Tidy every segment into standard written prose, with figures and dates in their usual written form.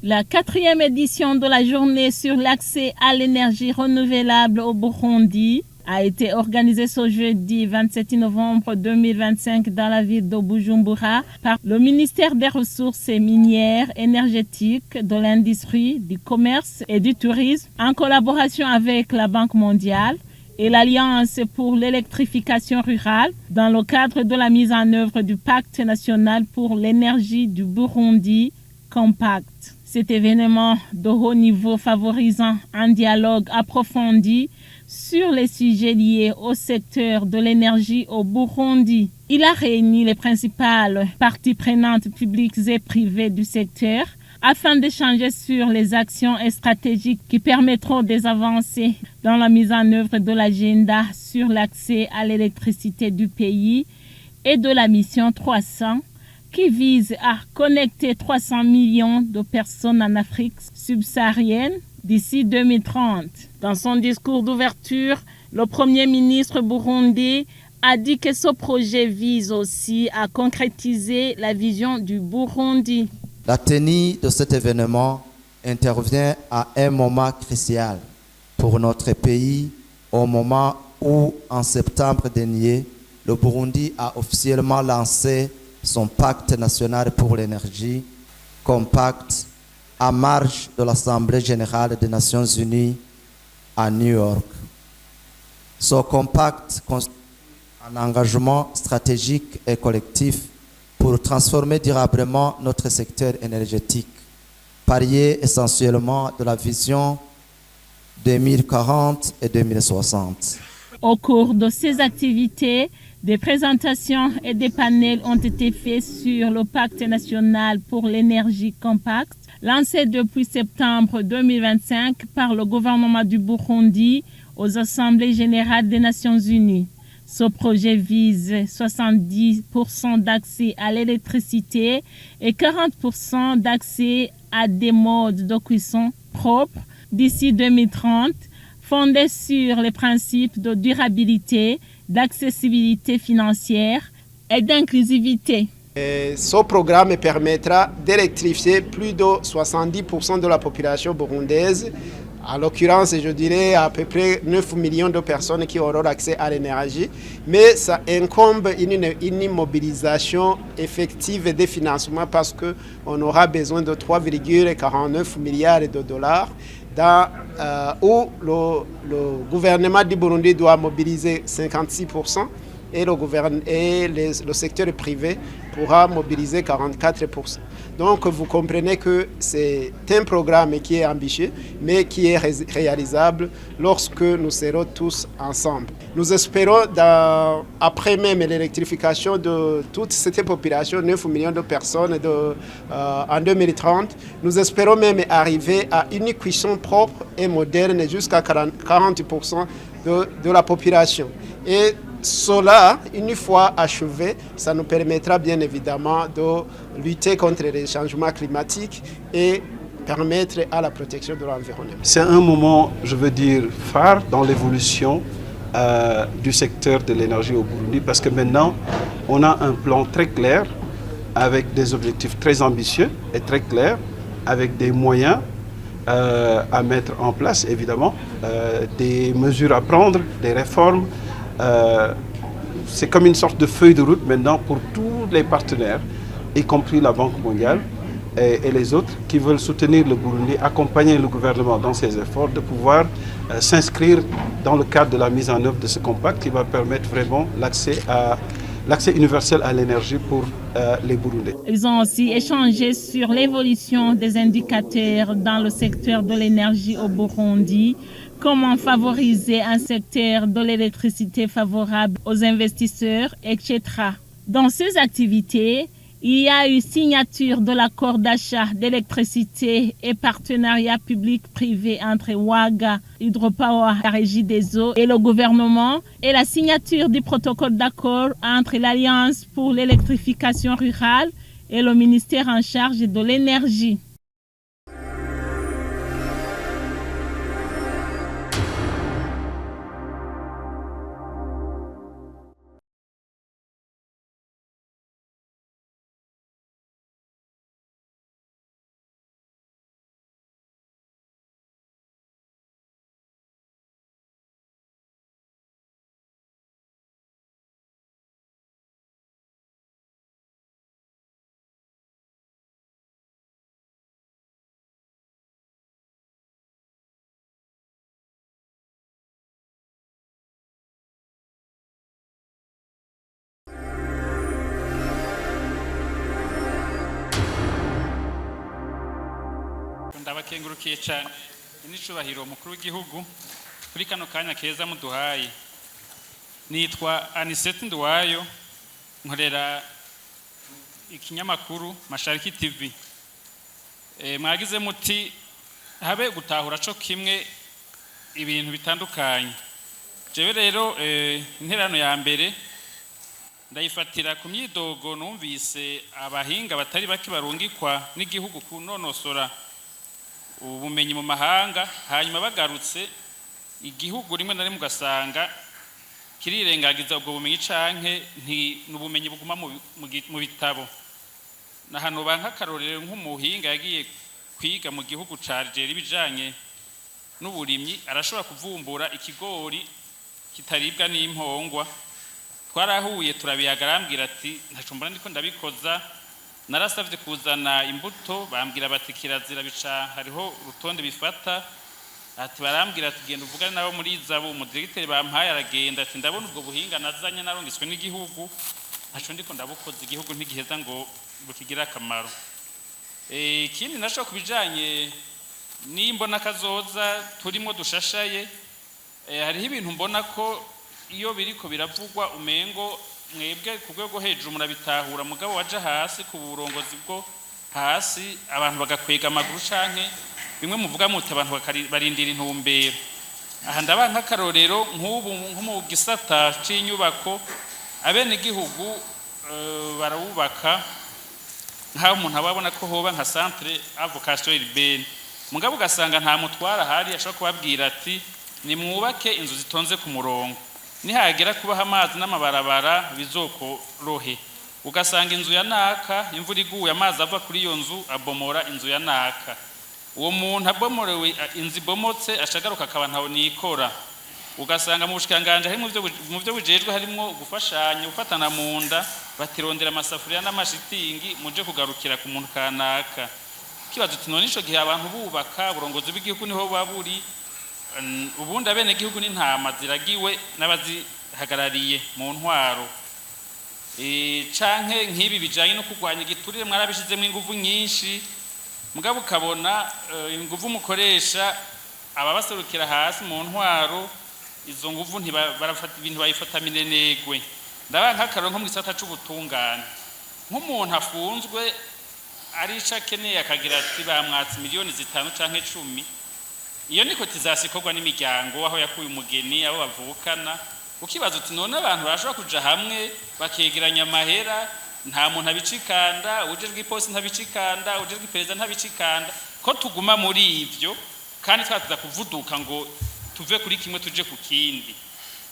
La 4e édition de la journée sur l'accès à l'énergie renouvelable au Burundi a été organisée ce jeudi 27 novembre 2025 dans la ville de Bujumbura par le ministère des Ressources minières, énergétiques, de l'Industrie, du Commerce et du Tourisme en collaboration avec la Banque mondiale et l'Alliance pour l'électrification rurale dans le cadre de la mise en œuvre du Pacte national pour l'énergie du Burundi Compact. Cet événement de haut niveau favorisant un dialogue approfondi sur les sujets liés au secteur de l'énergie au Burundi. Il a réuni les principales parties prenantes publiques et privées du secteur afin d'échanger sur les actions et stratégies qui permettront des avancées dans la mise en œuvre de l'agenda sur l'accès à l'électricité du pays et de la mission 300 qui vise à connecter 300 millions de personnes en Afrique subsaharienne d'ici 2030. Dans son discours d'ouverture, le Premier ministre burundais a dit que ce projet vise aussi à concrétiser la vision du Burundi. La tenue de cet événement intervient à un moment crucial pour notre pays, au moment où, en septembre dernier, le Burundi a officiellement lancé son pacte national pour l'énergie, Compact, à marge de l'Assemblée générale des Nations unies à New York. Ce compact constitue un engagement stratégique et collectif pour transformer durablement notre secteur énergétique, parier essentiellement de la vision 2040 et 2060. Au cours de ces activités, des présentations et des panels ont été faits sur le Pacte national pour l'énergie compacte, lancé depuis septembre 2025 par le gouvernement du Burundi aux Assemblées générales des Nations unies. Ce projet vise 70% d'accès à l'électricité et 40% d'accès à des modes de cuisson propres d'ici 2030, fondés sur les principes de durabilité, d'accessibilité financière et d'inclusivité. Ce programme permettra d'électrifier plus de 70% de la population burundaise. En l'occurrence, je dirais à peu près 9 millions de personnes qui auront accès à l'énergie. Mais ça incombe une mobilisation effective des financements parce qu'on aura besoin de 3,49 milliards de dollars où le gouvernement du Burundi doit mobiliser 56% et le secteur privé pourra mobiliser 44%. Donc vous comprenez que c'est un programme qui est ambitieux, mais qui est réalisable lorsque nous serons tous ensemble. Nous espérons, après même l'électrification de toute cette population, 9 millions de personnes en 2030, nous espérons même arriver à une cuisson propre et moderne jusqu'à 40% de la population. Et cela, une fois achevé, ça nous permettra bien évidemment de lutter contre les changements climatiques et permettre à la protection de l'environnement. C'est un moment, je veux dire, phare dans l'évolution du secteur de l'énergie au Burundi, parce que maintenant, on a un plan très clair, avec des objectifs très ambitieux et très clairs, avec des moyens à mettre en place, évidemment, des mesures à prendre, des réformes. C'est comme une sorte de feuille de route maintenant pour tous les partenaires, y compris la Banque mondiale et les autres qui veulent soutenir le Burundi, accompagner le gouvernement dans ses efforts, de pouvoir s'inscrire dans le cadre de la mise en œuvre de ce compact qui va permettre vraiment l'accès universel à l'énergie pour les Burundais. Ils ont aussi échangé sur l'évolution des indicateurs dans le secteur de l'énergie au Burundi, comment favoriser un secteur de l'électricité favorable aux investisseurs, etc. Dans ces activités, il y a eu signature de l'accord d'achat d'électricité et partenariat public-privé entre Waga, Hydropower, la Régie des eaux et le gouvernement, et la signature du protocole d'accord entre l'Alliance pour l'électrification rurale et le ministère en charge de l'énergie. Ndabakengurukiye cyane n'icubahiro umukuru w'igihugu kuri kano kanya keza muduhaye. Nitwa Anisette Nduwayo, nkorera ikinyamakuru Mashariki TV. Mwagize muti habe gutahura co kimwe ibintu bitandukanye. Jewe rero interano ya mbere ndayifatira ku myidogo numvise abahinga batari bake barungikwa n'igihugu kunonosora ubumenyi mu mahanga, hanyuma bagarutse igihugu rimwe na rimwe ugasanga kirirengagiza ubwo bumenyi canke nti n'ubumenyi buguma mu bitabo. Na hano banka akarorero nk'umuhinga yagiye kwiga mu gihugu ca Algeria ibijanye n'uburimyi, arashobora kuvumbura ikigori kitaribwa n'impongwa. Twarahuye turabiyaga, arambwira ati: "Ntaco mbona ndiko ndabikoza. Narasavye kuzana imbuto, bambwira bati kirazira, bica hariho urutonde bifata." Ati barambwira ati: "Genda uvugane nabo muri ISABU." Umudiregiteri bampaye aragenda ati: "Ndabona ubwo buhinga nazanye narungiswe n'igihugu, ntaco ndiko ndabukoza, igihugu ntigiheza ngo bukigire akamaro." Ikindi naco ku bijanye n'imbona kazoza turimo dushashaye, hariho ibintu mbona ko iyo biriko biravugwa umengo mwebwe ku rwego hejuru murabitahura, mugabo waja hasi ku burongozi bwo hasi abantu bagakwega amaguru, canke bimwe muvuga muti abantu barindira intumbero. Aha ndaba nk'akarorero nk'ubu nko mu gisata c'inyubako, abenegihugu barawubaka nk'aho umuntu aba abona ko hoba nka centre à vocation urbaine, mugabo ugasanga nta mutwara ahari ashobora kubabwira ati: "Nimwubake inzu zitonze ku murongo, nihagera kubaha amazi n'amabarabara bizokorohe." Ugasanga inzu ya naka, imvura iguye, amazi ava kuri iyo nzu abomora inzu ya naka. Uwo muntu abomorewe, inzu ibomotse, ashagaruka akaba ntawe nikora. Ugasanga mu bushikiranganji harimo mu byo bujejwe harimo gufashanya, gufatana mu nda, batirondera amasafuriya n'amashitingi muje kugarukira ku muntu kanaka. Kibazo uti: "None ico gihe abantu bubaka, uburongozi bw'igihugu niho buba buri?" Ubundi abenegihugu n'intama ziragiwe n'abazihagarariye mu ntwaro. Canke nk'ibi bijanye no kurwanya igiturire, mwarabishizemo inguvu nyinshi, mugabo ukabona inguvu mukoresha, ababaserukira hasi mu ntwaro izo nguvu barafata ibintu bayifata minenegwe. Ndaba nk'akaroro nko mu gisata c'ubutungane, nk'umuntu afunzwe ari ico akeneye, akagira ati bamwatse miliyoni 5 canke 10, iyo niko tizasikorwa n'imiryango aho yakuye umugeni, abo bavukana. Ukibaza uti: "None abantu barashobora kuja hamwe bakegeranya amahera, nta muntu abicikanda, ujejwe iposi ntabicikanda, ujejwe iperereza ntabicikanda, ko tuguma muri ivyo kandi twatuza kuvuduka ngo tuve kuri kimwe tuje ku kindi?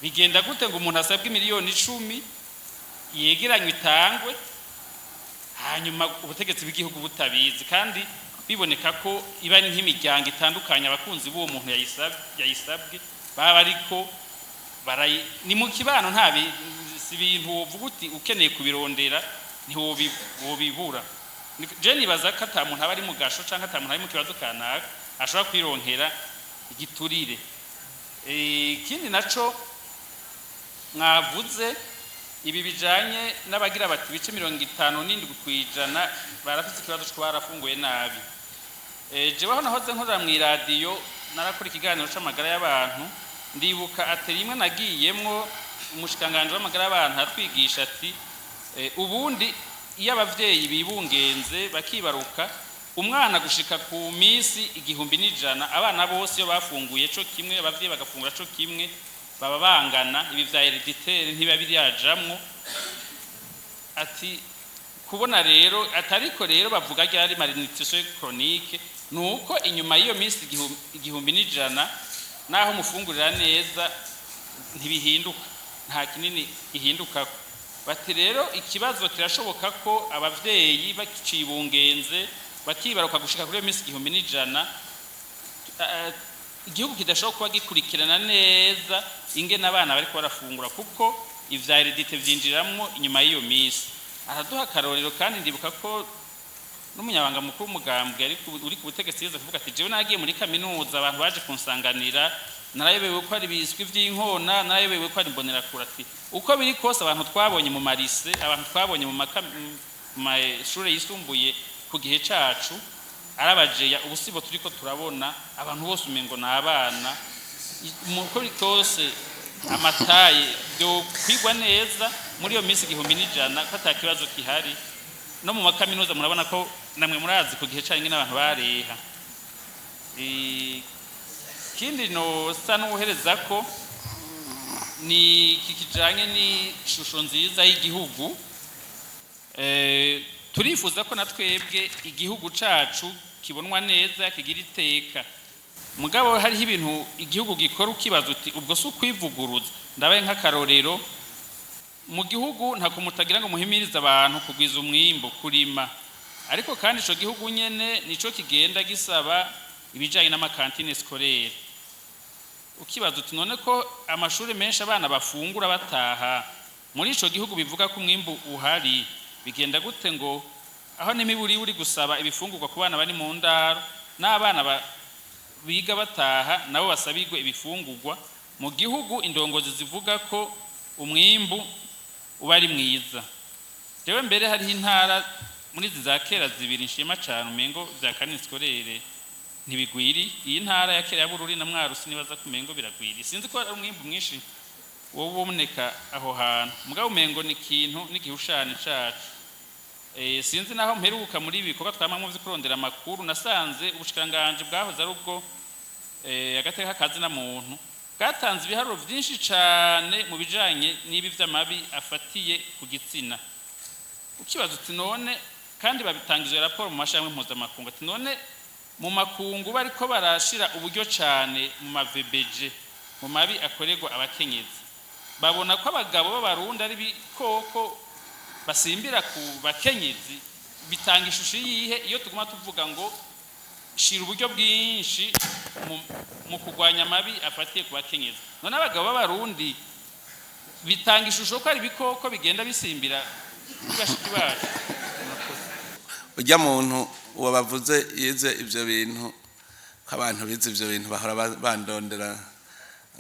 Bigenda gute ngo umuntu asabwe miliyoni 10 yegeranywe itangwe, hanyuma ubutegetsi bw'igihugu butabizi, kandi biboneka ko iba ari nk'imiryango itandukanye, abakunzi b'uwo muntu yayisabwe baba ariko barayi ni mu kibano?" Nta si ibintu wovuga uti ukeneye kubirondera ntiwobibura. Je nibaza ko ata muntu aba ari mu gasho canke ata muntu ari mu kibazo kanaka ashobora kwironkera igiturire. Ikindi naco mwavuze, ibi bijanye n'abagira bati 57% barafise ikibazo co barafunguye nabi. Jewe aho nahoze nkorera mw'iradiyo, narakora ikiganiro c'amagara y'abantu. Ndibuka atelier imwe nagiyemwo, umushikiranganji w'amagara y'abantu atwigisha ati ubundi iyo abavyeyi bibungenze bakibaruka umwana gushika ku minsi 1100, abana bose iyo bafunguye co kimwe, abavyeyi bagafungura co kimwe, baba bangana, ibi vya héréditaire ntibiba biriyajamwo. Ati kubona rero atariko rero bavuga ryari malnutrition chronique, nuko inyuma y'iyo minsi 1100, naho mufungurira neza ntibihinduka, nta kinini gihindukako. Bati rero ikibazo kirashoboka ko abavyeyi bakicibungenze bakibaruka gushika kuri iyo minsi 1100, igihugu kidashobora kuba gikurikirana neza ingene abana bariko barafungura, kuko ivya hérédité vyinjiramwo inyuma y'iyo minsi. Araduha akarorero, kandi ndibuka ko n'umunyabanga mukuru w'umugambwe uri ku butegetsi yigeze kuvuga ati: "Jewe nagiye muri kaminuza, abantu baje kunsanganira, narayobewe ko ari ibiswi vy'inkona, narayobewe ko ari imbonerakure." Ati uko biri kose, abantu twabonye mu ma lycées, abantu twabonye mu mashure yisumbuye ku gihe cacu. Ari abajeya ubu sibo turiko turabona abantu bose umengo ni abana. Uko biri kose, ama tailles byo kwigwa neza muri iyo minsi 1100 ko ata kibazo gihari. No mu makaminuza murabona ko namwe murazi ku gihe canyu n'abantu bareha. Ikindi nosa n'uhereza ko ni iki kijanye n'ishusho nziza y'igihugu. Turifuza ko na twebwe igihugu cacu kibonwa neza, kigira iteka. Mugabo hariho ibintu igihugu gikora ukibaza uti: "Ubwo si ukwivuguruza?" Ndabaye nk'akarorero, mu gihugu nta kumutagira ngo muhimirize abantu kugwiza umwimbu, kurima, ariko kandi ico gihugu nyene nico kigenda gisaba ibijanye n'ama cantines scolaires. Ukibaza uti: "None ko amashuri menshi abana bafungura bataha muri ico gihugu bivuga ko umwimbu uhari, bigenda gute ngo aho n'imiburi uri gusaba ibifungurwa ku bana bari mu ndaro, n'abana biga bataha nabo basabirwe ibifungurwa, mu gihugu indongozi zivuga ko umwimbu uba ari mwiza?" Jewe mbere hariho intara muri izi za kera zibiri nshima cane, umengo vya cantines scolaires ntibigwiri. Iyi ntara ya kera ya Bururi na Mwaro, sinibaza ko umengo biragwiri, sinzi ko ari umwimbu mwinshi wowe uboneka aho hantu, mugabo umengo ni ikintu n'igihushane cacu. Sinzi naho mperuka muri ibi bikorwa twamamwo vyo kurondera amakuru, nasanze ubushikiranganji bwahoze ari ubwo agateka kazina muntu bwatanze ibiharuro vyinshi cane mu bijanye n'ibi vy'amabi afatiye ku gitsina. Ukibaza uti: "None kandi babitanga izo raporo mu mashami mpuzamakungu?" Ati: "None mu makungu bariko barashira uburyo cane mu ma VBG, mu mabi akorerwa abakenyezi, babona ko abagabo b'Abarundi ari ibikoko basimbira ku bakenyezi, bitanga ishusho yihe iyo tuguma tuvuga ngo shira uburyo bwinshi mu kurwanya amabi afatiye ku bakenyezi? None abagabo b'Abarundi bitanga ishusho ko ari ibikoko bigenda bisimbira kuri bashiki bacu?" Murakoze. Ujya muntu wabavuze yize ibyo bintu, ko abantu bize ibyo bintu bahora bandondera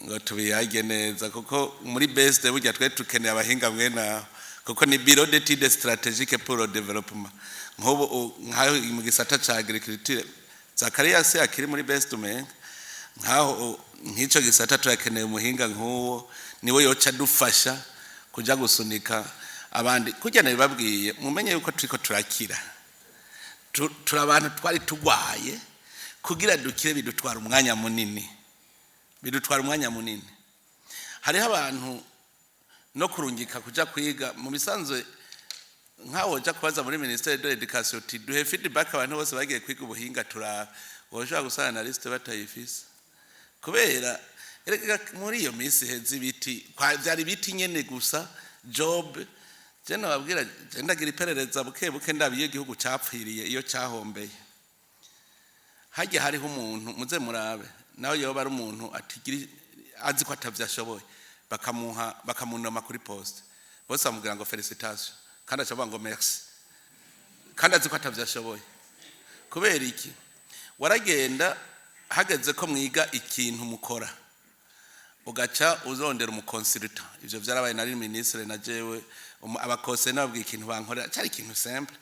ngo tubiyage neza, kuko muri BESD burya twe tukeneye abahinga mwene aho, kuko ni Bureau d'études stratégiques pour le développement. Nk'ubu nkaho mu gisata ca agriculture, Zakarias akiri muri BESD, umenga nkaho nk'ico gisata turakeneye umuhinga nk'uwo, niwe yoca adufasha kuja gusunika abandi. Kurya nabibabwiye, mumenye yuko turiko turakira. Turi abantu twari tugwaye. Kugira dukire bidutwara umwanya munini, bidutwara umwanya munini. Hariho abantu no kurungika kuja kwiga mu bisanzwe, nkaho woja kubaza muri ministère de l'éducation uti: "Duhe feedback abantu bose bagiye kwiga ubuhinga turaba," woshobora gusanga na liste batayifise, kubera erega muri iyo minsi heza ibiti vyari ibiti nyene gusa. Job je nababwira, je ndagira iperereza buke buke, ndaba iyo igihugu capfiriye, iyo cahombeye. Hajya hariho umuntu, muze murabe, nawe yoba ari umuntu atigira azi ko atavyo ashoboye, bakamuha, bakamunoma kuri poste, bose bamubwira ngo "Félicitations", kandi aca avuga ngo "Merci", kandi azi ko atavyo ashoboye. Kubera iki? Waragenda hageze ko mwiga ikintu mukora, ugaca uzondera umu consultant. Ivyo vyarabaye, nari ministre na jewe abakose nababwiye ikintu bankorera, cyari ikintu simple,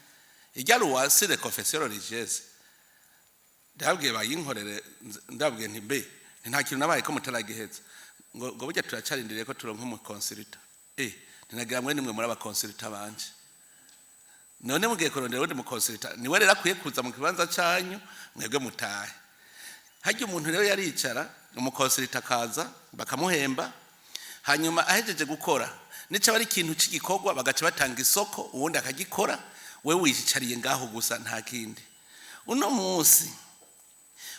irya loi sur les confessions religieuses. Ndababwiye bayinkorere, ndababwiye nti: "Mbe nta kintu nabaye ko mutaragiheza?" Ngo: "Burya turacarindiriye ko turonka umu consultant." Ntinagira mwe nimwe muri aba consultants banje. None mugiye kurondera uwundi mu consultant, niwe rero akwiye kuza mu kibanza canyu, mwebwe mutahe. Harya umuntu rero yaricara, umu consultant akaza, bakamuhemba, hanyuma ahejeje gukora nico ari ikintu cy'igikorwa, bagaca batanga isoko, uwundi akagikora, wewe wiyicariye ngaho gusa, nta kindi. Uno munsi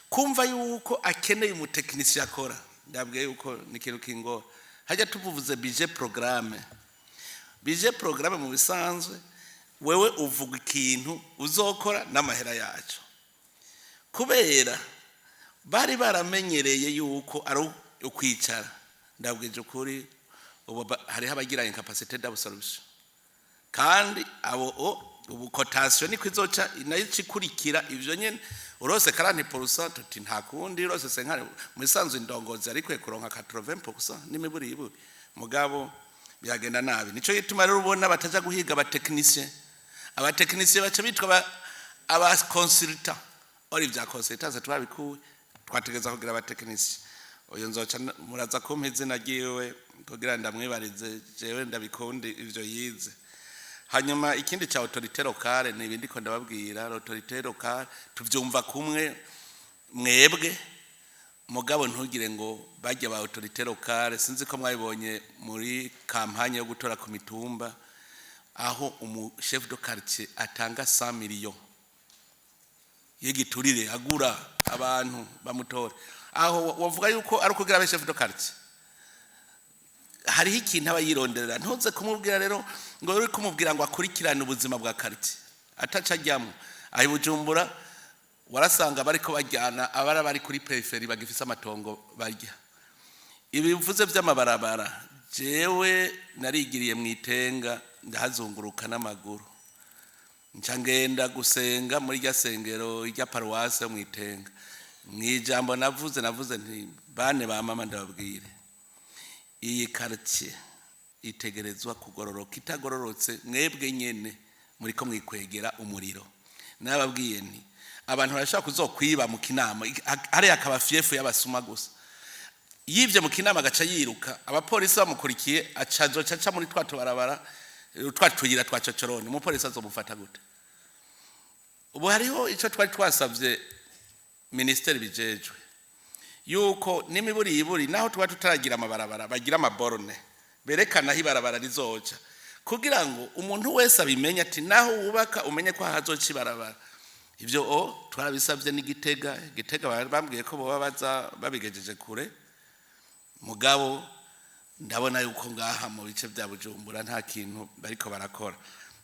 kumva yuko akeneye umu technicien akora, ndabwiye yuko ni ikintu kingora. Hajya tuvuze budget programme, budget programme mu bisanzwe wewe uvuga ikintu uzokora n'amahera yacu. Kubera bari baramenyereye yuko ari ukwicara, ndabwije ukuri, ubu hariho abagira incapacité d'absorption, kandi abo ubu cotation niko izoca nayo ikurikira ivyo nyene. Urose 40%, tuti nta kundi, urose 50. Mu isanzwe indongozi ariko kuronka 80% n'imiburi iburi, mugabo biragenda nabi. Nico gituma rero ubona bataja guhiga aba techniciens, aba techniciens baca bitwa aba consultant. Or ibya consultance twabikuye, twategeza kugira aba techniciens. Uyu nzoca muraza kumpa izina ryiwe kugira ndamwibarize, jewe ndabikundi ivyo yize. Hanyuma ikindi ca autorité locale ni ibindi ko ndababwira. Autorité locale tuvyumva kumwe mwebwe, mugabo ntugire ngo bajya ba autorité locale. Sinzi ko mwabibonye muri campagne yo gutora ku mitumba, aho umu chef de quartier atanga 100 millions y'igiturire agura abantu bamutora. Aho wavuga yuko ari ukugira abe chef de quartier, hariho ikintu aba yironderera. Ntuze kumubwira rero ngo uri kumubwira ngo akurikirane ubuzima bwa quartier ataca ajyamo. Aho i Bujumbura warasanga bariko bajyana abara bari kuri périphérie bagifise amatongo barya. Ibivuze by'amabarabara, jewe narigiriye mu Itenga, ndahazunguruka n'amaguru, nca ngenda gusenga muri rya sengero rya paruwase yo mu Itenga. Mu ijambo navuze nti: "Bane ba mama, ndababwire, iyi quartier itegerezwa kugororoka. Itagororotse, mwebwe nyene muriko mwikwegera umuriro." Nababwiye nti abantu barashobora kuzokwiba mu Kinama, hariya akaba fief y'abasuma gusa. Yivye mu Kinama agaca yiruka, abapolisi bamukurikiye, aca azoca aca muri twa tubarabara, twa tuyira twa cocorone. Umupolisi azomufata gute? Ubu hariho ico twari twasavye ministeri bijejwe, yuko n'imiburi iburi naho tuba tutaragira amabarabara, bagira ama bornes berekana aho ibarabara rizoca, kugira ngo umuntu wese abimenye, ati naho wubaka umenye ko hazoca ibarabara. Ibyo o twarabisabye n'Igitega. Gitega bambwiye ko boba baza babigejeje kure, mugabo ndabona yuko ngaha mu bice bya Bujumbura nta kintu bariko barakora.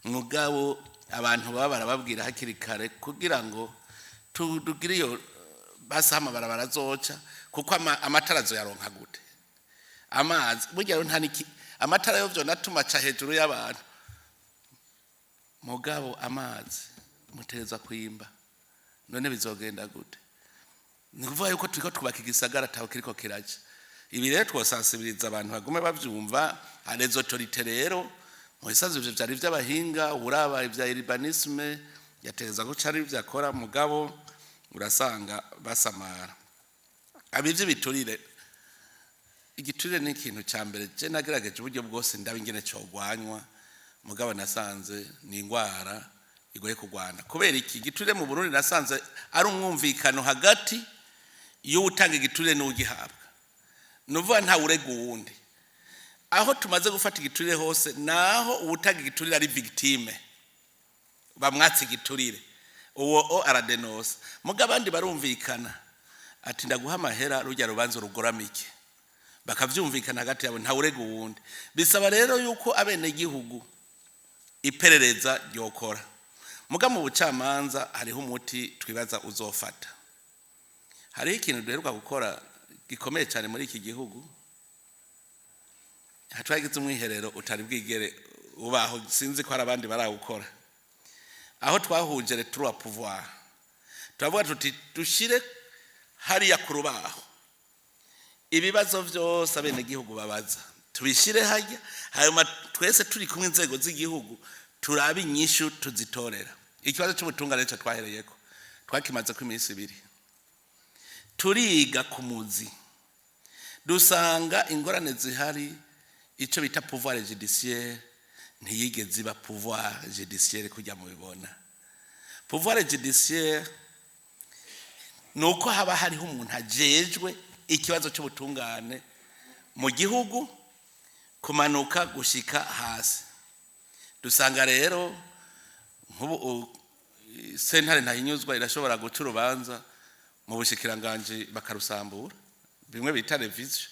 Mugabo abantu baba barababwira hakiri kare kugira ngo tugire iyo basi amabarabara azoca, kuko amatara azoyaronka gute? Amazi burya rero nta niki, amatara yo vyonatuma aca hejuru y'abantu, mugabo amazi mutegerezwa kwimba. None bizogenda gute? Ni ukuvuga yuko turiko twubaka igisagara ataho kiriko kiraja. Ibi rero twosansibiriza abantu bagume bavyumva. Les autorités rero mu bisanzwe ivyo vyari vy'abahinga, uraba ivya urbanisme yategeza ko cari ivyo akora, mugabo urasanga basamara. Abivyo biturire, igiturire ni ikintu ca mbere je nagerageje uburyo bwose ndaba ingene cogwanywa, mugabo nasanze ni ingwara igoye kurwana. Kubera iki? Igiturire mu Burundi nasanze ari umwumvikano hagati y'uwutanga igiturire n'ugihabwa. Ni ukuvuga ntawe urega uwundi. Aho tumaze gufata igiturire hose, naho uwutanga igiturire ari victime, bamwatse igiturire, uwo o aradenosa. Mugabo abandi barumvikana, ati ndaguha amahera rujya rubanza urugoramike, bakavyumvikana hagati yabo, ntawe urega uwundi. Bisaba rero yuko abenegihugu iperereza ryokora. Muga mu bucamanza hariho umuti twibaza uzofata. Hariho ikintu duheruka gukora gikomeye cyane muri iki gihugu. Twagize umwiherero utari bwigere ubaho, sinzi ko hari abandi barawukora, aho twahuje les trois pouvoirs, turavuga tuti dushyire hariya ku rubaho ibibazo byose abenegihugu babaza, tubishyire hajya, hanyuma twese turi kumwe, inzego z'igihugu, turabe inyishu tuzitorera. Ikibazo cy'ubutungane cyo twahereyeko, twakimaze ko iminsi 2 turiga ku muzi, dusanga ingorane zihari icyo bita pouvoir judiciaire ntiyigeze iba pouvoir judiciaire kujya mubibona. Pouvoir judiciaire ni uko haba hariho umuntu ajejwe ikibazo cy'ubutungane mu gihugu, kumanuka gushika hasi. Dusanga rero nk'ubu sentare ntahinyuzwa irashobora guca urubanza, mu bushikiranganji bakarusambura, bimwe bita révision.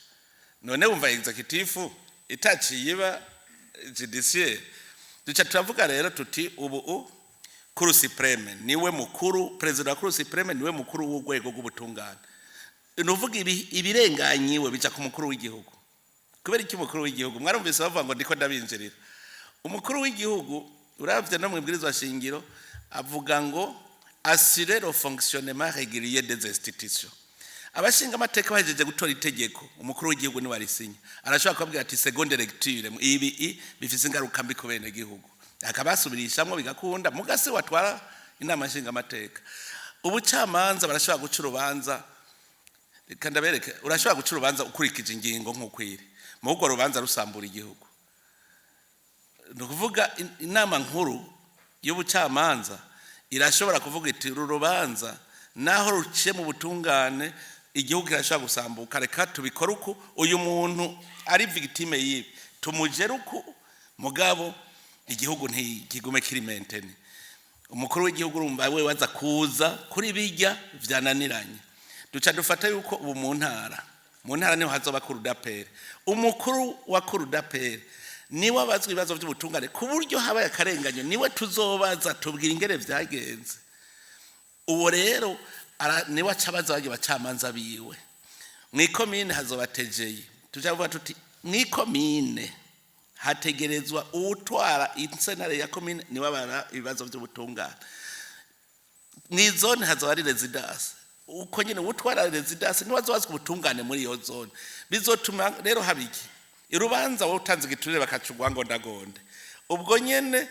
None wumva exécutif itaciye iba judiciaire? Duca turavuga rero tuti ubu Cour suprême niwe mukuru, perezida wa Cour suprême niwe mukuru w'urwego rw'ubutungane. Ni uvuga ibirenganyiwe bica ku mukuru w'igihugu. Kubera iki umukuru w'igihugu? Mwarumvise bavuga ngo ndiko ndabinjirira. Umukuru w'igihugu, uravye no mu ibwirizwa shingiro, avuga ngo assurer le fonctionnement régulier des institutions. Abashinga amateka bahejeje gutora itegeko, umukuru w'igihugu niwe arisinya. Arashobora kubabwira ati seconde lecture, ibi bifise ingaruka mbi ku bene gihugu, akabasubirishamwo bigakunda, mugase watwara inama nshinga amateka. Ubucamanza barashobora guca urubanza. Reka ndabereke, urashobora guca urubanza ukurikije ingingo nk'uko iri, mu urwo rubanza rusambura igihugu. Ni ukuvuga inama nkuru y'ubucamanza irashobora kuvuga iti: "Uru rubanza naho ruciye mu butungane, igihugu kirashobora gusambuka. Reka tubikore uku. Uyu muntu ari victime y'ibi, tumugere uku, mugabo igihugu ntikigume kiri maintenu." Umukuru w'igihugu, urumva, we waza kuza kuri bijya vyananiranye. Duca dufata yuko ubu mu ntara niho hazoba cour d'appel. Umukuru wa cour d'appel niwe abazwa ibibazo by'ubutungane, ku buryo habaye akarenganyo niwe tuzobaza: "Tubwira ingene vyagenze." Uwo rero niwe aca abaza bagiye bacamanza biwe. Mw'ikomine hazoba TGI. Tuja kuvuga tuti mw'ikomine hategerezwa uwutwara insentare ya komine, niwe abara ibibazo by'ubutungane. Mw'izone hazoba ari résidence, uko nyine uwutwara résidence niwe azobazwa ubutungane muri iyo zone. Bizotuma rero haba iki? Urubanza wowe utanze igiturire bakacugwa ngo ndagonde, ubwo nyene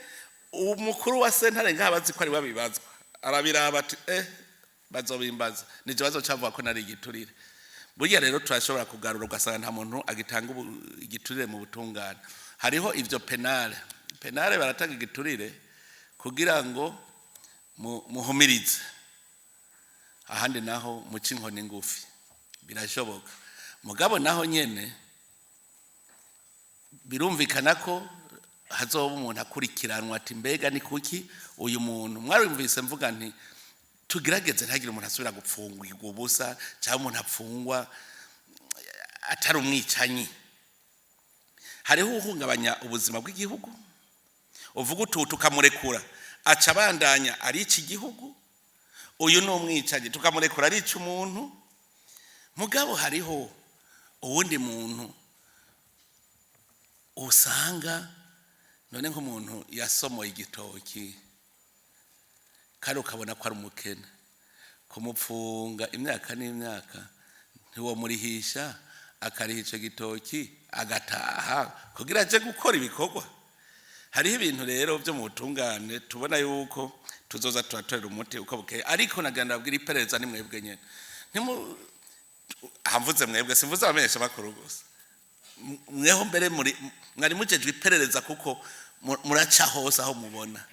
umukuru wa sentare ngaha bazi ko ari we abibazwa, arabiraba ati: "Bazobimbaza nije, bazocavuga ko nari igiturire." Burya rero turashobora kugarura, ugasanga nta muntu agitanga igiturire mu butungane. Hariho ivyo pénal. Pénal baratanga igiturire kugira ngo muhumirize, ahandi naho muce inkoni ngufi, birashoboka. Mugabo naho nyene birumvikana ko hazoba umuntu akurikiranwa ati: "Mbega ni kuki uyu muntu?" Mwarumvise mvuga nti tugerageze ntagire umuntu asubira gupfungirwa ubusa, cyangwa umuntu apfungwa atari umwicanyi. Hariho uhungabanya ubuzima bw'igihugu, uvuga utu tukamurekura aca abandanya arica igihugu. Uyu ni umwicanyi, tukamurekura arica umuntu. Mugabo hariho uwundi muntu usanga none nk'umuntu yasomoye igitoki kandi ukabona ko ari umukene, kumupfunga imyaka n'imyaka ntiwomurihisha, akariha icyo gitoki agataha kugira aje gukora ibikorwa. Hariho ibintu rero byo mu butungane tubona yuko tuzoza turatorera umuti uko bukeye. Ariko nagenda abwira iperereza, ni mwebwe nyene. Ntimu hamvuze mwebwe, simvuze abamenyesha bakuru gusa. Mweho mbere muri mwari mujejwe iperereza, kuko muraca hose aho mubona.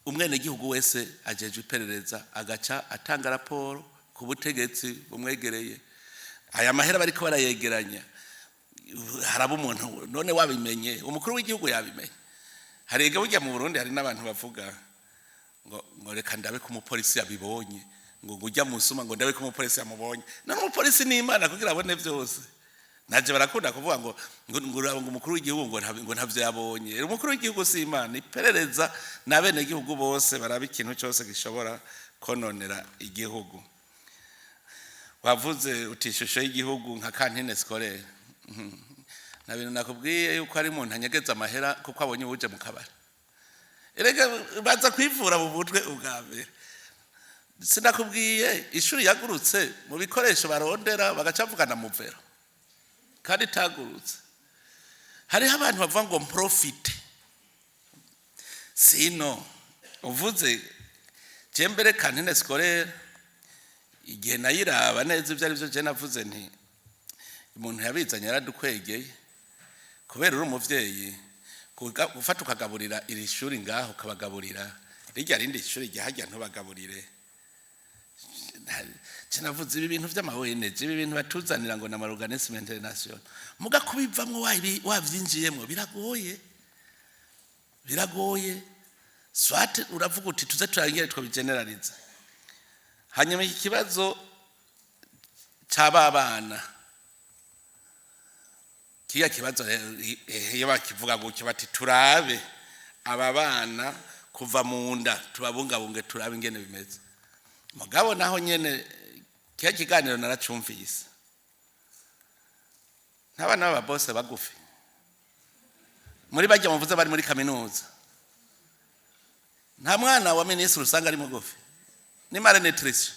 Umwenegihugu wese ajejwe iperereza, agaca atanga raporo ku butegetsi bumwegereye. Aya mahera bariko barayegeranya, haraba umuntu none wabimenye, umukuru w'igihugu yabimenye. Hari burya mu Burundi hari n'abantu bavuga ngo reka ndabe ko umupolisi yabibonye, ngo ujya musuma, ngo ndabe ko umupolisi yamubonye. None umupolisi ni Imana kugira abone byose? Naje barakunda kuvuga ngo umukuru w'igihugu ngo ntavyo yabonye. Umukuru w'igihugu si Imana. Iperereza n'abenegihugu bose baraba ikintu cyose gishobora kononera igihugu. Wavuze uti ishusho y'igihugu nka cantine scolaire. Na bintu nakubwiye yuko ari umuntu anyegeza amahera kuko abonye uje mu kabari. Erega baza kwivura mu mutwe ubwa mbere. Sinakubwiye ishuri yagurutse, mu bikoresho barondera bagaca bavugana muvero kandi itagurutse? Hariho abantu bavuga ngo profite sino. Uvuze je mbere cantine scolaire, igihe nayiraba neza ibyo ari byo, je navuze nti umuntu yabizanye yaradukwegeye, kubera uri umuvyeyi gufata ukagaburira iri shuri ngaho, ukabagaburira rirya rindi shuri ryahajya ntubagaburire. Sinavuze ibi bintu vy'ama ONG, ibi bintu batuzanira ngo n'ama organisme international, muga kubivamwo wavyinjiyemwo biragoye, biragoye. Soit uravuga uti tuze turangire twabigeneraliza. Hanyuma iki kibazo c'aba bana, kiriya kibazo rero, iyo bakivuga gutyo bati turabe aba bana kuva mu nda, tubabungabunge, turabe ingene bimeze. Mugabo naho nyene kiriya kiganiro naracumvise, n'abana b'ababose bagufi muri bajya muvuze bari muri kaminuza, nta mwana wa minisitiri usanga ari mugufi, ni malnutrition.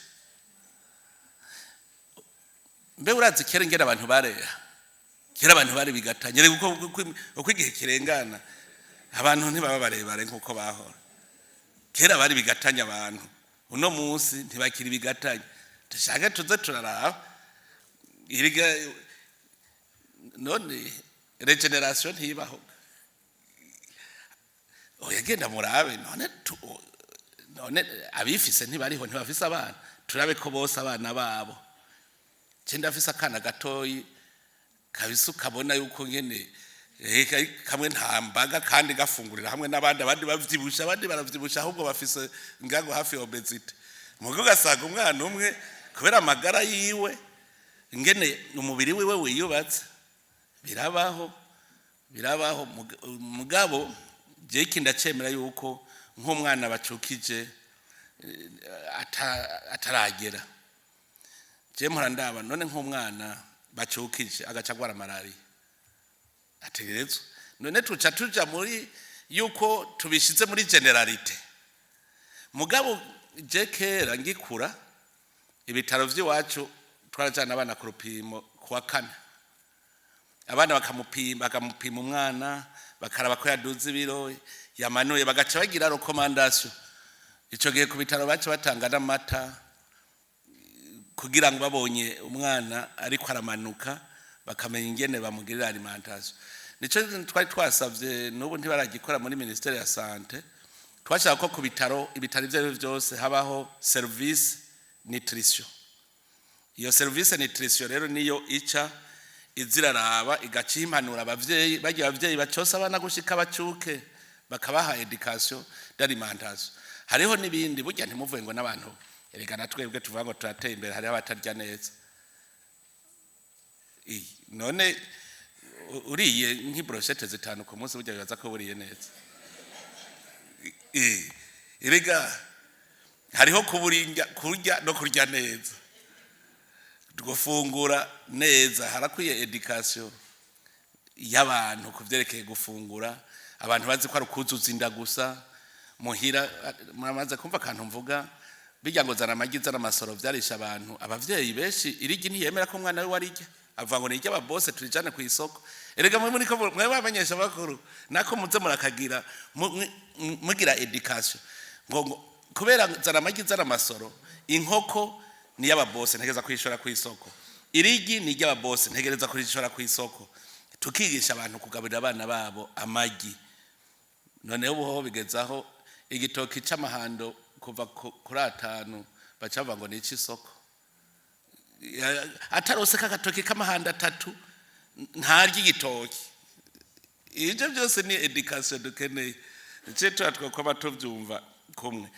Mbe urazi kera ingene abantu bareha? Kera abantu bari bigatanye. Reka uko igihe kirengana abantu ntibaba barebare nk'uko bahora. Kera bari bigatanya abantu. Uno munsi ntibakiri bigatanya. Dushaka tuze turaraba iriga none régénération ntibaho. Oya, genda murabe none none abifise ntibariho, ntibafise abana? Turabe ko bose abana babo. Je ndafise akana gatoyi kabisa, ukabona yuko nyene kamwe nta mbaga, kandi gafungurira hamwe n'abandi. Abandi bavyibusha, abandi baravyibusha, ahubwo bafise ngango hafi ya obésité. Mugo ugasanga umwana umwe, kubera amagara yiwe, ngene umubiri wiwe wiyubatse. Birabaho, birabaho. Mugabo je iki ndacemera yuko nk'umwana bacukije ataragera, je mpora ndaba none nk'umwana bacukije agaca agwara malariya, ategerezwa none tuca tuja muri yuko tubishize muri généralité. Mugabo je kera ngikura, ibitaro vy'iwacu twarajana abana ku rupimo kuwa kane. Abana bakamupima, bakamupima umwana, bakaraba ko yaduze ibiro, yamanuye, bagaca bagira recommandation. Ico gihe ku bitaro baca batanga n'amata kugira ngo babonye umwana ariko aramanuka, bakamenya ingene bamugirira alimentation. Nico twari twasavye, n'ubu ntibaragikora muri ministère ya santé. Twashaka ko ku bitaro, ibitaro ivyo arivyo vyose, habaho service nutrition. Iyo service nutrition rero niyo ica iziraraba, igaca impanura abavyeyi bagiye, abavyeyi bacose abana gushika bacuke, bakabaha éducation d'alimentation. Hariho n'ibindi burya, ntimuvuge ngo n'abantu. Erega na twebwe tuvuga ngo turateye imbere, hariho abatarya neza. None uriye nk'i brochettes 5 ku munsi, burya bibaza ko buriye neza? Erega hariho kuburinga kurya no kurya neza, gufungura neza. Harakwiye éducation y'abantu ku vyerekeye gufungura. Abantu bazi ko ari ukuzuza inda gusa muhira. Muramaze kumva akantu mvuga bijya ngo zana amagi, zana amasoro, vyarisha abantu. Abavyeyi benshi irigi ntiyemera ko umwana we warirya, avuga ngo ni bose turijane ku isoko. Erega mwe muri ko mwe bamenyesha bakuru nako muze murakagira mugira éducation ngo kubera zana amagi, zana amasoro, inkoko ni y'ababose, ntegereza kuyishora ku isoko, irigi ni iry'ababose, ntegereza kurishora ku isoko. Tukigisha abantu kugaburira abana babo amagi. Noneho ubu ho bigezaho igitoki c'amahando kuva kuri 5, baca bavuga ngo ni ic'isoko. Atarose k'agatoki k'amahando 3 ntarya igitoki. Ibyo byose ni éducation dukeneye. Icyo tuba twakwaba tubyumva kumwe.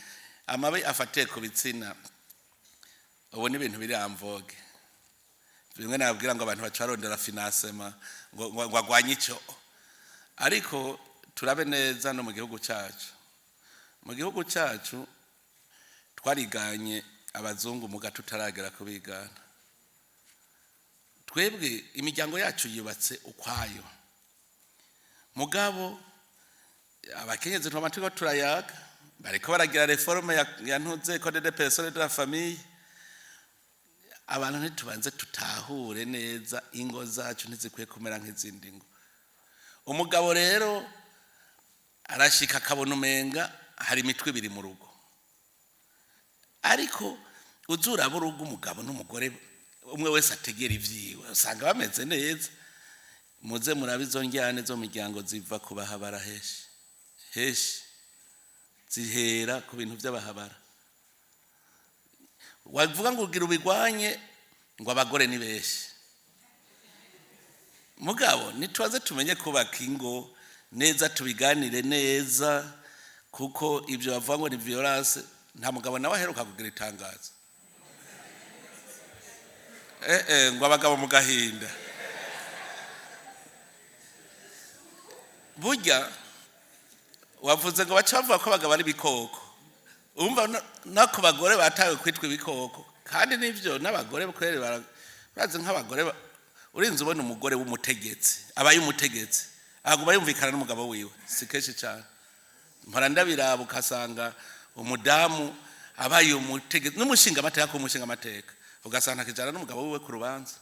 Amabi afatiye ku bitsina ubu ni ibintu biri en vogue. Bimwe nababwira ngo abantu baca barondera financement ngo agwanye icyo. Ariko turabe neza no mu gihugu cyacu. Mu gihugu cyacu twariganye abazungu, muga tutaragera kubigana. Twebwe imiryango yacu yubatse ukwayo. Mugabo abakenyezi twama turiko turayaga, bariko baragira réforme ya ntuze code de personnes, de la famille. Abantu ntitubanze tutahure neza, ingo zacu ntizikwiye kumera nk'izindi ngo. Umugabo rero arashika akabona umenga hari imitwe ibiri mu rugo. Ariko uzuraba urugo, umugabo n'umugore umwe wese ategera ivyiwe, usanga bameze neza. Muze murabe izo njyane zo miryango ziva ku bahabara henshi henshi, zihera ku bintu by'abahabara. Wavuga ngo ugira ubigwanye, ngo abagore ni benshi. Mugabo nitubaze tumenye kubaka ingo neza, tubiganire neza, kuko ibyo bavuga ngo ni violence, nta mugabo nawe aheruka kugira itangazo ngo abagabo mu gahinda. Burya wavuze ngo baca bavuga ko abagabo ari ibikoko. Umva, no ku bagore batawe kwitwa ibikoko, kandi nivyo n'abagore kweri barazi nk'abagore urinze ubona umugore w'umutegetsi abaye umutegetsi aguma yumvikana n'umugabo wiwe, si kenshi cyane. Mpora ndabiraba, ukasanga umudamu abaye umutegetsi n'umushinga amateka, ku mushinga amateka, ugasanga akijana n'umugabo wiwe ku rubanza.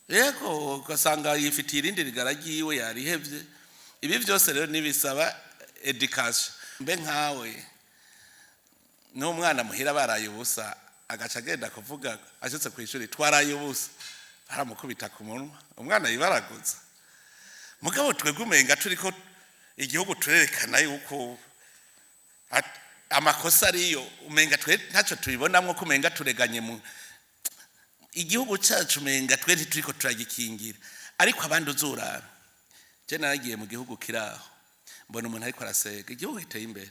Yego, ugasanga yifitiye irindi rigara ryiwe yarihevye. Ibi byose rero nibisaba éducation. Mbe nkawe N'umwana muhira baraye ubusa, agaca agenda kuvuga ashitse ku ishuri: "Twaraye ubusa." Baramukubita ku munwa, umwana yibaraguza. Mugabo twebwe umenga turiko igihugu turerekana yuko amakosa ariyo, umenga twe ntacyo tubibonamwo, ko umenga tureganye mu igihugu cyacu, umenga twe ntituriko turagikingira. Ariko abandi uzurara, je naragiye mu gihugu kiraho, mbona umuntu ariko arasega, igihugu giteye imbere,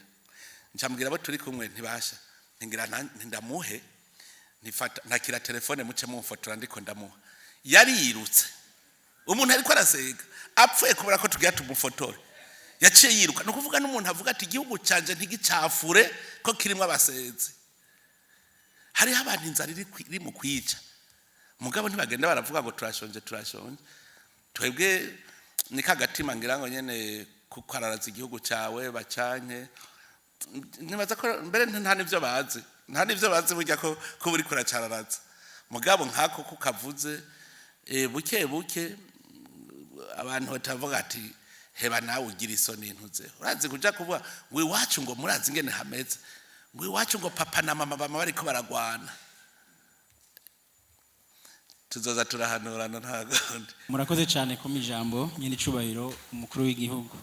ncambwira abo turi kumwe, ntibasha ntingira ntindamuhe, ntifata ntakira telefone, muce mumfotora ndiko ndamuha. Yarirutse, umuntu ariko arasega apfuye kubera ko tugira tumufotore, yaciye yiruka. Ni ukuvuga n'umuntu avuga ati: "Igihugu canje ntigicafure ko kirimo abasezi." Hariho abantu inzara iri mu kwica, mugabo ntibagenda baravuga ngo: "Turashonje, turashonje." Twebwe ni kagatima ngira ngo nyene kukararaza igihugu cyawe bacanke. Ntibaza ko mbere nta n'ivyo bazi, nta n'ivyo bazi burya ko buri kuracararaza. Mugabo nk'ako kukavuze, buke buke abantu batavuga ati: "Heba nawe ugira isoni." Ntuze urazi kuja kuvuga ngo iwacu, ngo murazi ingene hameze, ngo iwacu ngo papa na mama bama bariko baragwana. Tuzoza turahanurana, nta gundi. Murakoze cyane ku ijambo, nyine icubahiro umukuru w'igihugu.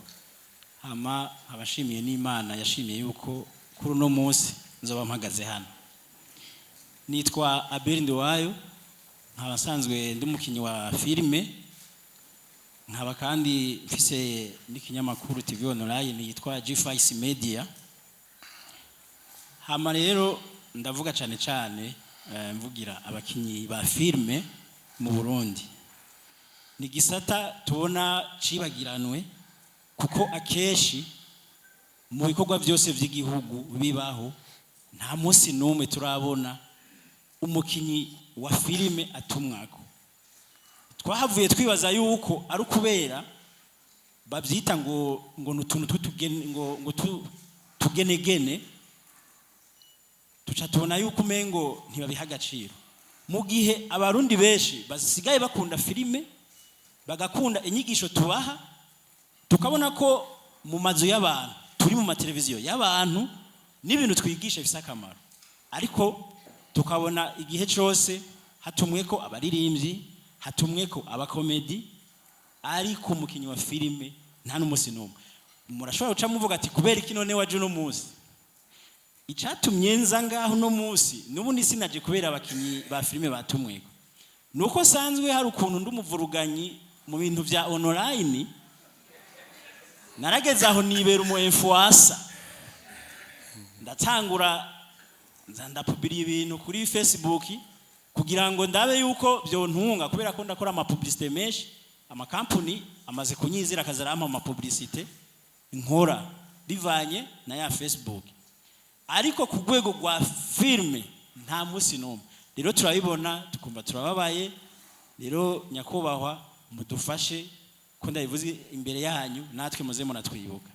Hama abashimiye n'Imana yashimiye yuko kuri uno munsi nzoba mpagaze hano. Nitwa Abel Nduwayo, nkaba nsanzwe ndi umukinnyi wa filime, nkaba kandi mfise n'ikinyamakuru TV online yitwa G5 Media. Hama rero ndavuga cyane cyane, mvugira abakinyi ba filime mu Burundi. Ni gisata tubona cibagiranwe, kuko akenshi mu bikorwa byose by'igihugu bibaho, nta munsi n'umwe turabona umukinyi wa filime atumwako. Twahavuye twibaza yuko ari ukubera babyita ngo ni utuntu tw'utugene, ngo tugenegene. Tuca tubona yuko umengo ntibabiha agaciro, mu gihe Abarundi benshi basigaye bakunda filime, bagakunda inyigisho tubaha, tukabona ko mu mazu y'abantu turi, mu mateleviziyo y'abantu, n'ibintu twigisha bifise akamaro. Ariko tukabona igihe cyose hatumwe ko abaririmbyi, hatumwe ko abakomedi, ariko umukinnyi wa filime nta n'umunsi n'umwe. Murashobora guca muvuga ati: "Kubera iki none waje uno munsi?" Icatumye nza ngaho uno munsi, n'ubundi sinaje kubera abakinyi ba filime batumweko, nuko nsanzwe hari ukuntu ndi umuvuruganyi mu bintu vya online. Narageze aho nibera umu influencer, ndatangura nza ndapubira ibintu kuri Facebook kugira ngo ndabe yuko byontunga, kubera ko ndakora ama publicité menshi. Amakampuni amaze kunyizira, akaza arampa ama publicité nkora bivanye na ya Facebook. Ariko ku rwego rwa filime nta munsi n'umwe. Rero turabibona, tukumva turababaye. Rero nyakubahwa, mudufashe, ko ndabivuze imbere yanyu, natwe muze muratwibuka.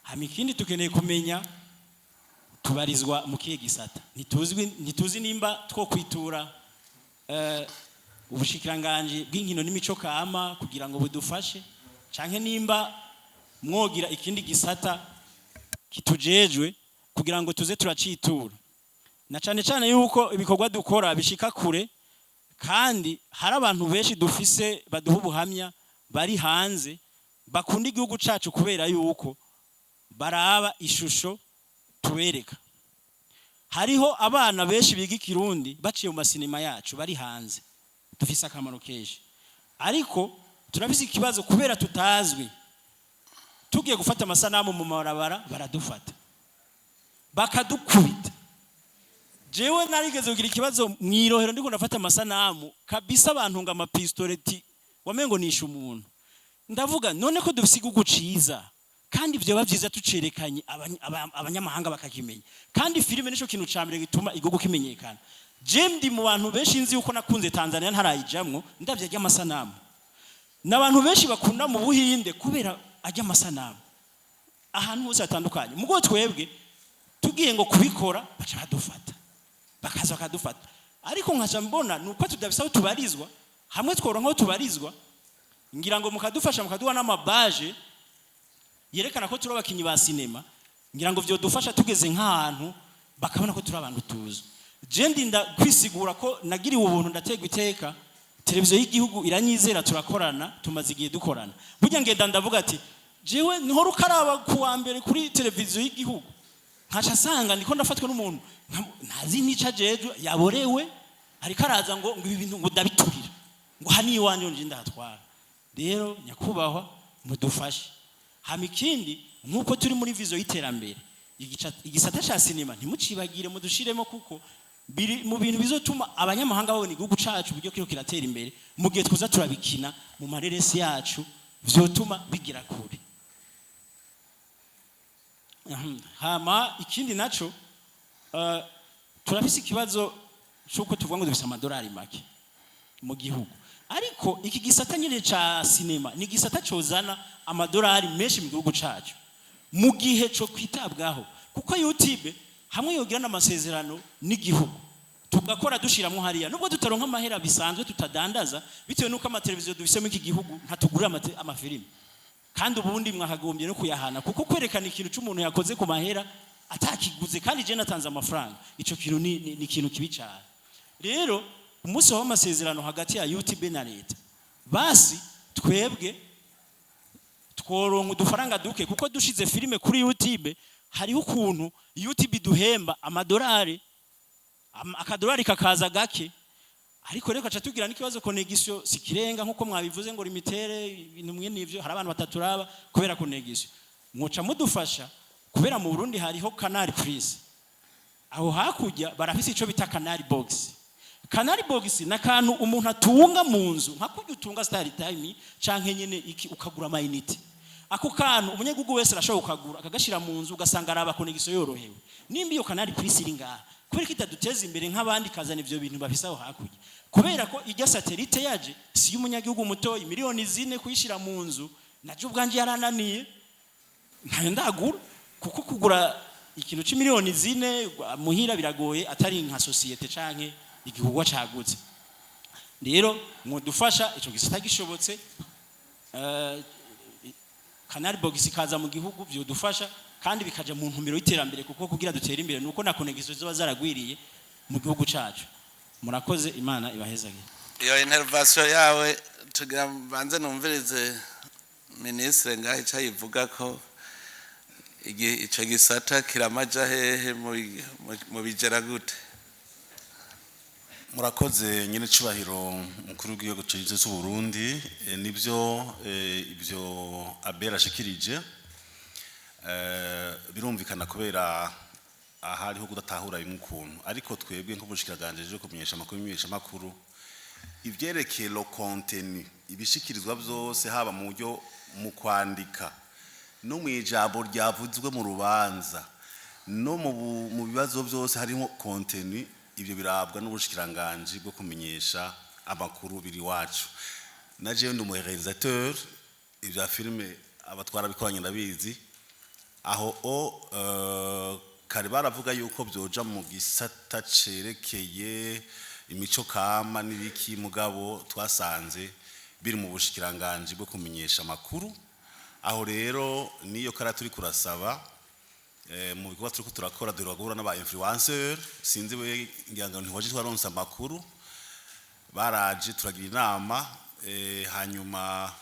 Hama ikindi tukeneye kumenya, tubarizwa mu kihe gisata? Ntituzwi, ntituzi nimba two kwitura ubushikiranganji bw'inkino n'imico kama kugira ngo budufashe, canke nimba mwogira ikindi gisata kitujejwe kugira ngo tuze turacitura, na cane cane yuko ibikorwa dukora bishika kure, kandi hari abantu benshi dufise baduha ubuhamya bari hanze bakunda igihugu cacu kubera yuko baraba ishusho tubereka. Hariho abana benshi biga Ikirundi baciye mu masinema yacu bari hanze. Dufise akamaro kenshi, ariko turafise ikibazo kubera tutazwi. Tugiye gufata amasanamu mu mabarabara, baradufata bakadukubita. Jewe narigeze kugira ikibazo mw'irohero, ndiko ndafata amasanamu kabisa, abantu ngo amapistoleti, wamengo nishe umuntu. Ndavuga: "None ko dufise igihugu ciza, kandi vyoba vyiza tucerekanye abanyamahanga bakakimenya." Kandi filime nico kintu ca mbere gituma igihugu kimenyekana. Je ndi mu bantu benshi nzi yuko nakunze Tanzania ntarayijamwo, ndavye amasanamu. N'abantu benshi bakunda mu Buhinde kubera ajya amasanamu ahantu hose hatandukanye. Mugo twebwe tugiye ngo kubikora, baca badufata, bakaza bakadufata. Ariko nkaca mbona nuko tudafise aho tubarizwa hamwe. Tworonka aho tubarizwa, ngira ngo mukadufasha, mukaduha n'amabaje yerekana ko turi abakinyi ba sinema, ngira ngo vyodufasha tugeze nk'ahantu. Bakabona ko turi abantu tuzi. Je ndinda kwisigura ko nagiriwe ubuntu, ndategwa iteka, televiziyo y'igihugu iranyizera, turakorana, tumaze igihe dukorana. Burya ngenda ndavuga ati jewe nihora ukaraba ku wa mbere kuri televiziyo y'igihugu, nkaca asanga ndiko ndafatwa n'umuntu ntazi nica ajejwe, yaborewe, ariko araza ngo ibi bintu ngo ndabiturira, ngo aha ni iwanjye, nje ndahatwara. Rero nyakubahwa, mudufashe. Hama ikindi, nk'uko turi muri vision y'iterambere, igisata ca sinema ntimucibagire, mudushiremo, kuko biri mu bintu bizotuma abanyamahanga babona igihugu cacu uburyo kiriko kiratera imbere. Mu gihe twoza turabikina mu mareresi yacu, vyotuma bigira kure. Hama ikindi naco, turafise ikibazo c'uko tuvuga ngo dufise amadolari make mu gihugu, ariko iki gisata nyine ca sinema ni igisata cozana amadolari menshi mu gihugu cacu mu gihe co kwitabwaho, kuko YouTube hamwe yogira n'amasezerano n'igihugu, tugakora dushiramo hariya, nubwo tutaronka amahera bisanzwe, tutadandaza, bitewe n'uko amateleviziyo dufise muri iki gihugu ntatugurira amafilimi. Kandi ubundi mwakagombye no kuyahana, kuko kwerekana ikintu c'umuntu yakoze ku mahera atakiguze, kandi je natanze amafaranga, ico kintu ni ikintu kibi cyane. Rero umunsi w'amasezerano hagati ya UTB na leta, basi twebwe tworonka udufaranga duke, kuko dushize filime kuri YouTube hariho ukuntu YouTube duhemba amadolari, akadolari kakaza gake. Ariko rero kaca tugira n'ikibazo, connexion sikirenga, nkuko mwabivuze ngo limitere ibintu mwe nivyo. Hari abantu bataturaba kubera connexion. Mwoca mudufasha, kubera mu Burundi hariho Canal Plus, aho hakurya barafise ico bita Canal Box. Canal Box ni akantu umuntu atunga mu nzu, nka kurya utunga Star Time canke nyene iki, ukagura ama unité. Ako kantu umunyagihugu wese arashobora kukagura, akagashira mu nzu, ugasanga araba connexion yorohewe. Nimba iyo Canal Plus iri ngaha, kubera ko itaduteza imbere nk'abandi, kazana ivyo bintu bafise aho hakurya? Kubera ko irya satellite yaje si y'umunyagihugu mutoyi, miliyoni 4 kuyishira mu nzu, naje ubwanje yarananiye, ntayo ndagura, kuko kugura ikintu c'imiliyoni 4 muhira biragoye, atari nka société canke igikorwa cagutse. Rero mwodufasha ico gisata gishobotse, Canal Box ikaza mu gihugu, vyodufasha kandi bikaja mu ntumbero y'iterambere, kuko kugira dutere imbere nuko na connexion ziba zaragwiriye mu gihugu cacu. Murakoze, Imana ibahezagire. Iyo intervention yawe, tugira banze numvirize ministre ngaho icyo ayivuga, ko ico gisata kiramaja hehe, mu bigera gute? Murakoze, nyine cubahiro mukuru w'igihugu cyiza cy'u Burundi. Nibyo, ibyo Abel ashikirije birumvikana, kubera ahariho kudatahura bimwe ukuntu. Ariko twebwe nk'ubushikiranganje bwo kumenyesha amakuru, imenyesha amakuru, ivyerekeye le contenu, ibishikirizwa byose, haba mu buryo mu kwandika no mu ijambo ryavuzwe mu rubanza no mu bibazo byose harimo contenu, ibyo birabwa n'ubushikiranganje bwo kumenyesha amakuru, biri wacu. Na jewe ndi umu réalisateur, ibya filime abatwara bikoranye ndabizi. Aho o kare baravuga yuko byoja mu gisata cerekeye imico kama n'ibiki, mugabo twasanze biri mu bushikiranganje bwo kumenyesha amakuru. Aho rero niyo kara turi kurasaba, mu bikorwa turiko turakora, duheruka guhura n'aba influenceur. Sinzi we, ngira ngo ntiwaje, twaronse amakuru, baraje turagira inama. Hanyuma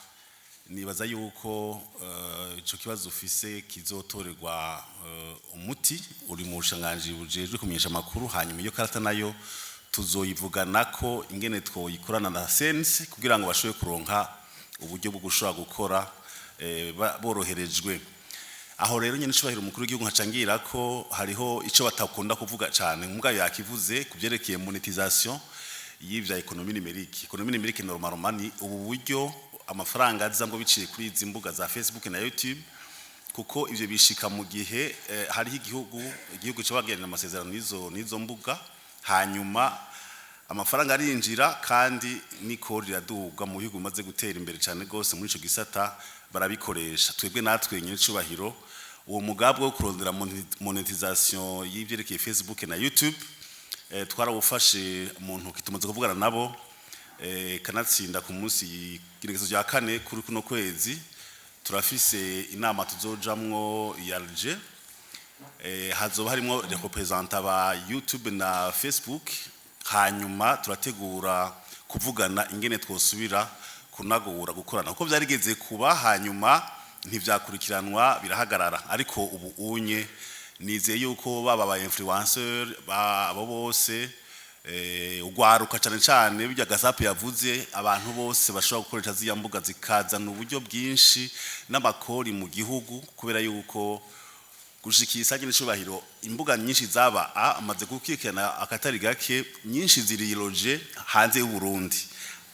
nibaza yuko ico kibazo ufise kizotorerwa umuti uri mu bushanganji bujejwe kumenyesha amakuru. Hanyuma iyo karata nayo tuzoyivuganako ingene twoyikorana na sense, kugira ngo bashobore kuronka uburyo bwo gushobora gukora boroherejwe. Aho rero nyene icubahiro umukuru w'igihugu, nkacangira ko hariho ico batakunda kuvuga cane, mbwa yakivuze ku vyerekeye monétisation y'ivya économie numérique. Économie numérique normalement ni ubu buryo amafaranga aza ngo biciye kuri izi mbuga za Facebook na YouTube, kuko ivyo bishika mu gihe hariho igihugu cyo amasezerano n'izo mbuga, hanyuma amafaranga arinjira kandi n'ikori riraduga. Mu bihugu bimaze gutera imbere cyane rwose muri ico gisata barabikoresha. Twebwe natwe, nyine cubahiro, uwo mugambi wo kurondera monétisation y'ivyerekeye Facebook na YouTube twarawufashe mu ntoki, tumaze kuvugana nabo, kanatsinda ku munsi igenekerezo rya 4 kuri kuno kwezi turafise inama tuzojamwo ya Alger. Hazoba harimo représentants ba YouTube na Facebook. Hanyuma turategura kuvugana ingene twosubira kunagura gukorana, kuko byarigeze kuba, hanyuma ntivyakurikiranwa, birahagarara. Ariko ubu unye nizeye yuko baba ba influenceur, abo bose, ugwaruka cyane cyane, bijya gasape yavuze, abantu bose bashobora gukoresha ziriya mbuga zikazana uburyo bwinshi n'amakori mu gihugu, kubera yuko gushikira isanye n'icubahiro imbuga nyinshi zaba amaze gukikana akatari gake, nyinshi ziriroje hanze y'u Burundi.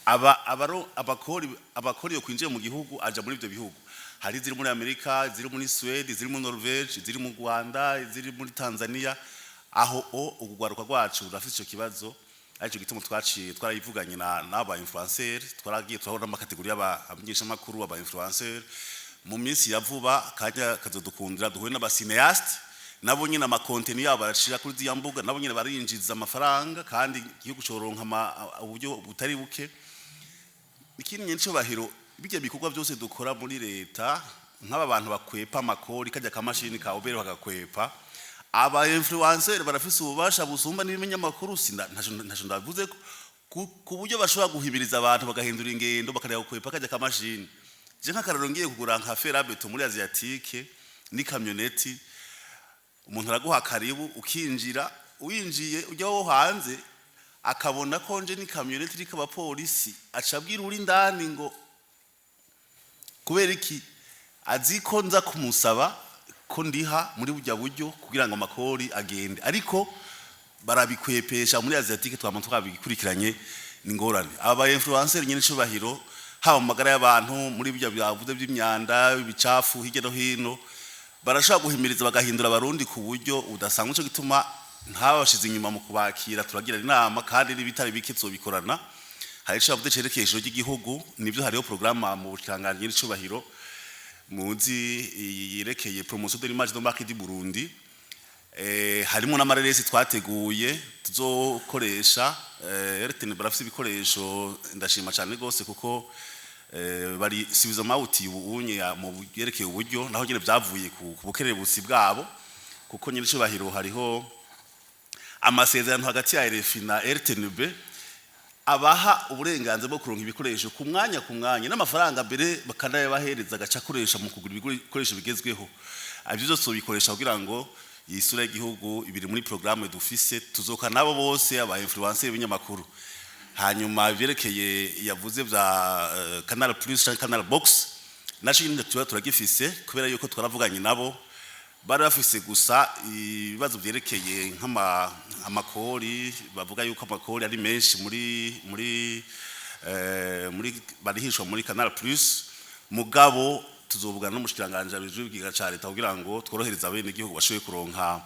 Aba abaro abakori yo kwinjiye mu gihugu aja muri ivyo bihugu. Hari ziri muri Amerika, ziri muri Swede, ziri muri Norvege, ziri mu Rwanda, ziri muri Tanzania. Aho o ugwaruka rwacu rurafite ico kibazo, aricyo gituma twaciye twarayivuganye na n'aba influencer. Twaragiye turabona ama catégories y'abamenyeshamakuru, aba influencer. Mu minsi ya vuba kanya kazodukundira duhure n'aba cinéastes, nabo nyine ama contenu yabo barashira kuri ziriya mbuga, nabo nyine barinjiza amafaranga, kandi igihugu coronka uburyo butari buke. Ikindi, nyene, bijya bikorwa byose dukora muri leta, nk'aba bantu bakwepa amakori, kajya kamashini ka obere bakakwepa, aba influencer barafise ububasha busumba n'ibinyamakuru. Sinda ntaco ndavuze ku buryo bashobora guhimiriza abantu bagahindura ingendo, bakareba gukwepa kajya kamashini. Je nk'akararo, ngiye kugura nka fer à béton muri Asiatique n'ikamyoneti, umuntu araguha karibu ukinjira. Winjiye, ujya wo hanze akabona ko nje n'ikamyoneti iriko abapolisi, aca abwira uri indani ngo kubera iki? Azi ko nza kumusaba ko ndiha muri burya buryo kugira ngo amakori agende, ariko barabikwepesha muri Asiatique. Twama twabikurikiranye, ni ingorane. Aba influencer, nyine icubahiro, haba mu magara y'abantu, muri bijya byavuze by'imyanda, ibicafu hirya no hino, barashobora guhimiriza bagahindura abarundi ku buryo udasanzwe. Cyo gituma ntabashize inyuma mu kubakira, turagira inama kandi n'ibitari bike tuzobikorana. Hari ico bavuze cerekeye ijoro ry'igihugu, nibyo, hariho programme mu bushikiranganji n'icubahiro muzi yerekeye promotion de l'image de marque du Burundi. Harimo n'amareresi twateguye tuzokoresha. RTN barafise ibikoresho, ndashima cyane rwose, kuko bari subiza mawuti ubu unye mu byerekeye uburyo, naho nyine byavuye ku bukerebutsi bwabo, kuko nyine icubahiro hariho amasezerano hagati ya RFI na RTNB abaha uburenganzira bwo kuronka ibikoresho ku mwanya ku mwanya, n'amafaranga mbere bakanayabahereza agaca akoresha mu kugura ibikoresho bigezweho. Ibyo byose ubikoresha kugira ngo iyi sura y'igihugu ibiri muri programme dufise. Tuzoka nabo bose, aba influencer, b'ibinyamakuru. Hanyuma vyerekeye yavuze bya Canal Plus canke Canal Box, naco nyine tuba turagifise, kubera yuko twaravuganye nabo, bari bafise gusa ibibazo vyerekeye nk'ama amakori. Bavuga yuko amakori ari menshi muri barihishwa muri Canal Plus. Mugabo tuzovugana n'umushikiranganje abijwe ibigega ca leta kugira ngo tworohereze abene igihugu bashoboye kuronka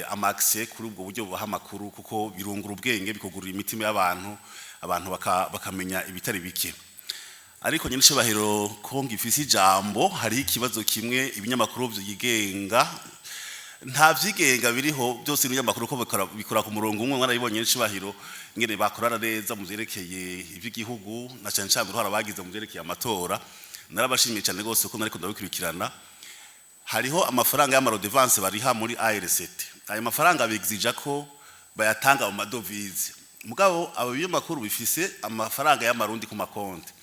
ama accès kuri ubwo buryo bubaha amakuru, kuko birungura ubwenge, bikugurura imitima y'abantu, abantu bakamenya ibitari bike. Ariko nyine icubahiro, ko ngifise ijambo, hariho ikibazo kimwe. Ibinyamakuru vyigenga, nta vyigenga biriho, byose ibinyamakuru ko bikora ku murongo umwe. Mwarabibonye n'icubahiro ingene bakorana neza mu vyerekeye ivy'igihugu, na cane cane uruhara bagize mu vyerekeye amatora. Narabashimiye cyane rwose ko nariko ndabikurikirana. Hariho amafaranga y'ama redevances bariha muri ARCT. Ayo mafaranga bigzija ko bayatanga mu ma devises, mugabo abo binyamakuru bifise amafaranga y'amarundi ku makonti.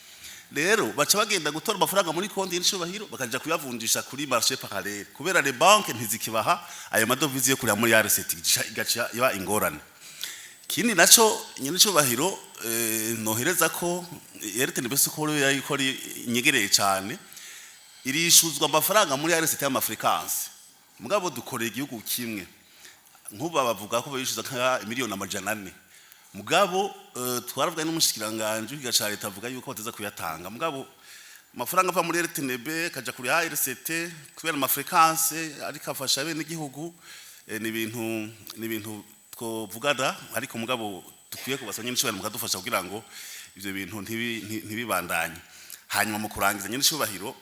Rero baca bagenda gutora amafaranga muri konti y'icubahiro, bakaja kuyavunjisha kuri marché parallèle, kubera les banques ntizikibaha ayo ma devises yo kurira muri ARCT, igaca iba ingorane. Kindi naco, nyene icubahiro, nohereza ko RTNB ko yuko inyegereye cyane, irishuzwa amafaranga muri ARCT y'ama fréquences, mugabo dukoreye igihugu kimwe. Nk'ubu bavuga ko bishyuza nka miliyoni 400, mugabo twaravuga n'umushikiranganje w'ikiga ca leta, avuga yuko bateza kuyatanga. Mugabo amafaranga ava muri RTNB kaja kuri ARCT kubera ama fréquences, ariko afasha bene igihugu. Ni ibintu twovugana, ariko mugabo dukwiye kubasaba nyine icubahiro mukadufasha kugira ngo ivyo bintu ntibibandanye. Hanyuma mu kurangiza, nyine icubahiro,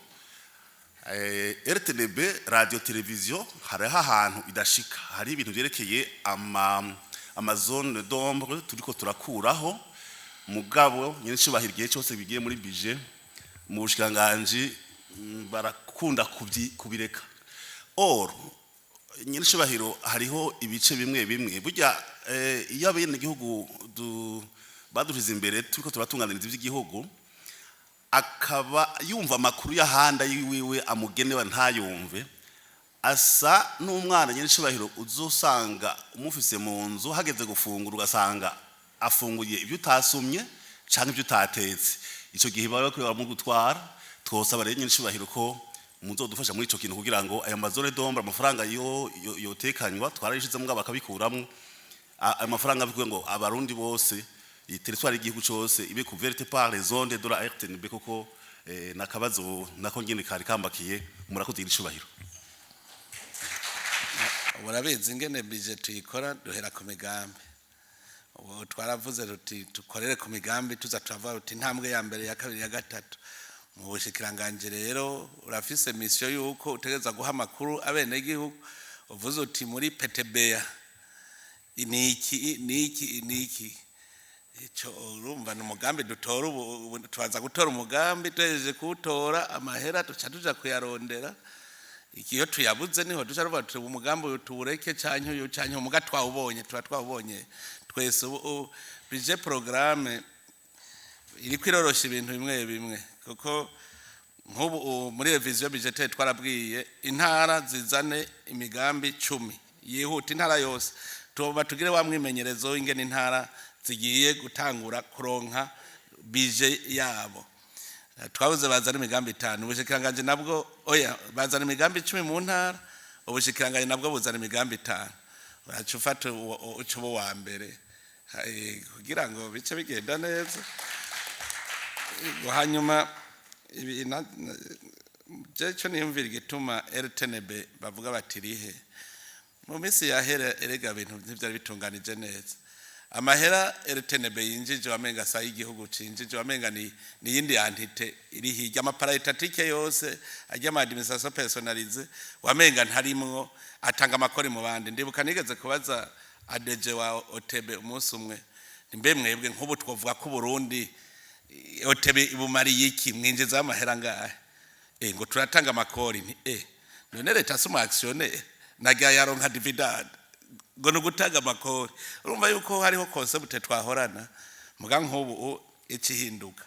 RTNB radio television hariho ahantu idashika. Hari ibintu vyerekeye ama zones d'ombre turiko turakuraho, mugabo nyine icubahiro, igihe cyose bigiye muri budget mu bushikiranganji, barakunda kubireka. Or Nyirinshubahiro, hariho ibice bimwe bimwe burya iyo abenegihugu badushize imbere, turiko turatunganiriza iby'igihugu, akaba yumva amakuru y'ahandi yiwiwe amugenewe ntayumve, asa n'umwana, nyirinshubahiro, uzosanga umufise mu nzu, hageze gufungura ugasanga afunguye ibyo utasumye canke ibyo utatetse. Ico gihe baba bakwiye baramugutwara. Twosaba rero, nyirinshubahiro, ko muzodufasha muri ico kintu kugira ngo ayo ma zones d'ombre, amafaranga yo yotekanywa twarayishizemo bakabikuramwo ayo mafaranga, bikuye ngo abarundi bose, territoire y'igihugu cose ibe couverte par les ondes de la RTNB, kuko nakabazo nako nyene kari kambakiye. Murakoze, nyirinshubahiro. Urabizi ingene budget tuyikora, duhera ku migambi. Ubu twaravuze tuti dukorere ku migambi, tuza turavuga tuti intambwe ya mbere, ya kabiri, ya gatatu. Mu bushikiranganje rero urafise mission yuko utegereza guha amakuru abenegihugu. Uvuze uti muri PTBA niki, niki, niki, ico urumva ni umugambi dutora. Ubu tubanza gutora umugambi, tuhejeje kuwutora, amahera duca tuja kuyarondera. Iyo tuyabuze niho duca ruvuga tuti umugambi uyu tuwureke canke uyu canke umuga twawubonye, tuba twawubonye twese. Ubu budget programme iriko irorosha ibintu bimwe bimwe, kuko nk'ubu muri révision budgétaire twarabwiye intara zizane imigambi 10 yihuta, intara yose. Tuba tugire wa mwimenyerezo w'ingene intara zigiye gutangura kuronka budget yabo. Twabuze bazana imigambi 5, ubushikiranganje nabwo, oya, bazana imigambi 10 mu ntara, ubushikiranganje nabwo buzana imigambi 5. Uraca ufata uca uba uwa mbere kugira ngo bice bigenda neza. Hanyuma ibi je cyo niyumvira igituma RTNB bavuga bati rihe mu minsi yahera. Erega ibintu ntivyari bitunganije neza. Amahera RTNB yinjije wamenga sa y'igihugu cinjije, wamenga ni yindi entité iri hirya. Ama paraétatiques yose ajya, ama administration personnalisée, wamenga ntarimwo, atanga amakori mu bandi. Ndibuka nigeze kubaza ADG wa OTB umunsi umwe, nimbe mwebwe nk'ubu twovuga ko Burundi OTB ibumariye iki, mwinjiza amahera ngahe? Ngo turatanga amakori. Nti none leta si umu actionnaire, nagira yaronka dividende? Ngo ni ugutanga amakori. Urumva yuko hariho concept twahorana, muga nk'ubu ikihinduka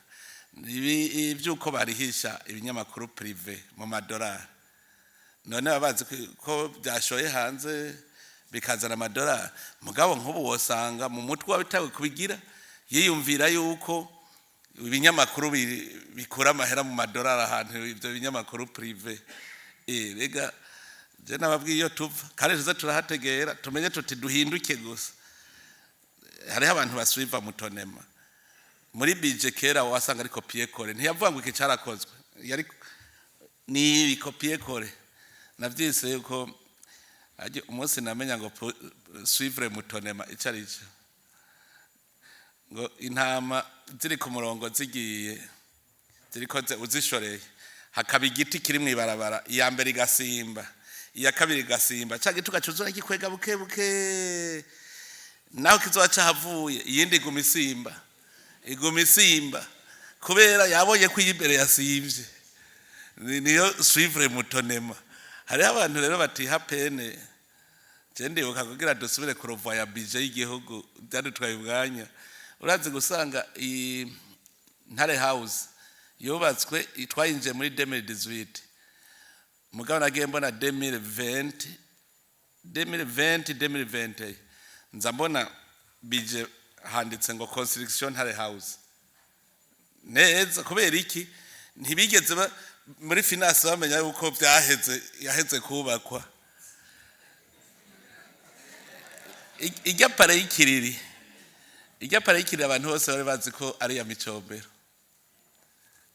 ibi iby'uko barihisha ibinyamakuru privé mu madolari. None baba bazi ko byashoye hanze bikazana amadolari, mugabo nk'ubu wosanga mu mutwe wabitawe kubigira yiyumvira yuko ibinyamakuru bikura amahera mu madolari ahantu ibyo binyamakuru privé. Rega je nababwiye iyo tuva, kandi tuze turahategera, tumenye tuti duhinduke gusa. Hariho abantu basuiva moutonnement muri budget. Kera wasanga ari copier-coller, ntiyavuga ngo iki carakozwe, yari ni copier-coller. Navyise yuko umunsi namenya ngo suivre moutonnement ico ari cyo, ngo intama ziri ku murongo zigiye ziriko uzishoreye, hakaba igiti kiri mw'ibarabara, iya mbere igasimba, iya kabiri igasimba, ca giti ugaca uza uragikwega buke buke, naho kizoba cahavuye, iyindi iguma isimba, iguma isimba, kubera yabonye ko iy'imbere yasimvye. Niyo suivre moutonnement. Hariho abantu rero batiha peine. Je ndibuka kugira dusubire kurevoya budget y'igihugu byadutwaye umwanya. Urazi gusanga iyi Ntare House yubatswe, twayinjiye muri 2018, mugabo nagiye mbona 2020, 2020, 2021, nza mbona budget handitse ngo construction Ntare House neza. Kubera iki? Ntibigeze muri finance bamenya yuko byaheze, yaheze kubakwa. Ijya palais y'Ikiriri, ijya palais y'Ikiriri, abantu bose bari bazi ko ari iya Micombero.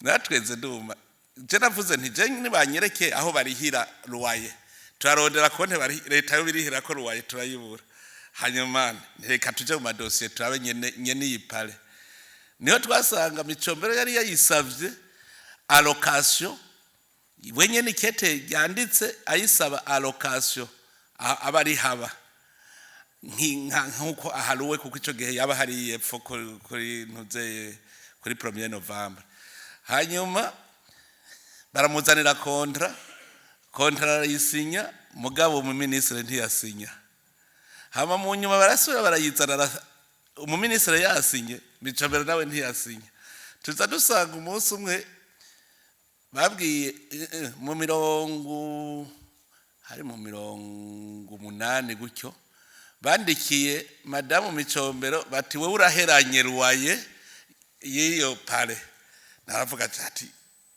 Natweze nduma je navuze nti je nibanyereke aho barihira loyer. Turarondera konte bari leta yo birihira ko loyer, turayibura. Hanyuma reka tuje mu madosiye turabe nyene nyene iyi palais. Niho twasanga Micombero yari yayisavye allocation we nyene, ikete yanditse ayisaba allocation aba ari haba nkuko aharuwe, kuko ico gihe yaba hari yepfo kuri ntuzeye kuri 1er novembre. Hanyuma baramuzanira contrat. Contrat arayisinya, mugabo umuminisitiri ntiyasinya. Hama mu nyuma barasubira barayizana, umuminisitiri yasinye, Micombero nawe ntiyasinya. Tuza dusanga umunsi umwe babwiye mu mirongo, hari mu 80 gutyo, bandikiye madamu Micombero bati: "Wowe uraheranye loyer y'iyo palais." Naravuga ati: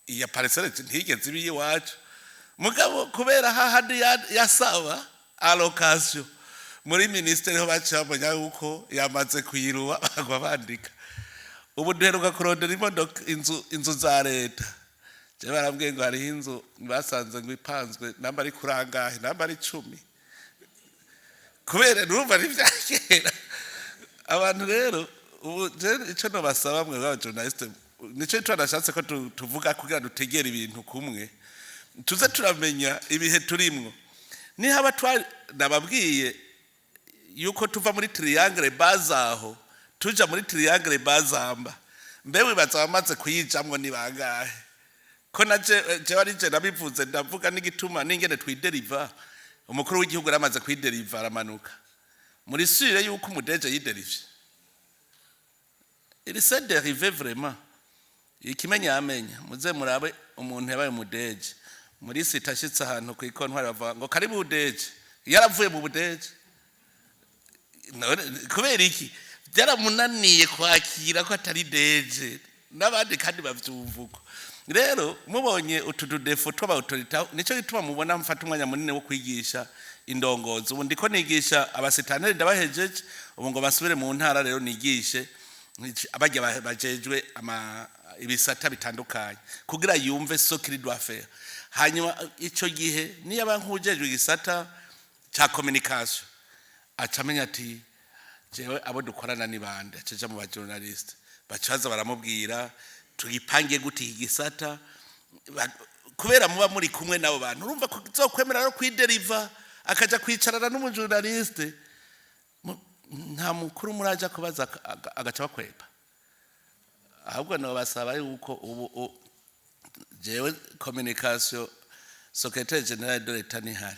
"Iya parcelle ntigeze iba iyiwacu." Mugabo kubera hahandi yasaba allocation muri ministeri, ho baciye bamenya yuko yamaze kuyiruwa, bagwa bandika. Ubu duheruka kurondera imodoka, inzu za leta. Je barambwiye ngo hariho inzu basanze ngo ipanzwe, namba ari kurangahe, namba ari 10, kubera nurumva ari ibya kera. Abantu rero ubu je ico nobasaba mwe b'aba journaliste, nico ico nashatse ko tuvuga kugira dutegere ibintu kumwe, tuze turamenya ibihe turimwo. Nihaba twari nababwiye yuko tuva muri triangle bazaho tuja muri triangle bazamba, mbe wibaza abamaze kuyijamwo ni bangahe? Ko na jewe ari je nabivuze, ndavuga n'igituma n'ingene twideriva. Umukuru w'igihugu yaramaze kwideriva, aramanuka muri sûrs yuko umu DG yiderivye. Il s'est dérivé vraiment. Ikimenya amenya, muze murabe umuntu yabaye umu DG muri sita, ashitse ahantu ku ikontwari bavuga ngo: "Karibu DG." Yaravuye mu bu DG. None kubera iki? Byaramunaniye kwakira ko atari DG n'abandi, kandi bavyumva uko. Rero mubonye utu tu défauts tw'aba autorités, nico gituma mubona mfata umwanya munini wo kwigisha indongozi. Ubu ndiko nigisha abasitanteri, ndabahejeje ubu ngo basubire mu ntara. Rero nigishe abajya bajejwe ama ibisata bitandukanye kugira yumve ce qu'il doit faire. Hanyuma ico gihe niyo aba nk'ujejwe igisata ca communication, aca amenya ati: "Jewe abo dukorana ni bande?" Acaja mu ba journaliste, bacaza baramubwira: "Tugipange gute iki gisata?" Kubera muba muri kumwe n'abo bantu, urumva ko zokwemera no kwideriva, akaja kwicarana n'umu journaliste. Nta mukuru muraja kubaza agaca bakwepa. Ahubwo nobasaba yuko ubu jewe communication, secrétaire général de l'État nihari,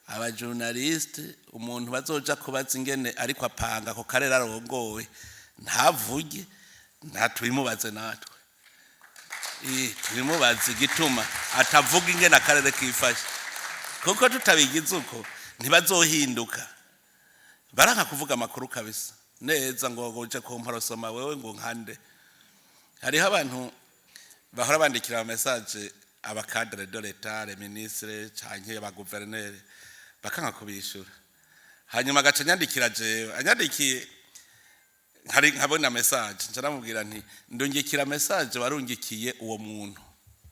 aba journaliste, umuntu bazoja kubaza ingene ariko apanga ako karere arongowe ntavuge, ntatubimubaze natwe. Tubimubaze igituma atavuga ingene akarere kifashe, kuko tutabigize uko ntibazohinduka. Baranka kuvuga amakuru kabisa neza, ngo uje kumparosoma wewe ngo nkande. Hariho abantu bahora bandikira ama message aba cadre de l'État, les ministres canke aba gouverneur, bakanka kubishura. Hanyuma agaca anyandikira jewe, anyandikiye nkari nkabona message, nca namubwira nti: "Ndungikira message warungikiye uwo muntu."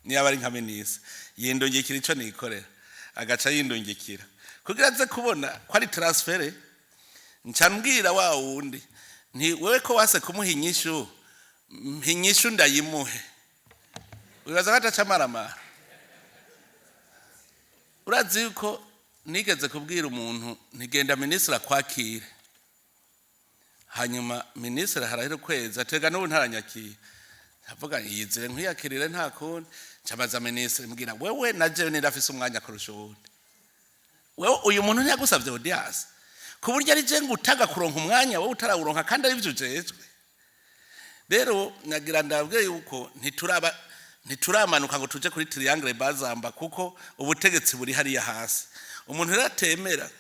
Niba ari nka ministre, yindungikira ico nikorera, agaca yindungikira kugira aze kubona ko ari transfert. Nca mbwira wa wundi nti: "Wewe ko wase kumuha inyishu, mpa inyishu ndayimuhe." Wibaza ko ataca amaramara? Urazi yuko nigeze kubwira umuntu ntigenda minisitiri akwakire, hanyuma minisitiri harahera ukwezi atega n'ubu ntaranyakiye. Ndavuga: "Yizire nkwiyakirire, nta kundi." Ncabaza minisitiri, mbwira: "Wewe na jewe nindafise umwanya kurusha uwundi? Wewe uyu muntu ntiyagusavye audience, ku buryo ari je ngutaga kuronka umwanya, wowe utarawuronka kandi ari byo ujejwe?" Rero nagira ndabwiye yuko ntituraba, ntituramanuka ngo tuje kuri triangle bazamba, kuko ubutegetsi buri hariya hasi. Umuntu rero atemera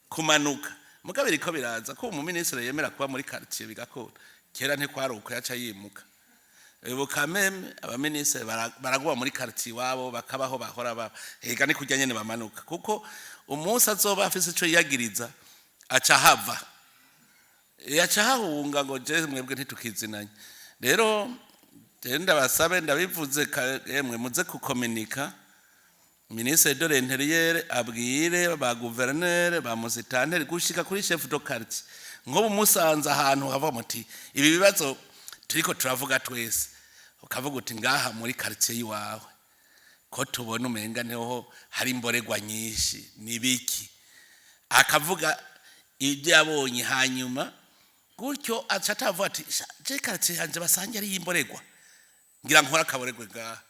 kumanuka, mugabo biriko biraza ko umuminisitiri yemera kuba muri quartier bigakora. Kera ntikwari uko, yaca yimuka. Ubu kameme abaminisitiri baraguma muri quartier iwabo, bakabaho bahora baba. Ega ni kurya nyene bamanuka, kuko umunsi azoba afise ico yiyagiriza aca hava, yaca hahunga ngo: "Je mwebwe ntitukizinanye." Rero je ndabasabe, ndabivuze, emwe muze kukominika ministre de l'Intérieur, abwire ba gouverneur, ba musitanteri, gushika kuri chef de quartier. Nko musanze ahantu hava muti ibi bibazo turiko turavuga twese, ukavuga uti: "Ngaha muri quartier yiwawe ko tubona umenga niho hari imboregwa nyinshi, nibiki?" Akavuga ibyo yabonye, hanyuma gutyo aca atavuga ati: "Sha, je quartier yanje basange ari imboregwa, ngira nkora akaboregwe ngaha."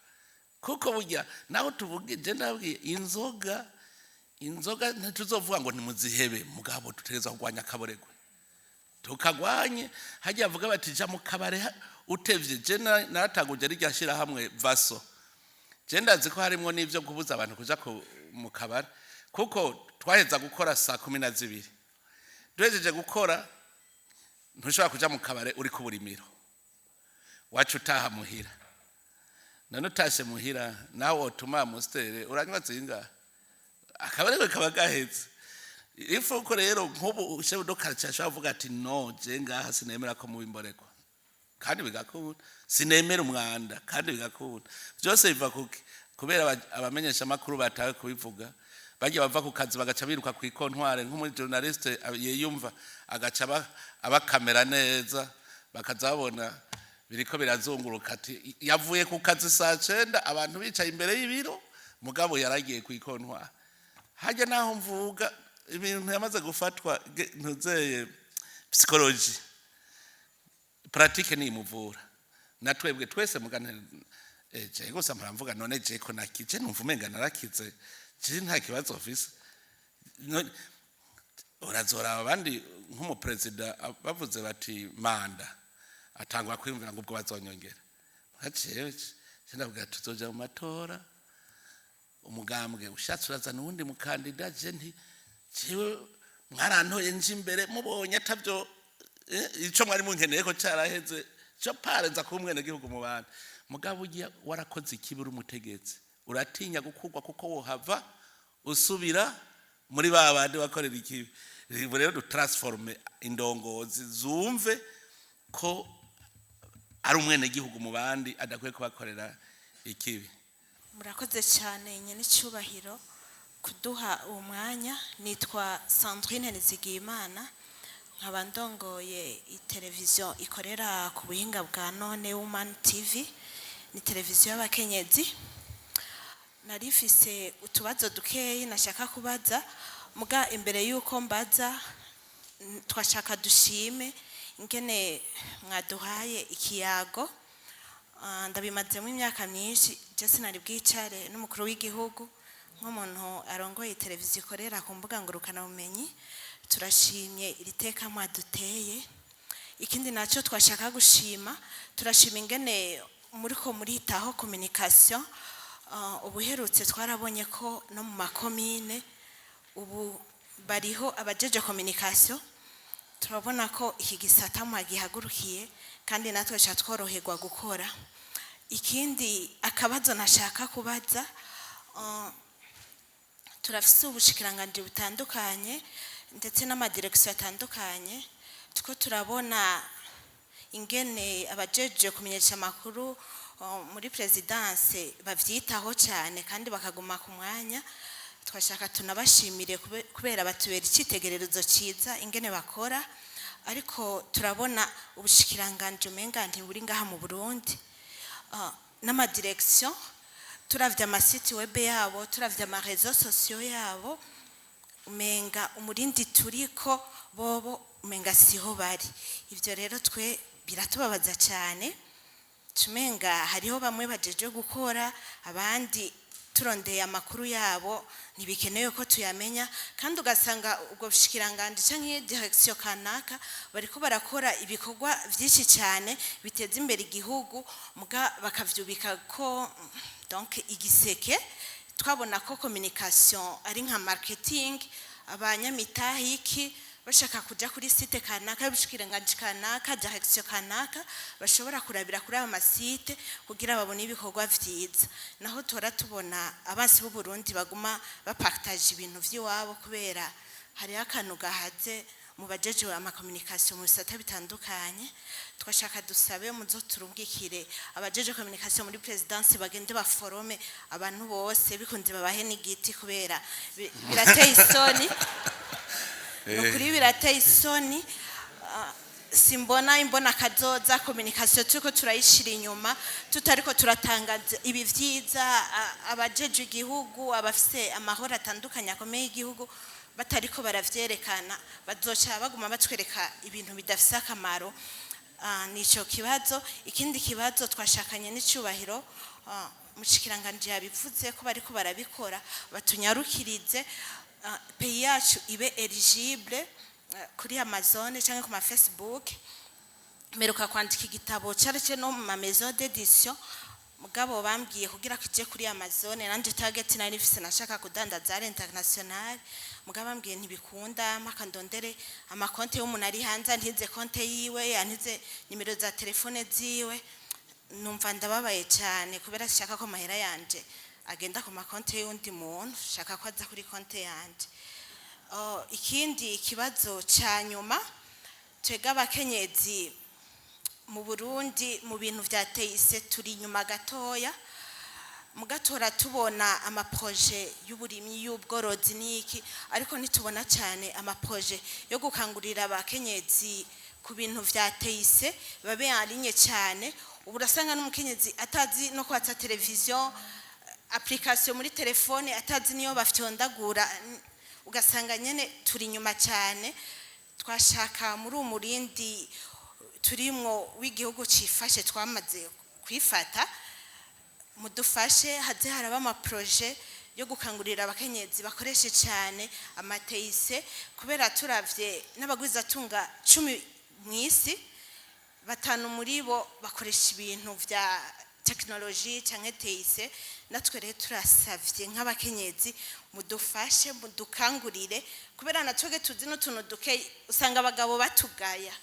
Kuko burya naho tuvuge, je ndabwiye, inzoga ntituzovuga ngo nimuzihebe, mugabo dutegerezwa kurwanya akaboregwe, tukagwanye. Hajya bavuga bati ja mu kabare utevye. Je naratanguje rirya shirahamwe vaso, je ndazi ko harimwo n'ivyo kubuza abantu kuja mu kabare, kuko twaheza gukora saa 12. Duhejeje gukora, ntushobora kuja mu kabare uri ku burimiro, waca utaha muhira. None utashe muhira, nawe wotuma Amstel, uranywa zingahe? Akabarebe kaba gaheze. Ifuko rero nk'ubu chef de quartier ashobora kuvuga ati: "No, je ngaha sinemera ko muba imborekwa," kandi bigakunda. "Sinemera umwanda," kandi bigakunda. Byose biva kuki? Kubera abamenyesha amakuru batawe kubivuga, bagiye bava ku kazi bagaca biruka ku ikontware, nk'umu journaliste yiyumva agaca abakamera neza, bakaza babona biriko birazunguruka, ati yavuye ku kazi saa 9, abantu bicaye imbere y'ibiro, mugabo yaragiye ku ikontware. Hajya naho mvuga ibintu yamaze gufatwa ntuzeye psychologie pratique nimuvura. Na twebwe twese mugane, je gusa mpora none je ko nakije, numva umenga narakize, je nta kibazo mfise. Urazora abandi nk'umuperezida bavuze bati manda, atangwa kwiyumvira ngo ubwo bazonyongera. Haciye ndavuga tuzoja mu matora, umugambwe ushatse urazana uwundi mukandida. Je nti jewe mwarantoye nje imbere, mubonye atavyo ico mwari munkeneye ko caraheze, co pare nza kuba umwenegihugu mu bandi. Mugabo ugiye warakoze ikibi uri umutegetsi, uratinya gukurwa, kuko wohava usubira muri ba bandi bakorera ikibi. Ubu rero dutransforme indongozi zumve ko ari umwenegihugu mu bandi, adakwiye kubakorera ikibi. Murakoze cyane, nyine icyubahiro, kuduha uwo mwanya. Nitwa Sandrine Nizigiyimana, nkaba ndongoye televiziyo ikorera ku buhinga bwa none, Woman TV, ni televiziyo y'abakenyezi. Nari mfise utubazo dukeyi nashaka kubaza, muga imbere y'uko mbaza, twashaka dushime ingene mwaduhaye ikiyago. Ndabimazemo imyaka myinshi, je sinari bwicare n'umukuru w'igihugu nk'umuntu arongoye televiziyo ikorera ku mbuga ngurukanabumenyi. Turashimye iri teka mwaduteye. Ikindi nacyo twashaka gushima, turashima ingene muriko muritaho communication. Ubuherutse twarabonye ko no mu makomine ubu bariho abajeje communication. Turabona ko iki gisata mwagihagurukiye, kandi natwe ca tworoherwa gukora. Ikindi akabazo nashaka kubaza, turafise ubushikiranganji butandukanye ndetse n'amadirekisiyo atandukanye. Tuko turabona ingene abajeje kumenyesha amakuru muri présidence bavyitaho cyane kandi bakaguma ku mwanya. Twashaka tunabashimire kubera batubera icyitegererezo cyiza ingene bakora. Ariko turabona ubushikiranganji umenga ntiburi ngaha mu Burundi, n'amadirekisiyo. Turavye amasite web yabo, turavye amaréseaux sociaux yabo, umenga umurindi turiko bobo umenga siho bari. Ivyo rero twe biratubabaza cyane. Tumenga hariho bamwe bajeje gukora, abandi turondeye amakuru yabo ntibikenewe ko tuyamenya. Kandi ugasanga ubwo bushikiranganji canke direction kanaka bariko barakora ibikorwa vyinshi cyane biteza imbere igihugu, muga bakavyubika ko donc igiseke. Twabona ko communication ari nka marketing, abanyamitahe iki bashaka kuja kuri site kanaka y'ubushikiranganji kanaka, direction kanaka, bashobora kurabira kuri ayo masite kugira babone ibikorwa vyiza. Naho tora tubona abansi b'u Burundi baguma bapartage ibintu vy'iwabo, kubera hariho akantu gahaze mu bajeje amacommunication mu bisata bitandukanye. Twashaka dusabe muzo turungikire abajeje communication muri présidence, bagende baforome abantu bose, bikunze babahe n'igiti, kubera birateye isoni. Ni ukuri birateye isoni. Simbona imbona kazoza communication turiko turayishira inyuma, tutariko turatangaza ibi vyiza, abajeje igihugu, abafise amahoro atandukanye akomeye y'igihugu batariko baravyerekana, bazoca baguma batwereka ibintu bidafise akamaro. Nico kibazo. Ikindi kibazo twashakanye n'icubahiro, Umushikiranganji yabivuze ko bariko barabikora, batunyarukirize pays yacu ibe éligible kuri Amazon cyangwa ku ma Facebook. Mperuka kwandika igitabo cyarece no mu ma maison d'édition, mugabo bambwiye kugira kije kuri Amazon, nanje target nari mfise nashaka kudandaza ari international, mugabo bambwiye ntibikunda mpaka ndondere amakonte y'umuntu ari hanze, antize konte yiwe, antize nimero za telefone ziwe. Numva ndababaye cyane kubera shaka ko amahera yanje agenda ku makonte y'undi muntu, shaka ko aza kuri konte yanje. Oh, ikindi ikibazo cya nyuma, twebwe abakenyezi mu Burundi mu bintu vya TIC turi inyuma gatoya. Mugatora tubona ama projets y'uburimyi, y'ubworozi n'iki, ariko ntitubona cyane ama projets yo gukangurira abakenyezi ku bintu vya TIC babe en ligne cyane. Ubu urasanga n'umukenyezi atazi no kwatsa televiziyo, application muri telefone atazi niyo bafyondagura, ugasanga nyene turi inyuma cyane. Twashaka muri uwo murindi turimwo w'igihugu cifashe, twamaze kwifata, mudufashe haze haraba ama projets yo gukangurira abakenyezi bakoreshe cyane ama TIC, kubera turavye n'abagwizatunga 10 mu isi, batanu muri bo bakoresha ibintu vya tekinoloji canke TIC. Natwe rero turasavye nk'abakenyezi mudufashe, mudukangurire, kubera natwebwe tuzi n'utuntu duke. Usanga abagabo batugaya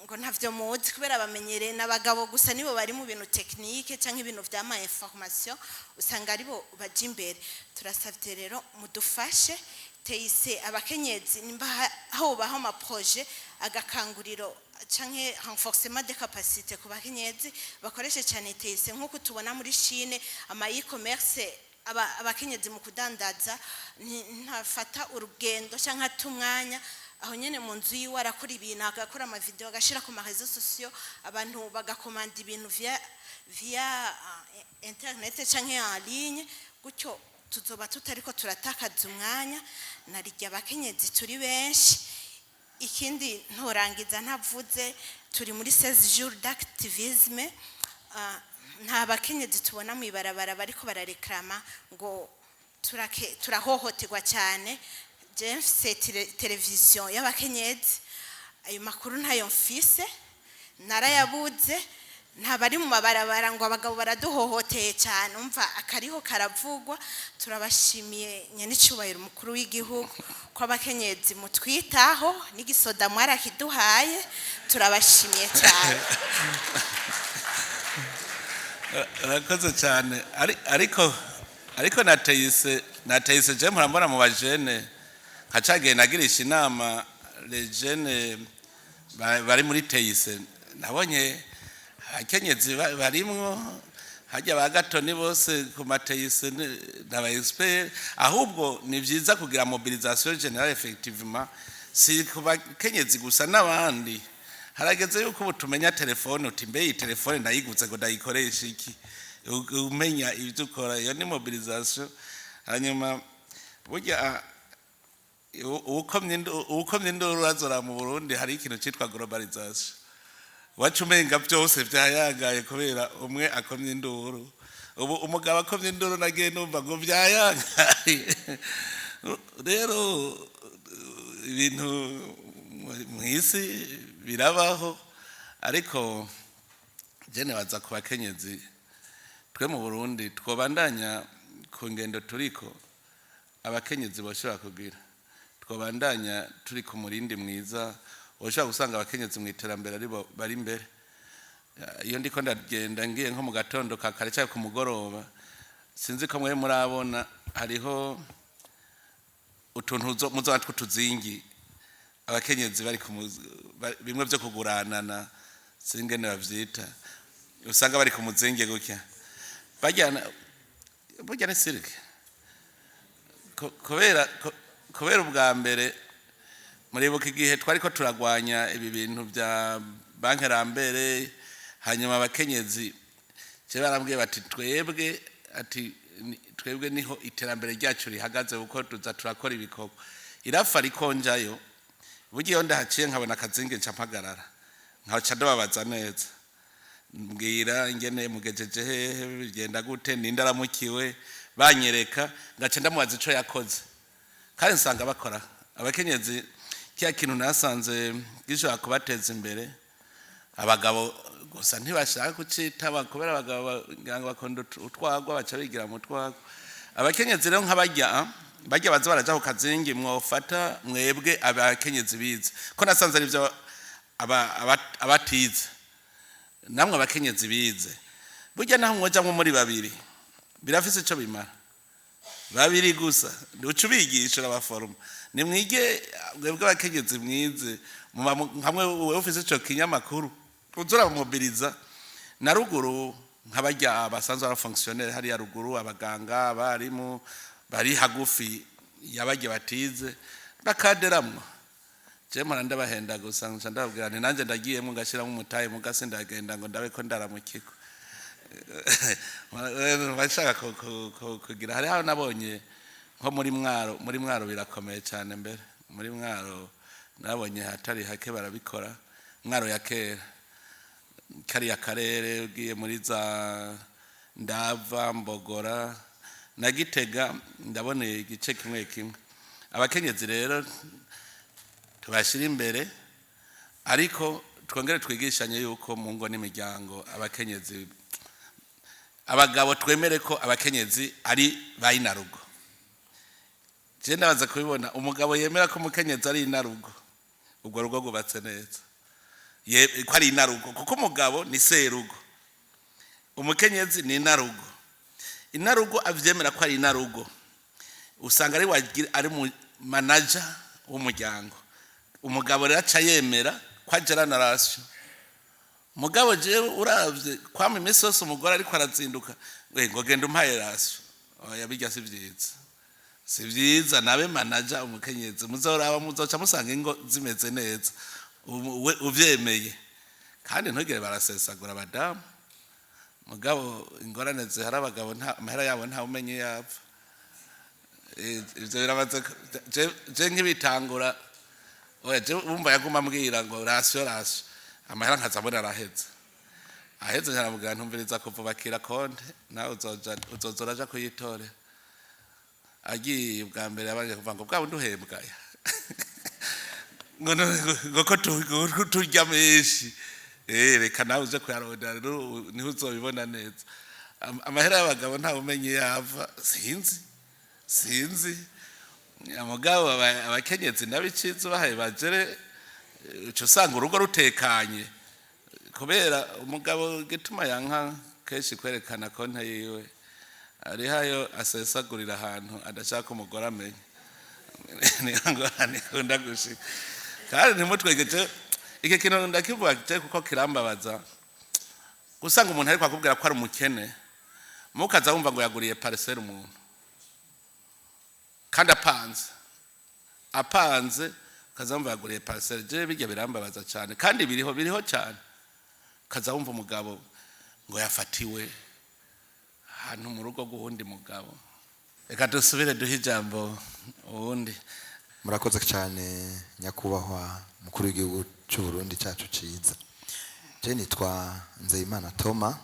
ngo ntavyo muzi, kubera bamenyereye n'abagabo gusa nibo bari mu bintu technique canke ibintu vya ma information, usanga aribo baja imbere. Turasavye rero mudufashe TIC abakenyezi, nimba hobaho ama projets agakanguriro canke renforcement de capacité ku bakenyezi bakoreshe cyane TIC, nk'uko tubona muri Chine ama e-commerce, abakenyezi mu kudandaza ntafata urugendo canke ata umwanya, aho nyene mu nzu yiwe arakora ibintu, agakora ama vidéos, agashira ku ma réseaux sociaux, abantu bagakomanda ibintu via internet canke en ligne. Gutyo tuzoba tutariko turatakaza umwanya, narirya abakenyezi turi benshi. Ikindi ntorangiza ntavuze, turi muri 16 jours d'activisme, nta bakenyezi tubona mu ibarabara bariko barareklama ngo turahohoterwa cyane. Je mfise televiziyo y'abakenyezi, ayo makuru ntayo mfise, narayabuze. Ntabari mu mabarabara ngo abagabo baraduhohoteye cyane. Umva akariho karavugwa. Turabashimiye nyenicubahiro umukuru w'igihugu ko abakenyezi mutwitaho, n'igisoda mwarakiduhaye, turabashimiye cyane. Urakoze cyane. Ariko nateyise je murambona mu bajene nka cagihe nagirisha inama les jeunes bari muri TIC, nabonye abakenyezi barimwo hajya ba gatoni bose ku ma TIC n'aba expert. Ahubwo ni vyiza kugira mobilisation générale, effectivement, si ku bakenyezi gusa, n'abandi. Harageze yuko ubu tumenya telefone, uti mbe iyi telefone ndayiguze ngo ndayikoresha iki? Umenya ibyo ukora, iyo ni mobilisation. Hanyuma burya uwukomye induru urazora mu Burundi, hari ikintu cyitwa globalisation, wacu umenga byose byayagaye kubera umwe akomye induru. Ubu umugabo akomye induru, nagiye numva ngo byayagaye. Rero ibintu mu isi birabaho, ariko je nibaza ku bakenyezi twe mu Burundi twobandanya ku ngendo turiko, abakenyezi boshobora kugira, twobandanya turi ku murindi mwiza, woshobora gusanga abakenyezi mu iterambere aribo bari imbere. Iyo ndiko ndagenda ngiye nko mu gatondo ka kare cyangwa ku mugoroba, sinzi ko mwe murabona, hariho utuntu muzoba tw'utuzingi abakenyezi bari bimwe byo kuguranana, singene bavyita, usanga bari ku muzingi gutya bajyana. Burya ni sirike. Kubera ubwa mbere muribuka igihe twari ko turagwanya ibi bintu bya Banque Lambert, hanyuma abakenyezi je barambwiye bati twebwe, ati twebwe niho iterambere ryacu rihagaze, kuko tuza turakora ibikorwa irafa rikonjayo. Burya iyo ndahaciye nkabona akazingi, nca mpagarara nkaca ndababaza neza. Mbwira ingene mugejeje hehe, bigenda gute, ninde aramukiwe, banyereka, ngaca ndamubaza ico yakoze. Kandi nsanga bakora abakenyezi kiya kintu nasanze gishobora kubateza imbere. Abagabo gusa ntibashaka kucitaba, kubera abagabo ngira ngo bakunda utwagwa, baca bigira mu twagwa. Abakenyezi rero nk'abajya bajya baza baraja ku kazingi, mwofata mwebwe abakenyezi bize, ko nasanze arivyo abatize. Namwe abakenyezi bize, burya naho mwojamwo muri babiri birafise ico bimara. Babiri gusa uca ubigisha, urabaforoma. Nimwige mwebwe abakenyezi mwize, hamwe wewe ufise ico kinyamakuru uza urabamobiriza na ruguru, nk'abarya basanzwe ari fonctionnaire hariya ruguru, abaganga, abarimu bari hagufi y'abarya batize, bakaderamwo. Je mpora ndabahenda gusa, nca ndababwira nti nanjye ndagiyemo ngashyiramo umutahe, mugasi ndagenda ngo ndabe ko ndaramukiko bashaka kugira. Hariho nabonye nko muri Mwaro, muri Mwaro birakomeye cyane. Mbere muri Mwaro nabonye hatari hake barabikora. Mwaro ya kera, kariya karere ugiye muri za Ndava, Mbogora na Gitega, ndabona igice kimwe kimwe. Abakenyezi rero tubashyira imbere, ariko twongere twigishanye yuko mu ngo n'imiryango abakenyezi, abagabo twemere ko abakenyezi ari ba inarugo. Je ndabaza kubibona, umugabo yemera ko umukenyezi ari inarugo, ubwo rugo rwubatse neza. Ko ari inarugo, kuko umugabo ni serugo, umukenyezi ni inarugo. Inarugo avyemera ko ari inarugo, usanga ari ari mu manager w'umuryango. Umugabo rero aca yemera ko agera na ration. Mugabo jewe uravye kwama iminsi yose umugore ariko arazinduka ngo genda umpaye ration, oya, bijya si vyiza, si vyiza. Nabe manager umukenyezi, muzoraba muzoca musanga ingo zimeze neza. Uvyemeye kandi ntugire barasesagura abadamu. Mugabo ingorane zihari, abagabo nta amahera yabo nta umenye yapfa. Ivyo biramaze je nk'ibitangura, oya, je wumva yaguma ambwira ngo ration, ration, amahera nkaza mbona araheze aheze, nkaramubwira ntumviriza, kuva bakira konte nawe uzoja uzoza uraja kuyitorera. Agiye ubwa mbere yabanje kuvuga ngo bwa bundi uhembwa ngo ngo ko turya menshi. Reka nawe uje kuyarondera rero niho uzobibona neza. Amahera y'abagabo ntawe umenye yava, sinzi, sinzi. Mugabo abakenyezi n'abiciza bahaye bagere, uca usanga urugo rutekanye, kubera umugabo gituma yanka kenshi kwerekana konte yiwe, arihayo asesagurira ahantu adashaka umugore amenya. Niyo ngorane ikunda gushika. Kandi ntimutwegeje, iki kintu ndakivuga je kuko kirambabaza, gusanga umuntu ariko akubwira ko ari umukene, mukaza wumva ngo yaguriye parcelle umuntu kandi apanze apanze, ukaza wumva yaguriye parcelle. Je bijya birambabaza cyane, kandi biriho, biriho cyane. Ukaza wumva umugabo ngo yafatiwe ahantu mu rugo rw'uwundi mugabo. Reka dusubire duhe ijambo uwundi. Murakoze cyane, nyakubahwa mukuru w'igihugu cy'u Burundi cyacu ciza. Je nitwa Nzeyimana Toma.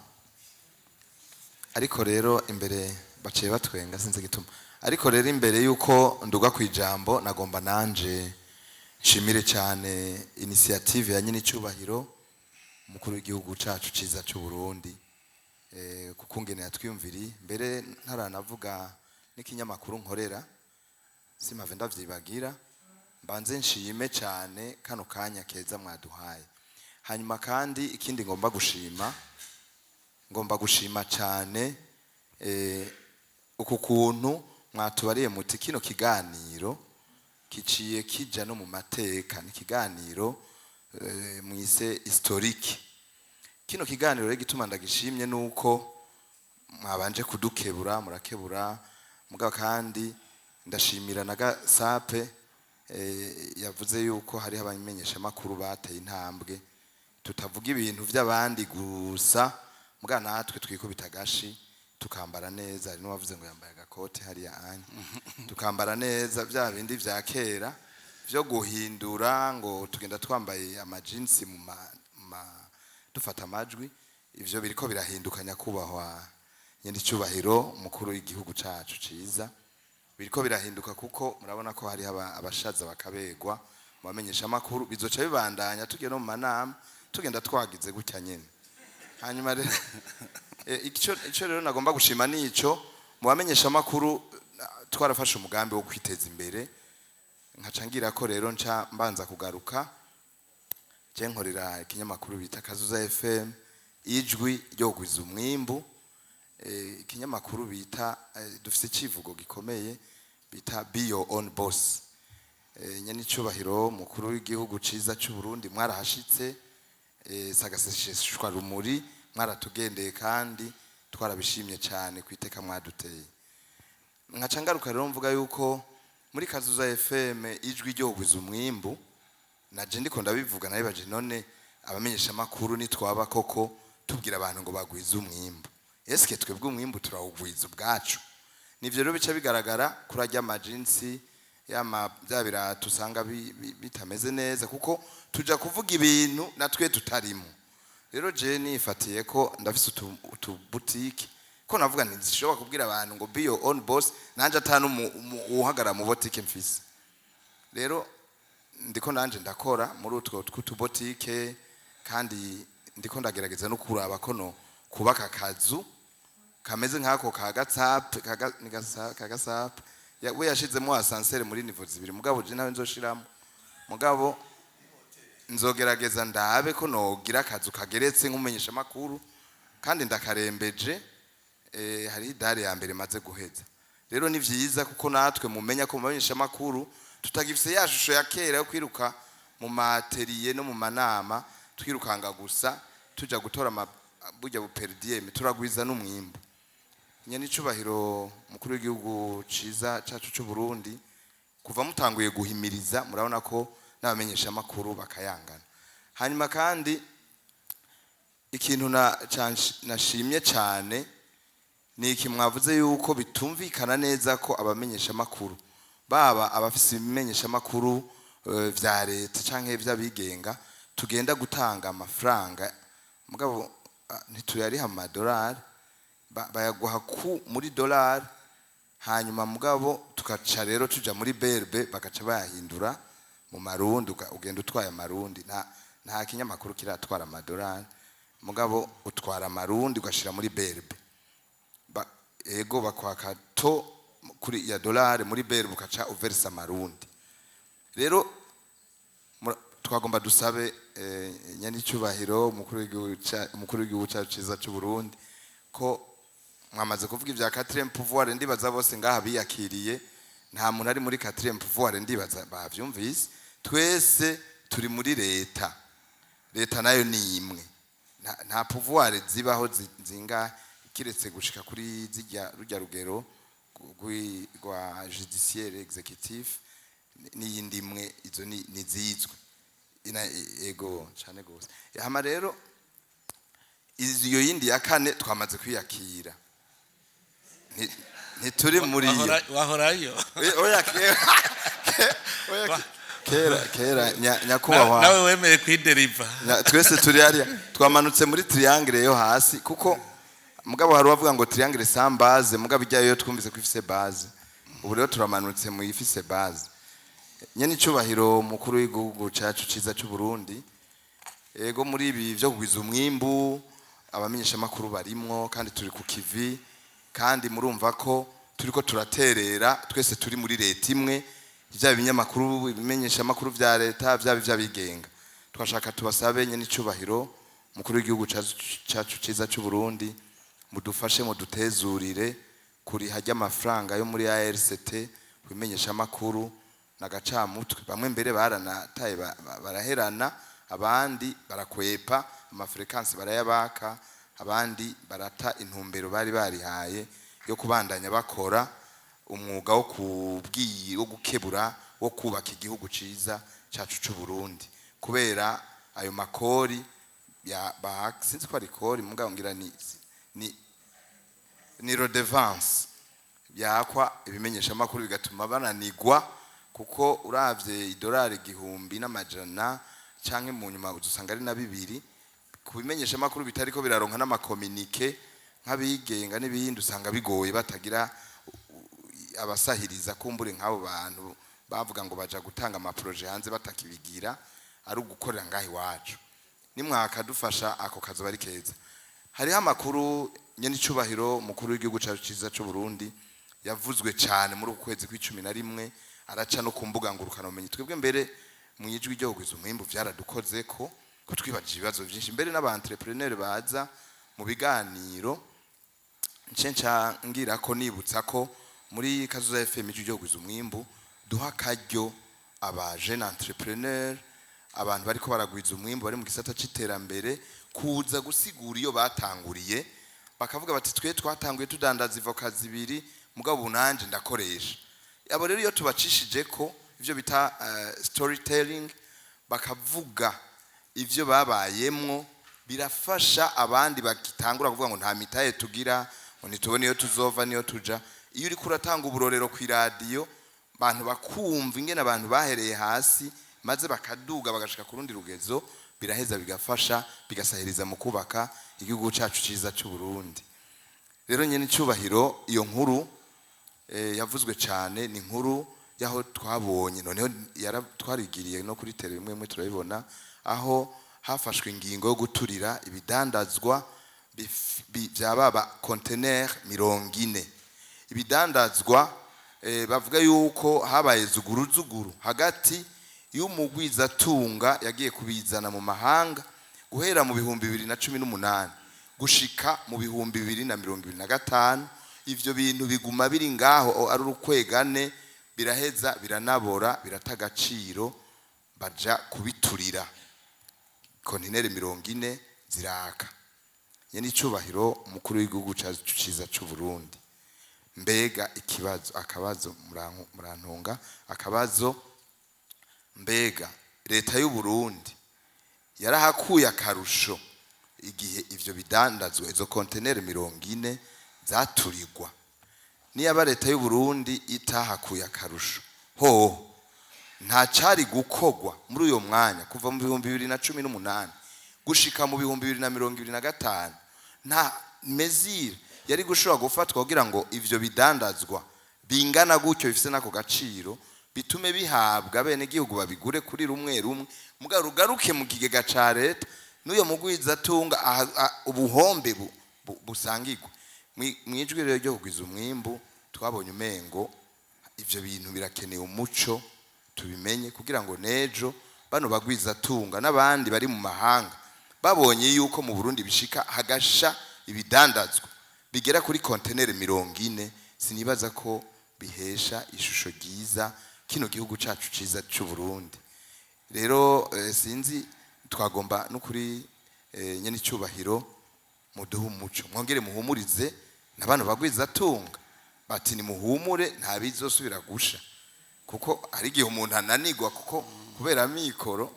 Ariko rero imbere baciye batwenga, sinzi gituma. Ariko rero imbere yuko nduga ku ijambo, nagomba nanje nshimire cyane initiative ya nyine icyubahiro umukuru w'igihugu cyacu ciza cy'u Burundi, kuko ngene yatwiyumviriye. Mbere ntaranavuga n'ikinyamakuru nkorera, simpave ndavyibagira, mbanze nshime cyane kano kanya keza mwaduhaye. Hanyuma kandi ikindi ngomba gushima, ngomba gushima cyane uku kuntu mwatubariye muti kino kiganiro kiciye kija no mu mateka, ni ikiganiro mwise historique. Kino kiganiro rero igituma ndagishimye nuko mwabanje kudukebura, murakebura. Mugabo kandi ndashimira na Gasape, yavuze yuko hariho abamenyeshamakuru bateye intambwe, tutavuga ibintu by'abandi gusa, muga natwe twikubita agashi tukambara neza. Hari n'uwavuze ngo yambaye agakote hariya anya, tukambara neza bya bindi vya kera vyo guhindura ngo tugenda twambaye amajinsi mu ma, dufata amajwi. Ivyo biriko birahinduka, nyakubahwa nyen'icyubahiro umukuru w'igihugu cacu ciza. Biriko birahinduka kuko murabona ko hariho abashaza bakabegwa mu bamenyesha amakuru. Bizoca bibandanya tugiye no mu manama, tugenda twagize gutya nyene. Hanyuma rero ico rero nagomba gushima nico mu bamenyesha amakuru, twarafashe umugambi wo kwiteza imbere. Nkaca ngira ko rero nca mbanza kugaruka, je nkorera ikinyamakuru bita Kazuza FM, ijwi ryo gwiza umwimbu. Ikinyamakuru bita dufise icivugo gikomeye bita "Be your own boss". Nyenicubahiro mukuru w'igihugu ciza c'u Burundi, mwarahashitse, sagasesheshwa rumuri, mwaratugendeye kandi twarabishimye cyane kwiteka mwaduteye. Nkaca ngaruka rero mvuga yuko muri Kazuza FM, ijwi ryo gwiza umwimbu, naje ndiko ndabivuga, nabibaje: none abamenyesha makuru nitwaba koko tubwira abantu ngo bagwize umwimbu, eske twebwe umwimbu turawugwiza ubwacu? Nivyo rero bica bigaragara kurarya amajinsi yama bya birato usanga bitameze neza, kuko tuja kuvuga ibintu natwe tutarimo. Rero je nifatiye ko ndafise utu boutique, ko navuga nti zishobora kubwira abantu ngo "Be your own boss", nanje atanu uhagarara mu boutique mfise. Rero ndiko nanje ndakora muri utwo tw'utubotike, kandi ndiko ndagerageza no kuraba ko no kubaka akazu kameze nk'ako ka gatsape ka gasape. We yashizemo ascenseur muri niveau zibiri, mugabo je nawe nzoshiramo, mugabo nzogerageza ndabe ko nogira akazu kageretse nk'umumenyesha makuru, kandi ndakarembeje. Hari idare ya mbere maze guheza. Rero ni vyiza kuko natwe mumenya ko mu bamenyesha makuru tutagifise ya shusho ya kera yo kwiruka mu ma ateliers no mu manama, twirukanga gusa tuja gutora burya bu per diem. Turagwiza n'umwimbu. Nyenicubahiro mukuru w'igihugu ciza cacu c'u Burundi, kuva mutanguye guhimiriza, murabona ko n'abamenyesha makuru bakayangana. Hanyuma kandi ikintu nashimye cyane ni iki mwavuze, yuko bitumvikana neza ko abamenyesha makuru, baba abafise ibimenyesha makuru vya leta canke vy'abigenga, tugenda gutanga amafaranga, mugabo ntituyariha mu madolari, bayaguha ku muri dolari. Hanyuma mugabo tukaca rero tuja muri BRB, bagaca bayahindura mu marundi, ugenda utwaye amarundi. Nta kinyamakuru kiratwara amadolari, mugabo utwara amarundi ugashira muri BRB. Ego, bakwaka to kuri ya dolari muri BRB, ukaca uversa amarundi. Rero twagomba dusabe nyenicubahiro umukuru w'igihugu cyacu ciza cy'u Burundi, ko mwamaze kuvuga ibya quatrième pouvoir, ndibaza bose ngaha biyakiriye, nta muntu ari muri quatrième pouvoir, ndibaza bavyumvise. Twese turi muri leta, leta nayo ni imwe. Nta pouvoir zibaho zingahe kiretse gushika kuri zijya rujya rugero rwa judiciaire, exécutif n'iyindi imwe, izo ni zizwe. Ego cyane gose. Hama rero iyo yindi ya kane twamaze kwiyakira. Ntituri muri iyo. Wahorayo. Oya, kera, oya, kera kera, nyakubahwa. Nawe wemeye kwideriva. Twese turi hariya, twamanutse muri triangle yo hasi, kuko mugabo hari uwavuga ngo triangle sans base, mugabo ijyayo twumvise ko ifise base. Ubu rero turamanutse mu ifise base. Nyene icubahiro mukuru w'igihugu cacu ciza c'u Burundi, ego, muri ibi vyo kugwiza umwimbu abamenyesha makuru barimwo, kandi turi ku kivi, kandi murumva ko turiko turaterera. Twese turi muri leta imwe, vyaba ibinyamakuru, ibimenyesha makuru vya leta, vyaba ivy'abigenga. Twashaka tubasabe, nyene icubahiro mukuru w'igihugu cacu ciza c'u Burundi, mudufashe mudutezurire kuriha ry'amafaranga yo muri ARCT kubimenyesha makuru nagacamutwe. Bamwe mbere baranataye, baraherana, abandi barakwepa ama fréquences, barayabaka, abandi barata intumbero bari barihaye yo kubandanya bakora umwuga wo kubwiye, wo gukebura, wo kubaka igihugu ciza cacu c'u Burundi, kubera ayo makori ya ba sinzi ko ari kori, mugabo ngira ni redevance yakwa ibimenyesha makuru, bigatuma bananigwa, kuko uravye idolari 1100 canke mu nyuma uzusanga ari na bibiri. Ku bimenyeshamakuru bitariko biraronka n'ama communiqués nk'abigenga n'ibindi, usanga bigoye batagira abasahiriza. Kumbure nk'abo bantu bavuga ngo baja gutanga ama projets hanze batakibigira, ari ugukorera ngaho iwacu. Nimwakadufasha, ako kazoba ari keza. Hariho amakuru, nyene icubahiro umukuru w'igihugu cacu ciza c'u Burundi, yavuzwe cyane muri uku kwezi kw'11, araca no ku mbuga ngurukanabumenyi. Twebwe mbere mu Ijwi ryo Kugwiza Umwimbu vyaradukoze ko twibajije ibibazo vyinshi, mbere n'aba entrepreneur baza mu biganiro. Nce ngira ko nibutsa ko muri Kazoza FM, Ijwi ryo Kugwiza Umwimbu, duha akaryo aba jeune entrepreneur, abantu bariko baragwiza umwimbu, bari mu gisata c'iterambere, kuza gusigura iyo batanguriye, bakavuga bati: "Twe twatanguye tudandaza ivoka zibiri, mugabo ubu nanje ndakoresha." Abo rero iyo tubacishije ko ivyo bita storytelling, bakavuga ivyo babayemwo, birafasha abandi bagitangura kuvuga ngo nta mitahe tugira, ngo ntitubone iyo tuzova niyo tuja. Iyo uriko uratanga uburorero ku iradiyo, abantu bakumva ingene abantu bahereye hasi maze bakaduga bagashika ku rundi rugezo, biraheza bigafasha, bigasahiriza mu kubaka igihugu cacu ciza c'u Burundi. Rero nyene icubahiro, iyo nkuru yavuzwe cyane ni inkuru y'aho twabonye noneho twarigiriye no kuri télé, bimwe bimwe turabibona, aho hafashwe ingingo yo guturira ibidandazwa bya baba conteneur 40, ibidandazwa bavuga yuko habaye zuguru zuguru hagati y'umugwizatunga yagiye kubizana mu mahanga guhera mu 2018 gushika mu 2025. Ivyo bintu biguma biri ngaho ari urukwegane, biraheza biranabora, birata agaciro, baja kubiturira, kontineri 40 ziraka. Nyene icubahiro umukuru w'igihugu cacu ciza c'u Burundi, mbega ikibazo, akabazo, murantunga, akabazo: mbega leta y'u Burundi yarahakuye akarusho igihe ivyo bidandazwa, izo konteneri 40 zaturirwa? Niyaba leta y'u Burundi itahakuye akarusho hoho, nta cari gukogwa muri uyo mwanya kuva mu 2018 gushika mu 2025? Nta mesure yari gushobora gufatwa kugira ngo ivyo bidandazwa bingana gutyo, bifise n'ako gaciro, bitume bihabwa bene gihugu, babigure kuri rumwe rumwe, muga rugaruke mu kigega ca leta, n'uyo mugwizatunga ubuhombe busangirwe? Mwijwi rero ryo Kugwiza Umwimbu, twabonye umengo ivyo bintu birakeneye umuco, tubimenye kugira ngo nejo bano bagwizatunga n'abandi bari mu mahanga babonye yuko mu Burundi bishika hagasha ibidandazwa bigera kuri konteneri 40, sinibaza ko bihesha ishusho ryiza kino gihugu cacu ciza c'u Burundi. Rero sinzi, twagomba n'ukuri nyene icubahiro muduhe umuco, mwongere muhumurize na bano bagwizatunga, bati nimuhumure, nta bizosubira gusha, kuko hari igihe umuntu ananigwa kuko kubera amikoro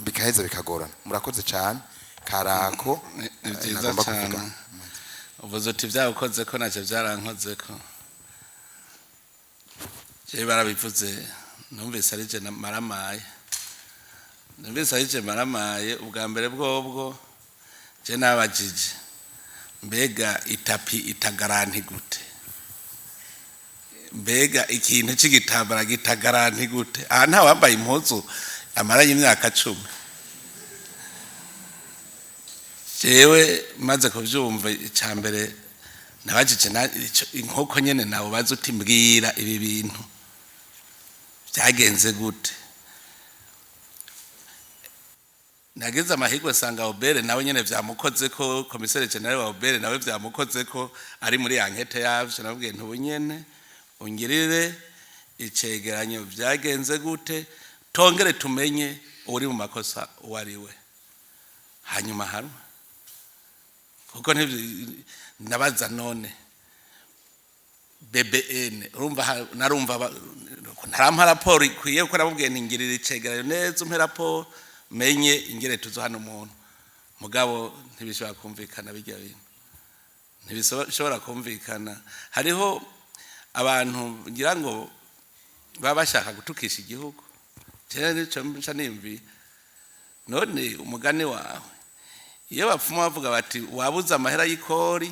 bikaheza bikagorana. Murakoze cyane, karako. Ni byiza nagomba cyane. Kuvuga. Uvuze uti byawukoze ko ntacyo byarankoze ko jewe barabivuze, numvise ari je maramaye, numvise ari je maramaye. Ubwa mbere bwobwo je nabajije: mbega i tapis ita garantie gute? Mbega ikintu c'igitambara gita garantie gute? Aha nta wambaye impuzu amaranye imyaka 10. Jewe maze kuvyumva, icya mbere nabajije inkoko nyene nawe bazi uti: "Mbwira ibi bintu byagenze gute?" Nagize amahirwe sanga OBR nawe nyene vyamukoze ko, commissaire général wa OBR nawe vyamukoze ko, ari muri enquête yavyo. Nabwiye ntubu nyene ungirire icegeranyo vyagenze gute, tongere tumenye uri mu makosa uwo ari we, hanyuma hamwe kuko nabaza none BBN, urumva narumva ntarampa raporo ikwiye, kuko namubwiye nti: "Ngirira icegeranyo neza, umpe raporo menye ingere tuzo hano umuntu." Mugabo ntibishobora kumvikana, bijya bintu ntibishobora kumvikana. Hariho abantu ngira ngo baba bashaka gutukisha igihugu. Jewe nico nca nimvi none umugani wawe. Iyo bapfuma bavuga bati wabuze amahera y'ikori,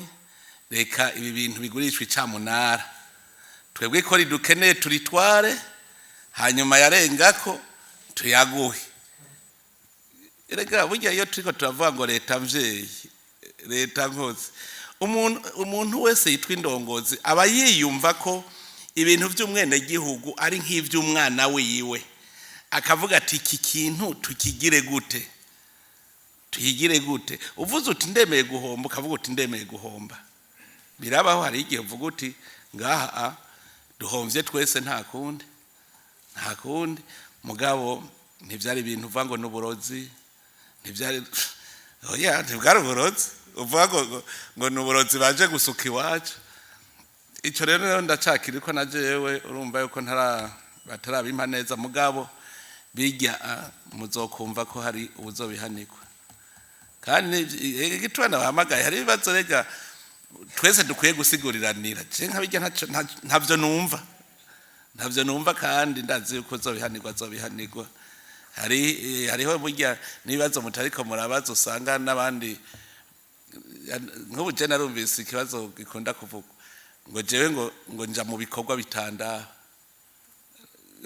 reka ibi bintu bigurishwa icamunara, twebwe ikori dukeneye turitware, hanyuma yarengako tuyaguhe. Erega burya iyo turiko turavuga ngo leta mvyeyi, leta nkozi, umuntu wese yitwa indongozi aba yiyumva ko ibintu by'umwenegihugu ari nk'ivy'umwana wiwe, akavuga ati iki kintu tukigire gute, tuyigire gute? Uvuze uti ndemeye guhomba, ukavuga uti ndemeye guhomba, birabaho. Hari igihe uvuga uti ngaha duhomvye twese, nta kundi, nta kundi. Mugabo ntivyari ibintu uvuga ngo n'uburozi, ntivyari, oya, ntibwari uburozi uvuga ngo ni uburozi baje gusuka iwacu. Ico rero ndacakiri ko na jewe urumva yuko ntara batarabimpa neza, mugabo bijya muzokumva ko hari ubuzobihanirwa. Kandi igituma nabahamagaye, hari ibibazo rega twese dukwiye gusiguriranira. Je nka bijya ntavyo numva, ntavyo numva, kandi ndazi yuko uzobihanirwa, azobihanirwa. Hariho burya n'ibibazo mutariko murabaza, usanga n'abandi. Nk'ubu je narumvise ikibazo gikunda kuvugwa ngo jewe ngo nja mu bikorwa bitandaba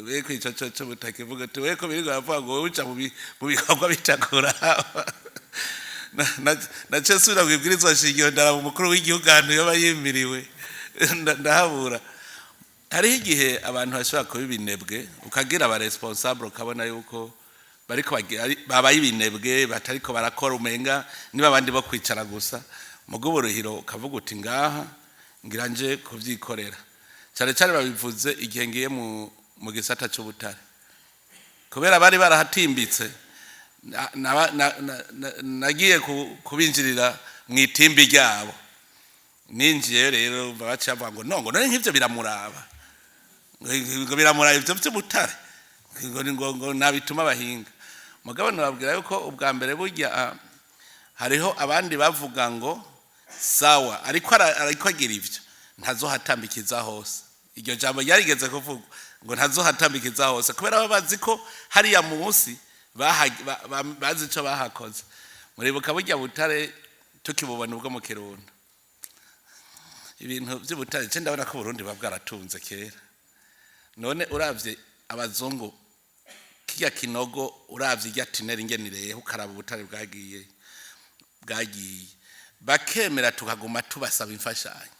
beko. Ico co mutakivuga uti weko biriko baravuga ngo wowe uja mu bikorwa bitakuraba. Naciye nsubira mw'ibwirizwa shingiro, ndaraba umukuru w'igihugu ahantu yoba yimiriwe, ndahabura. Hariho igihe abantu bashobora kuba ibinebwe, ukagira aba responsable, ukabona yuko bariko babaye ibinebwe, batariko barakora, umenga niba abandi bo kwicara gusa. Mugo uburuhiro ukavuga uti ngaha ngira nje kuvyikorera. Cyane cyane babivuze igihe ngiye mu gisata c'ubutare, kubera bari barahatimbitse, nagiye kubinjirira mu itimbi ryabo. Ninjiye rero baca bavuga ngo no, ngo none nk'ivyo biramuraba, ngo biramuraba ivyo vy'ubutare, ngo nabituma abahinga. Mugabo nababwira yuko ubwa mbere burya hariho abandi bavuga ngo sawa, ariko agira ivyo ntazohatambikiza hose. Iryo jambo ryarigeze kuvugwa ngo ntazohatambikiza hose, kubera baba bazi ko hariya munsi bazi ico bahakoze. Muribuka burya butare tukibubona ubwo mu Kirundo, ibintu by'ubutare. Je ndabona ko Burundi buba bwaratunze kera. None uravye abazungu kirya kinogo, uravye irya tunnel ingene irehe, ukaraba ubutare bwagiye, bakemera tukaguma tubasaba imfashanyo,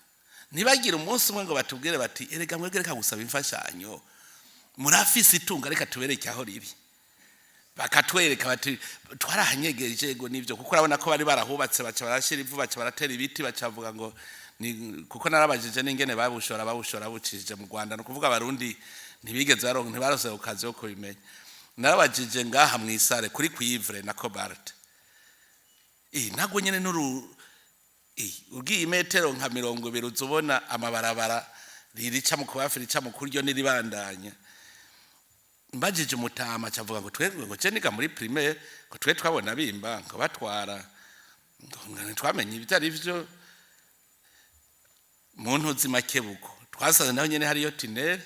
ntibagire umunsi umwe ngo batubwire bati erega mwebwe reka gusaba imfashanyo, murafise itunga, reka tubereke aho riri. Bakatwereka bati twarahanyegeje. Ego nivyo, kuko urabona ko bari barahubatse, baca barashira ivu, baca baratera ibiti, baca ngo ni kuko narabajije n'ingene babushora bucishije mu Rwanda. No kuvuga abarundi ntibigeze baronka, ntibarose ku kazi yo kubimenya. Narabajije ngaha mu isare kuri cuivre na cobalt, ntabwo nyene nuru ugiye imetero nka 20 uzubona amabarabara ririca mu kubafi, rica mu kuryo n'iribandanya. Mbajije umutama acavuga ngo twebwe, ngo je niga muri primaire, ngo twe twabona bimba ngo batwara, ngo ntitwamenye ibitari vyo mu ntuzi Makebuko. Twasanze naho nyene hariyo tunnel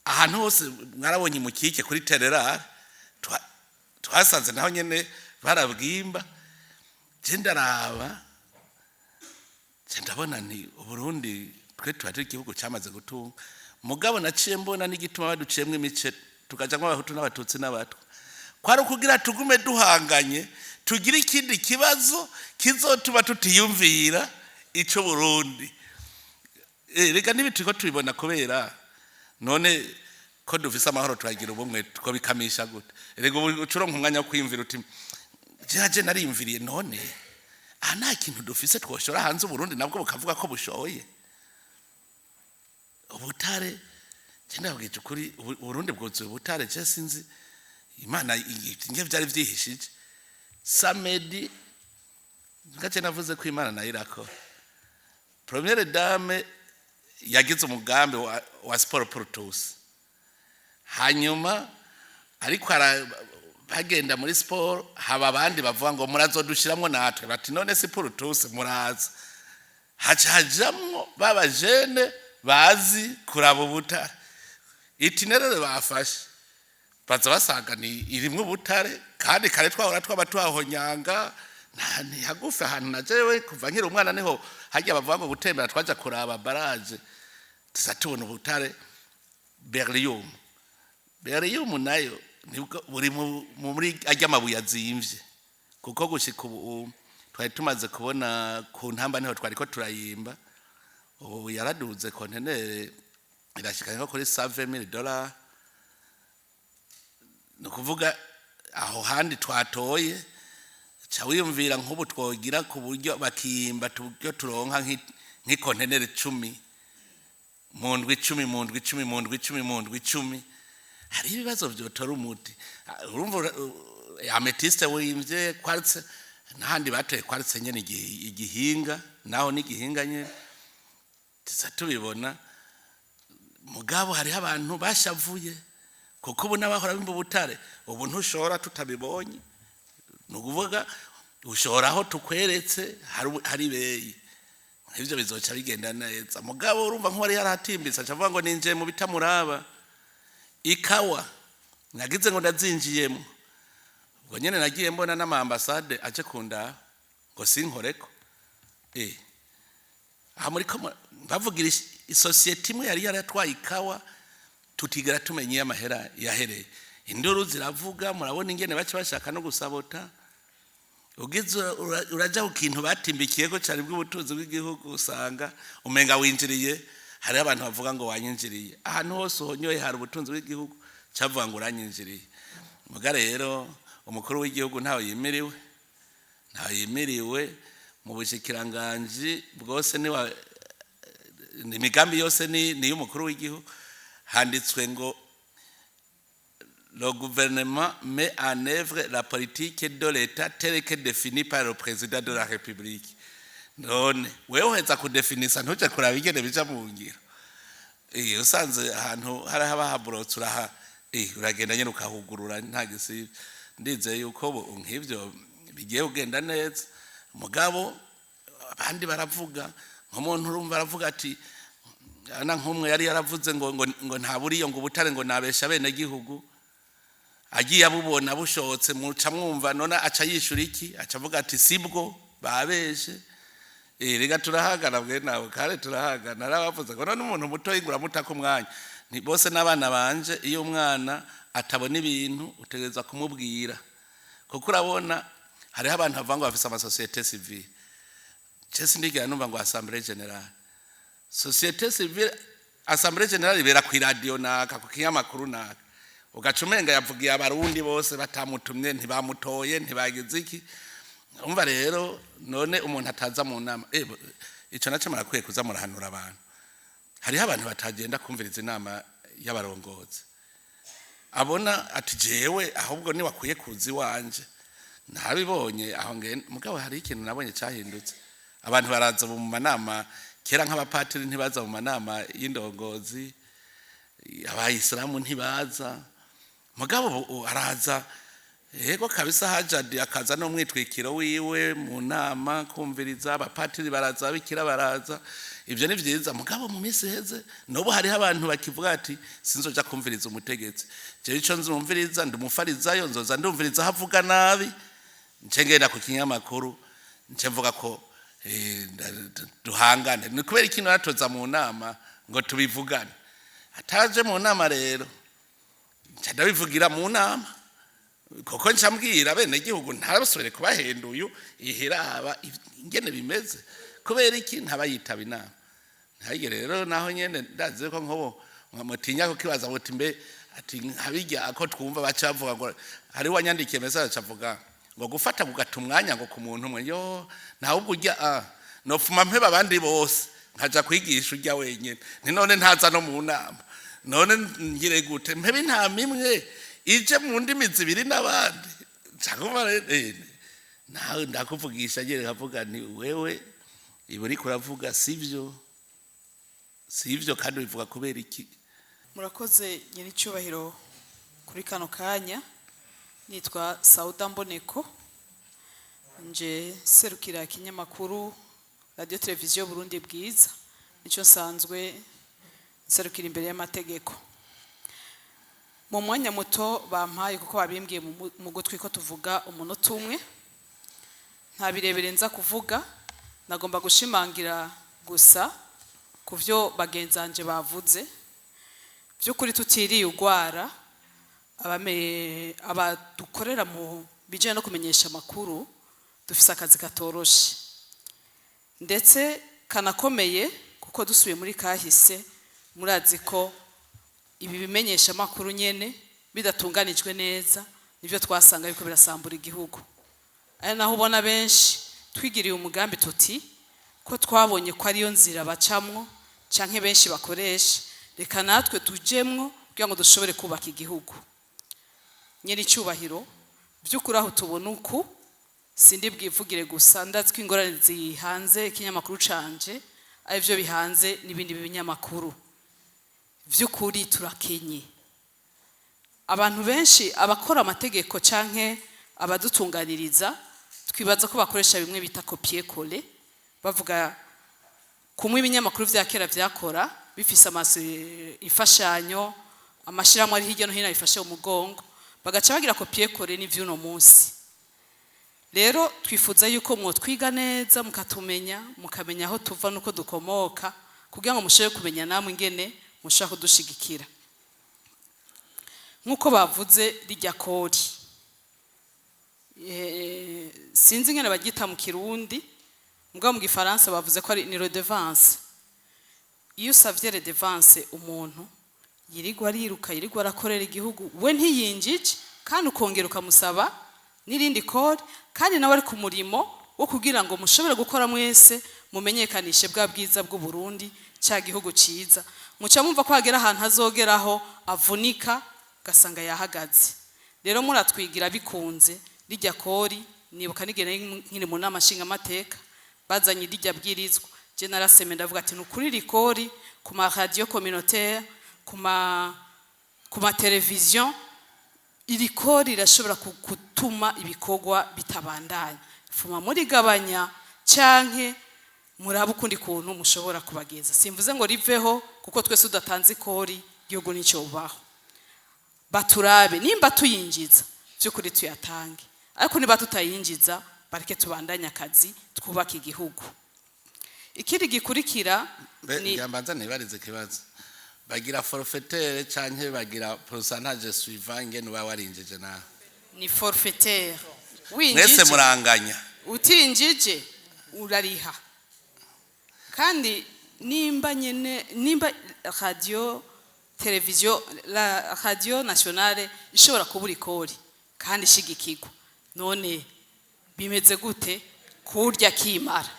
ahantu hose. Mwarabonye mukike kuri tererare, twasanze naho nyene barabwimba. Je ndaraba, je ndabona nti Uburundi twe tuba turi igihugu cyamaze gutunga. Mugabo naciye mbona n'igituma baduciyemwo imice, tukajamwo abahutu n'abatutsi n'abatwa, kwari ukugira tugume duhanganye, tugire ikindi kibazo kizotuma tutiyumvira ico Burundi. Reka nibi turiko tubibona kubera none ko dufise amahoro, turagira ubumwe, two bikamisha gute? Erega ubu ucuronka umwanya wo kwiyumvira uti jeje nariyumviriye, none aha nta kintu dufise twoshora hanze, Uburundi nabwo bukavuga ko bushoye ubutare? Je ndabwije ukuri, Uburundi bwuzuye ubutare. Je sinzi Imana nge vyari vyihishije samedi ngace navuze ko Imana nayo irakora. Première dame yagize umugambi wa sport pour tous, hanyuma ariko bagenda muri sport, haba abandi bavuga ngo murazodushiramwo natwe, bati none si pour tous, muraza. Haca hajamwo baba jene bazi kuraba ubutare, itinéraire bafashe. Baza basanga ni irimwo ubutare, kandi kare twahora twaba twahonyanga ni hagufi ahantu na jewe kuva nkiri umwana niho hajya bavuga ngo gutembera, twaja kuraba barrage, tuza tubona ubutare beryllium. Beryllium nayo nibwo buri muri ajya amabuye azimvye, kuko gushika ubu twari tumaze kubona ku ntamba niho twariko turayimba. Ubu yaraduze, kontenere irashika nko kuri $100,000. Ni ukuvuga aho handi twatoye, ca wiyumvira nk'ubu twogira ku buryo bakimba tuburyo turonka nk'ikontenere 10 mu ndwi 10, mu ndwi 10, mu ndwi 10, mu ndwi 10, hari ibibazo vyotora umuti. Ah, urumva améthyste wimvye, quartz n'ahandi batoye quartz nyene, igihinga naho n'igihinga nyene tuza tubibona. Mugabo hariho abantu bashavuye, kuko ubu n'abahora bimba ubutare ubu ntushora tutabibonye. Ni ukuvuga ushora aho tukweretse hari beyi, ivyo bizoca bigenda neza. Mugabo urumva nk'uwari yaratimbitse aca avuga ngo ninjiye mu bitamuraba. Ikawa nagize ngo ndazinjiyemo, ubwo nyene nagiye mbona n'ama ambassades aje kundaba ngo sinkoreko. Aha muri ko bavugira isosiyete imwe yari yaratwaye ikawa tutigera tumenya iyo amahera yahereye. Induru ziravuga, murabona ingene baca bashaka no gusabota. Ugize uraja ku kintu batimbikiyeko cari bw'ubutunzi bw'igihugu, usanga umenga winjiriye. Hariho abantu bavuga ngo wanyinjiriye. Ahantu hose uhonyoye hari ubutunzi bw'igihugu, cavuga ngo uranyinjiriye. Muga rero umukuru w'igihugu ntawe yimiriwe, ntawe yimiriwe mu bushikiranganji bwose. Niwa imigambi yose ni y'umukuru w'igihugu. Handitswe ngo "Le gouvernement met en œuvre la politique de l'État telle que définie par le président de la République." None wewe uheza kudefinisa, ntuje kuraba ingene bija mu ngiro? Usanze ahantu hari haba haburotse, uraha uragenda nyene ukahugurura, nta gisibe. Ndizeye yuko ubu nk'ivyo bigiye kugenda neza. Mugabo abandi baravuga, nk'umuntu urumva aravuga ati ana nk'umwe yari yaravuze ngo nta buriyo, ngo ubutare, ngo nabesha bene gihugu, agiye abubona bushotse, muca mwumva none aca yishura iki? Aca avuga ati sibwo babeshe. Rega turahagana bwe nawe kare turahagana. Narabavuze ngo none umuntu muto ingura ko umwanya ni bose n'abana banje. Iyo umwana atabona ibintu utegereza kumubwira, kuko urabona hariho abantu bavuga ngo bafise ama sociétés civiles. Je sindigera numva ngo assemblée générale, société civile, assemblée générale ibera ku radio naka, ku kinyamakuru naka, ugaca umenga yavugiye abarundi bose batamutumye, ntibamutoye, ntibagize iki. Umva rero, none umuntu ataza mu nama, ico naco murakwiye kuza murahanura abantu. Hariho abantu batagenda kumviriza inama y'abarongozi, abona ati jewe ahubwo ni wakwiye kuza iwanje ntabibonye aho ngenda. Mugabo hari ikintu nabonye cyahindutse, abantu baraza mu manama. Kera nk'abapatiri ntibaza mu manama y'indongozi, abayisilamu ntibaza, mugabo ubu araza. Yego kabisa, hajadi akaza n'umwitwikiro wiwe mu nama kumviriza. Abapatiri baraza, ababikira baraza, ibyo ni byiza. Mugabo mu minsi iheze, n'ubu hariho abantu bakivuga ati sinzoja kumviriza umutegetsi, jewe ico nzumviriza ndi umufarizayo, nzoza ndumviriza aho avuga nabi, nce ngenda ku kinyamakuru nce mvuga ko duhangane. Ni kubera ikintu natoza mu nama ngo tubivugane, ataje mu nama rero nca ndabivugira mu nama, kuko nca mbwira bene gihugu ntabasubire kubahenda uyu ihiraba ingene bimeze. Kubera iki ntaba yitaba inama? Ntagere rero naho nyene ndazi ko nkobo mutinya kukibaza muti mbe ati nkabijya ko twumva baca bavuga ngo hari wanyandikiye message acavuga ngo gufata kugata umwanya ngo ku muntu umwe yo ntawe ujya nofuma mpeba abandi bose nkaja kwigisha ujya wenyene. Ni none ntaza no mu nama, none ngire gute? Mpebe intama imwe ije mu ndimi zibiri n'abandi. Nca nawe ndakuvugisha nyene nkavuga nti wewe ibi uriko uravuga sivyo, sivyo, kandi ubivuga kubera iki? Murakoze nyiricyubahiro kuri kano kanya. Nitwa Sauda Mboneko, nje serukira ikinyamakuru Radiyo Televiziyo Burundi Bwiza, nicyo nsanzwe nserukira imbere y'amategeko. Mu mwanya muto bampaye, kuko babimbwiye mu gutwi ko tuvuga umunota umwe, nta birebire nza kuvuga. Nagomba gushimangira gusa ku byo bagenzanje bavuze. By'ukuri tutiriye urwara, abadukorera mu bijyanye no kumenyesha amakuru dufise akazi katoroshe ndetse kanakomeye, kuko dusubiye muri kahise murazi ko ibi bimenyesha amakuru nyene bidatunganijwe neza nibyo twasanga yuko birasambura igihugu. Ari naho ubona benshi twigiriye umugambi tuti ko twabonye ko ariyo nzira bacamwo canke benshi bakoresha, reka natwe tujemwo kugira ngo dushobore kubaka igihugu. Nyiri icyubahiro, by'ukuri aho tubona uku sindi bwivugire gusa, ndazi ko ingorane zihanze ikinyamakuru canje aribyo bihanze n'ibindi binyamakuru. By'ukuri turakenye. Abantu benshi, abakora amategeko canke abadutunganiriza, twibaza ko bakoresha bimwe bita copier-coller, bavuga kumwe ibinyamakuru vya kera vyakora bifise amaso, imfashanyo, amashirahamwe ari hirya no hino abifashe mu mugongo, bagaca bagira copier-coller n'ivy'uno munsi. Rero twifuza yuko mwotwiga neza, mukatumenya, mukamenya aho tuva n'uko dukomoka, kugira ngo mushobore kumenya namwe ingene mushobora kudushigikira. Nk'uko bavuze, rijya kori, sinzi ingene baryita mu Kirundi, mugabo mu Gifaransa bavuze ko ari ni redevance. Iyo usavye redevance umuntu yirirwa ariruka, yirirwa arakorera igihugu, we ntiyinjije, kandi ukongera ukamusaba n'irindi kori, kandi nawe ari ku murimo wo kugira ngo mushobore gukora mwese, mumenyekanishe bwa bwiza bw'u Burundi, cya gihugu ciza, muca mumva ko hagera ahantu azogeraho avunika, ugasanga yahagaze. Rero muratwigira bikunze rijya kori. Nibuka nigera nkiri mu nama nshingamateka bazanye rijya bwirizwa, je naraseme ndavuga ati nukuri rikori ku ma radio communautaire, ku ma television, iri kori rirashobora gutuma ibikorwa bitabandanya. Fuma murigabanya canke murabe ukundi kuntu mushobora kubageza. Simvuze ngo riveho, kuko twese tudatanze ikori igihugu nicyo bubaho. Baturabe nimba tuyinjiza by'ukuri tuyatange, ariko niba tutayinjiza bareke tubandanye akazi, twubake igihugu. Ikindi gikurikira ni Ngira nibarize ikibazo: bagira forfaitaire canke bagira pourcentage suivant ingene uba warinjije nawe? Ni forfaitaire. Mwese Winjije, muranganya? utinjije urariha. Kandi nimba nyene, nimba radio televiziyo, la radio nationale ishobora kubura ikori kandi ishigikirwa, none bimeze gute kurya kimara?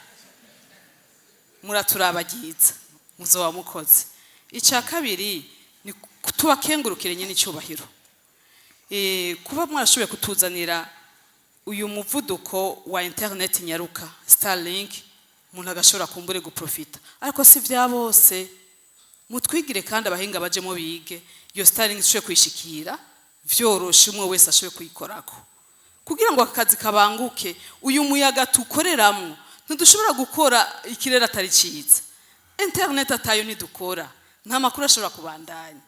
Muraturabagiza, muzoba mukoze. Icya kabiri ni tubakengurukire nyine icyubahiro, kuba mwarashoboye kutuzanira uyu muvuduko wa internet nyaruka Starlink, umuntu agashobora kumbure guprofita, ariko si vya bose. Mutwigire kandi abahinga bajemo bige iyo Starlink ishobore kuyishikira vyoroshe, umwe wese ashobore kuyikorako kugira ngo aka kazi kabanguke. Uyu muyaga tukoreramwo, ntidushobora gukora ikirere atari cyiza, internet atayo ntidukora, nta makuru ashobora kubandanya.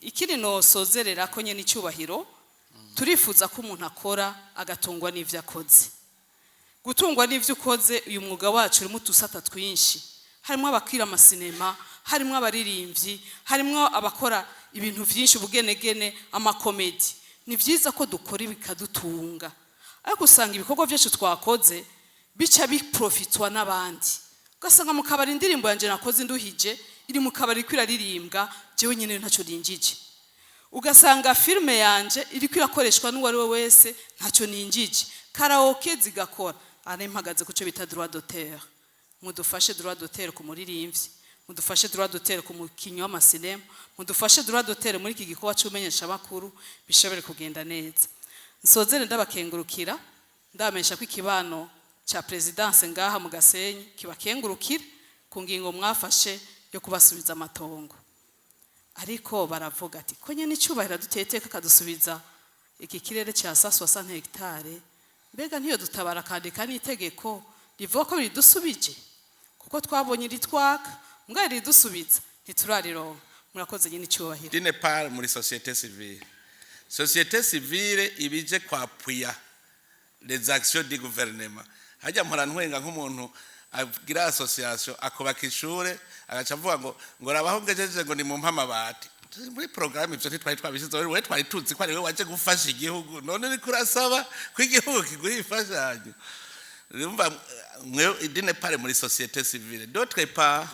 Ikindi nosozerera ko nyene icyubahiro, turifuza ko umuntu akora agatungwa n'ivyo akoze. Gutungwa n'ivyo ukoze, uyu mwuga wacu urimo utusata twinshi, harimo abakira amasinema, harimo abaririmbyi, harimo abakora ibintu byinshi, ubugenegene, amakomedi. Ni byiza ko dukora bikadutunga, ariko usanga ibikorwa byacu twakoze bica biprofitwa n'abandi, ugasanga mu kabari indirimbo yanjye nakoze nduhije iri mu kabari iriko iraririmbwa, jewe nyine ntacyo ninjije. Ugasanga filime yanje iriko irakoreshwa n'uwo ari we wese, ntacyo ninjije. Karaoke zigakora. Ari mpagaze ku cyo bita droit d'auteur. Mudufashe droit d'auteur ku muririmbyi, mudufashe droit d'auteur ku mukinyi w'amasinema, mudufashe droit d'auteur muri iki gikorwa c'umenyeshamakuru bishobore kugenda neza. Nsozere ndabakengurukira, ndabamenyesha ko ikibano ca présidence ngaha mu Gasenyi kibakengurukira ku ngingo mwafashe yo kubasubiza amatongo. Ariko baravuga ati ko nyene icyubahiro duteye iteka akadusubiza iki kirere cya 160 hectare, mbega ntiyo dutabara akandika n'itegeko rivuga ko ridusubije, kuko twabonye ritwaka mbwa ridusubiza ntiturarironka. Murakoze nyine icyubahiro. D'une part, muri société civile, société civile ibije kwappuyer les actions du gouvernement. Hajya mpora ntwenga nk'umuntu agira association, akubaka ishure, agaca avuga ngo rabaho ngejeje, ngo ni mu amabati muri programme. Ivyo ntitwari twabishizeho. We twari tuzi ko ari we waje gufasha igihugu, none uriko urasaba ko igihugu kiguha imfashanyo. Urumva, mwe d'une part muri société civile, d'autre part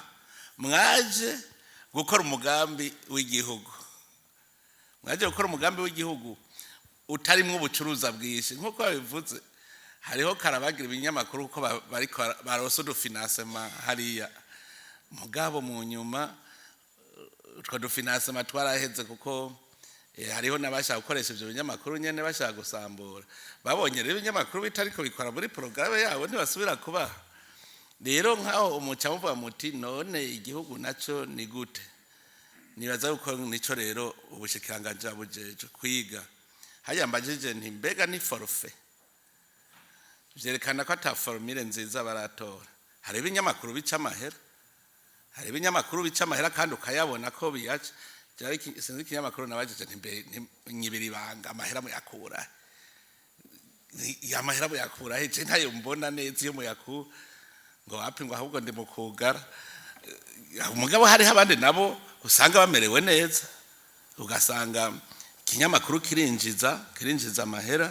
mwaje gukora umugambi w'igihugu, mwaje gukora umugambi w'igihugu utarimwo ubucuruza bwinshi nk'uko babivuze. Hariho karabagira ibinyamakuru ko bariko baronse udufinancement hariya, mugabo mu nyuma utwo dufinancement twaraheze, kuko hariho n'abashaka gukoresha ivyo binyamakuru nyene bashaka gusambura. Babonye rero ibinyamakuru bitariko bikora muri porogaramu yabo, ntibasubira kubaha. Rero nkaho umuca muvuga muti: "None igihugu naco ni gute?" Nibaza yuko nico rero ubushikiranganji bujeje kwiga. Hariya mbajije nti: "Mbega ni forfait?" Vyerekana ko ata formule nziza baratora. Hari ibinyamakuru bica amahera, hari ibinyamakuru bica amahera kandi ukayabona ko biyaca. Sinzi ikinyamakuru nabajije nti: "Mbe nyibira ibanga, amahera muyakura, amahera muyakura he? Je ntayo mbona neza iyo muyakura." Ngo wapi, ngo ahubwo ndi mu kugara. Mugabo hariho abandi nabo usanga bamerewe neza, ugasanga ikinyamakuru kirinjiza amahera.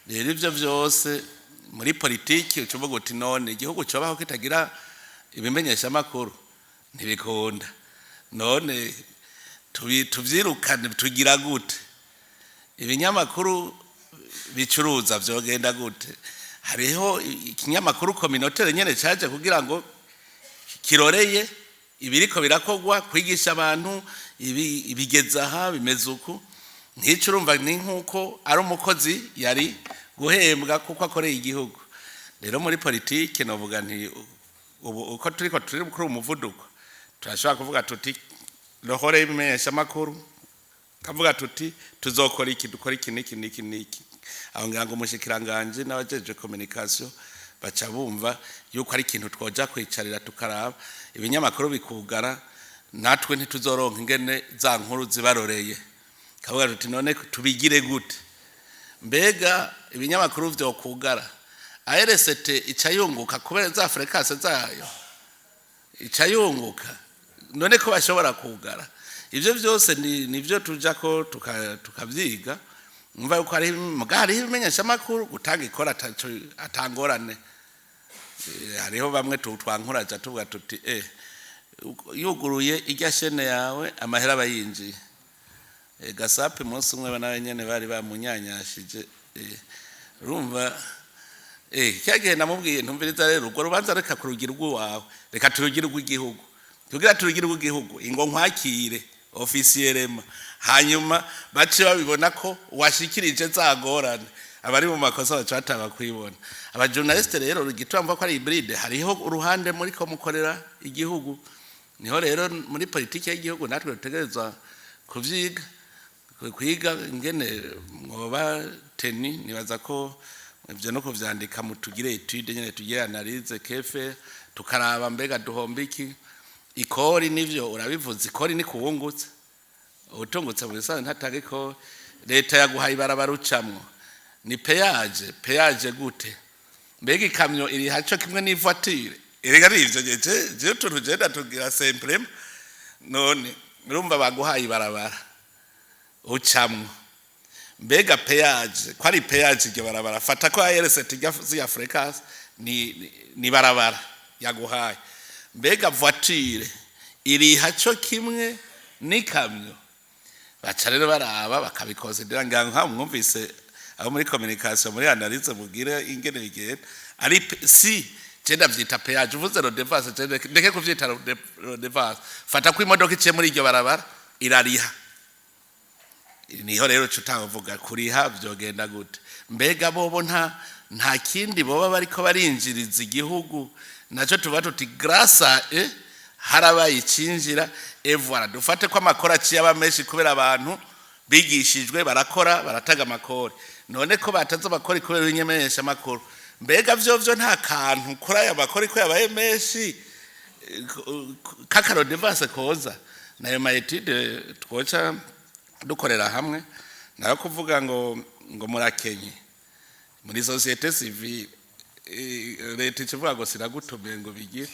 Rero ivyo vyose muri politiki uca uvuga uti: "None igihugu cobaho kitagira ibimenyeshamakuru?" Ntibikunda. None tuvyirukane, tugira gute? Ibinyamakuru bicuruza vyogenda gute? Hariho ikinyamakuru communautaire nyene caje kugira ngo kiroreye ibiriko birakogwa, kwigisha abantu ibigeza aha bimeze uku. Nk'icyo urumva ni nk'uko ari umukozi yari guhembwa kuko akoreye igihugu. Rero muri politike novuga nti ubu uko turiko turi kuri umuvuduko, turashobora kuvuga tuti rohore y'ibimenyeshamakuru, kavuga tuti tuzokora iki, dukora iki n'iki n'iki n'iki. Aho ngira ngo umushikiranganji n'abajeje communication baca bumva yuko ari ikintu twoja kwicarira tukaraba. Ibinyamakuru bikugara, natwe ntituzoronka ingene za nkuru zibaroreye. Kavuga tuti: "None tubigire gute?" Mbega ibinyamakuru vyokugara, ARCT ica yunguka kubera za fréquences zayo, ica yunguka? None ko bashobora kugara? Ivyo vyose ni nivyo tuja ko tukavyiga. Umva yuko hari muga hariho ibimenyeshamakuru gutanga ikora atangorane. Hariho bamwe twankuraja tuvuga tuti: "Yuguruye irya chaîne yawe, amahera aba yinjiye." Gasape umunsi umwe nawe nyene bari bamunyanyashije. Urumva, cya gihe namubwiye: "Ntumviriza rero, urwo rubanza reka kurugira urw'iwawe, reka turugire urw'igihugu. Tugira turugire urw'igihugu, ingo nkwakire officiellement, hanyuma bace babibona ko washikirije za ngorane." Abari mu makosa baca batanga kwibona. Abajournaliste rero igituma mvuga ko ari hybride, hariho uruhande muri ko mukorera igihugu. Niho rero muri politiki y'igihugu natwe dutegerezwa kuvyiga, kwiga ingene mwoba teni. Nibaza ko ivyo no kuvyandika, mutugire étude nyene, tugire analyse kefe, tukaraba mbega duhomba iki. Ikori nivyo urabivuze, ikori ni kuwungutse, utungutse mu bisanzwe ntatanga ikori. Leta yaguhaye ibarabara ucamwo, ni péage. Péage gute? Mbega ikamyo iri haco kimwe n'ivoiture? Erega ari ivyo je utuntu jenda tugira simplement. None urumva baguhaye ibarabara ucamwo, mbega péage ko ari péage iryo barabara? Fata ko ARCT ya fréquence ni barabara yaguhaye, mbega voiture iriha co kimwe n'ikamyo? Baca rero baraba bakabiconsidéra. Ngira nka mwumvise abo muri communication, muri analyse mugire ingene bigenda. Ari si je ndavyita péage, uvuze redevance, je ndeke kuvyita redevance. Fata ko imodoka iciye muri iryo barabara irariha. Niho rero tutavuga kuriha vyogenda gute? Mbega bobo nta kindi boba bariko barinjiriza igihugu? Naco tuba tuti grâce harabaye icinjira. Et voilà, dufate ko amakori aciye aba menshi kubera abantu bigishijwe, barakora, barataga amakori. None ko bataze amakori kubera ibimenyesha amakuru, mbega vyo nta kantu kuri aya makori ko yabaye menshi k'akaredevance koza? Nayo ma études twoca dukorera hamwe, nayo kuvuga ngo murakenye muri société civile, leta ikivuga ngo siragutumiye ngo bigire.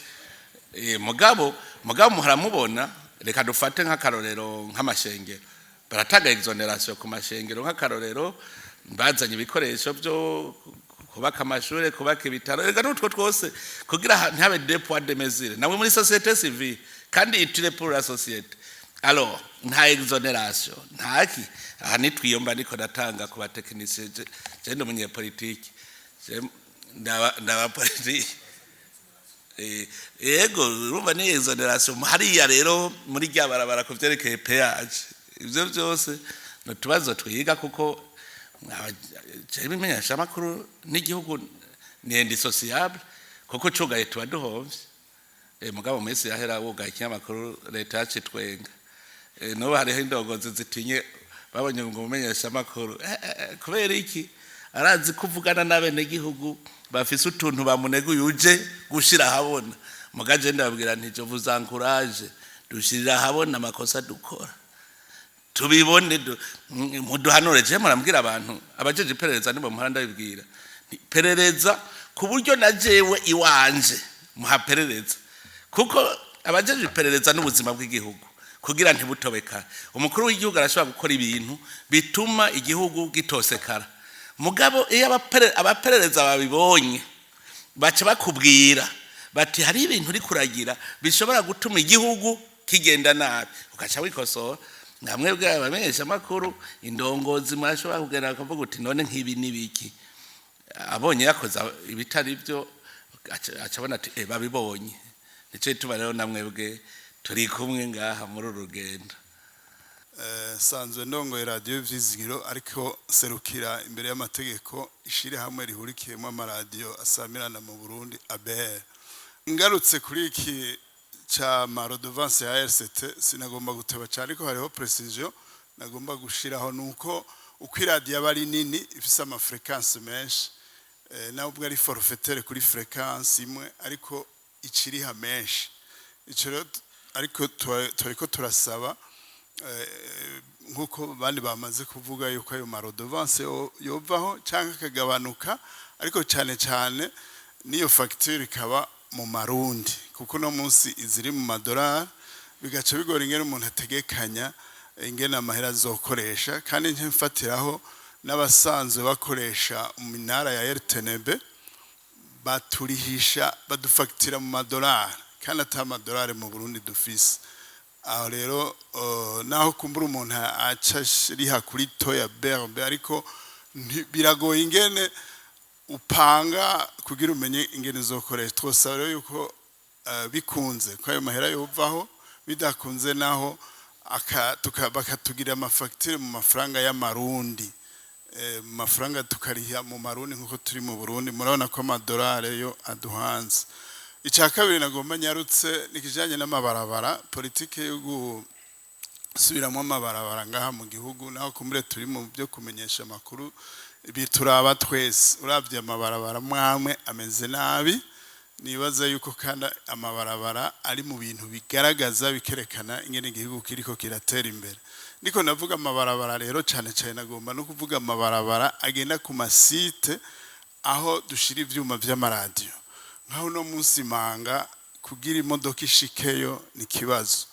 Mugabo muharamubona, reka dufate nk'akarorero nk'amashengero. Baratanga exonération ku mashengero. Nk'akarorero, bazanye ibikoresho byo kubaka amashure, kubaka ibitaro, reka n'utwo twose kugira ntihabe deux poids deux mesures. Namwe muri société civile kandi utile pour la société, alors nta exonération, ntaki. Aha nitwiyomba, ndiko natanga ku ba techniciens. Je ndi umunyepolitike, je ndaba politike. Yego, urumva ni exonération hariya rero muri rya barabara ku vyerekeye péage. Ivyo byose ni utubazo twiga, kuko jewe imenyeshamakuru n'igihugu ni indissociable, kuko cugaye tuba duhovye. Mugabo mu minsi yahera wugaye ikinyamakuru, leta yacu itwenga. N'ubu hariho indongozi zitinye babonye ngo umumenyeshamakuru. Kubera iki? Arazi kuvugana n'abenegihugu bafise utuntu bamuneguye uje gushira ahabona. Mugaje ndababwira nti: "Je vous encourage, dushirira ahabona amakosa dukora, tubibone, muduhanure." Je murambwira abantu abajeje iperereza, nibo muhora ndabibwira nti: "Perereza ku buryo na jewe iwanje muhaperereza," kuko abajeje iperereza n'ubuzima bw'igihugu kugira ntibutobekare. Umukuru w'igihugu arashobora gukora ibintu bituma igihugu gitosekara, mugabo iyo abaperereza babibonye, baca bakubwira bati: "Hari ibintu uri kuragira bishobora gutuma igihugu kigenda nabi," ugaca wikosora. Namwe bw'abamenyesha amakuru, indongozi, murashobora kugenda bakavuga uti: "None nk'ibi n'ibiki?" Abonye yakoze ibitari byo, aca abona ati: "Babibonye." Nicyo gituma rero namwebwe turi kumwe ngaha muri uru rugendo. Sanzwe ndongoye radiyo Vyizigiro, ariko serukira imbere y'amategeko ishirahamwe rihurikiyemo amaradiyo asamirana mu Burundi, ABR. Ngarutse kuri iki ca ma redevances ya RCT, sinagomba guteba cyane, ariko hariho précision nagomba gushiraho, nuko uko iradiyo aba ari nini, ifise ama fréquences menshi, nawe ubwo ari forfaitaire kuri fréquence imwe, ariko iciriha menshi. Ico rero ariko turiko turasaba, nk'uko bandi bamaze kuvuga, yuko ayo ma redevances yovaho cyangwa akagabanuka, ariko cyane cyane n'iyo facture ikaba mu marundi, kuko uno munsi iziri mu madolari, bigaca bigora ingene umuntu ategekanya ingene amahera azokoresha. Kandi ntimfatiraho n'abasanzwe bakoresha iminara ya RTNB, baturihisha, badufagitira mu madolari, kandi ata amadolari mu Burundi dufise. Aho rero naho kumbura umuntu aca riha kuri taux ya BRB, ariko biragoye ingene upanga kugira umenye ingene uzokoresha. Twosaba rero yuko bikunze ko ayo mahera yovaho, bidakunze naho bakatugira ama factures mu mafaranga y'amarundi, mu mafaranga tukariha mu marundi nk'uko turi mu Burundi. Murabona ko amadolari yo aduhanze. Icya kabiri nagomba nyarutse ni ikijyanye n'amabarabara, politike yo gusubiramo amabarabara ngaha mu gihugu. Naho kumbure turi mu byo kumenyesha amakuru, bituraba twese. Urabye amabarabara mwamwe ameze nabi. Nibaza yuko kandi amabarabara ari mu bintu bigaragaza, bikerekana ingene igihugu kiriko kiratera imbere. Niko navuga amabarabara rero, cyane cyane nagomba no kuvuga amabarabara agenda ku ma sites aho dushira ivyuma vy'amaradiyo. Nkaho uno munsi manga kugira imodoka ishikeyo ni kibazo.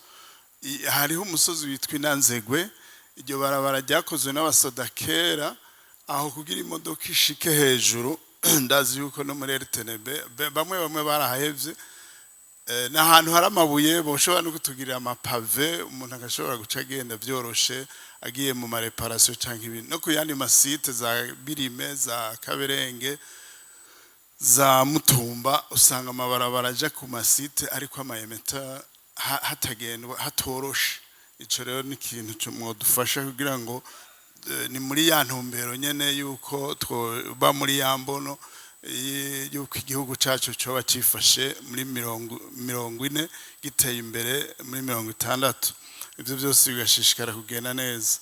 Hariho umusozi witwa Inanzegwe, iryo barabara ryakozwe n'abasoda kera. Aho kugira imodoka ishike hejuru, ndazi yuko no muri RTNB bamwe bamwe barahevye. Ni ahantu hari amabuye, boshobora no kutugirira ama pavés, umuntu agashobora guca agenda vyoroshe agiye mu ma réparations canke ibintu. No ku yandi ma sites za Birime, za Kaberenge, za Mutumba, usanga amabarabara aja ku ma sites ariko ama émetteurs hatagendwa, hatoroshe. Ico rero ni ikintu mwodufasha kugira ngo ni muri ya ntumbero nyene yuko twoba muri ya mbono yuko igihugu cacu coba cifashe muri 40, giteye imbere muri 60, ivyo byose bigashishikara kugenda neza.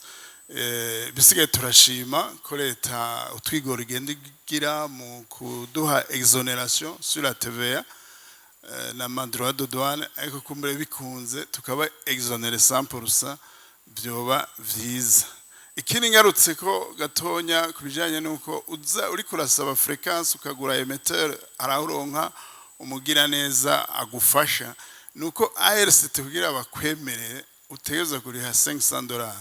Bisigaye turashima ko leta utwigoro igenda igira mu kuduha exonération sur la TVA. Na droit de douane, ariko kumbure bikunze tukaba exonéré 100%, vyoba vyiza. Ikindi ngarutse ko gatonya ku bijanye nuko uza uriko urasaba fréquence, ukagura émetteur, arawuronka umugira neza agufasha, nuko ARCT kugira bakwemerere utegereza kuriha $500.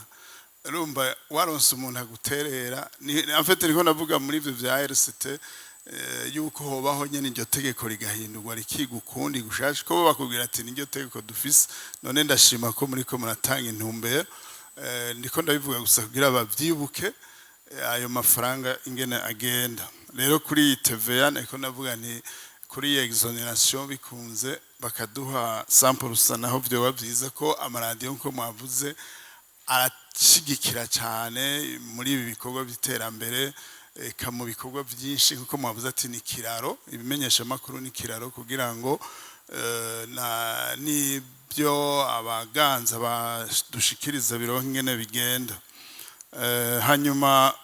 Urumva waronse umuntu aguterera en fait niko navuga muri ivyo vya ARCT, yuko hobaho nyene iryo tegeko rigahindurwa, rikiga ukundi gushasha, ko bo bakubwira ati niryo tegeko dufise. None ndashima ko muriko muratanga intumbero. Ndiko ndabivuga gusa kugira bavyibuke, ayo mafaranga ingene agenda. Rero kuri iyi TVA niko navuga nti kuri iyi exonération bikunze bakaduha 100% naho vyoba vyiza, ko amaradiyo nko mwavuze arashigikira cyane muri ibi bikorwa by'iterambere, eka mu bikorwa byinshi, nkuko mwavuze ati ni kiraro, ibimenyeshamakuru ni kiraro kugira ngo na n'ibyo abaganza badushikiriza bironke ingene bigenda. Hanyuma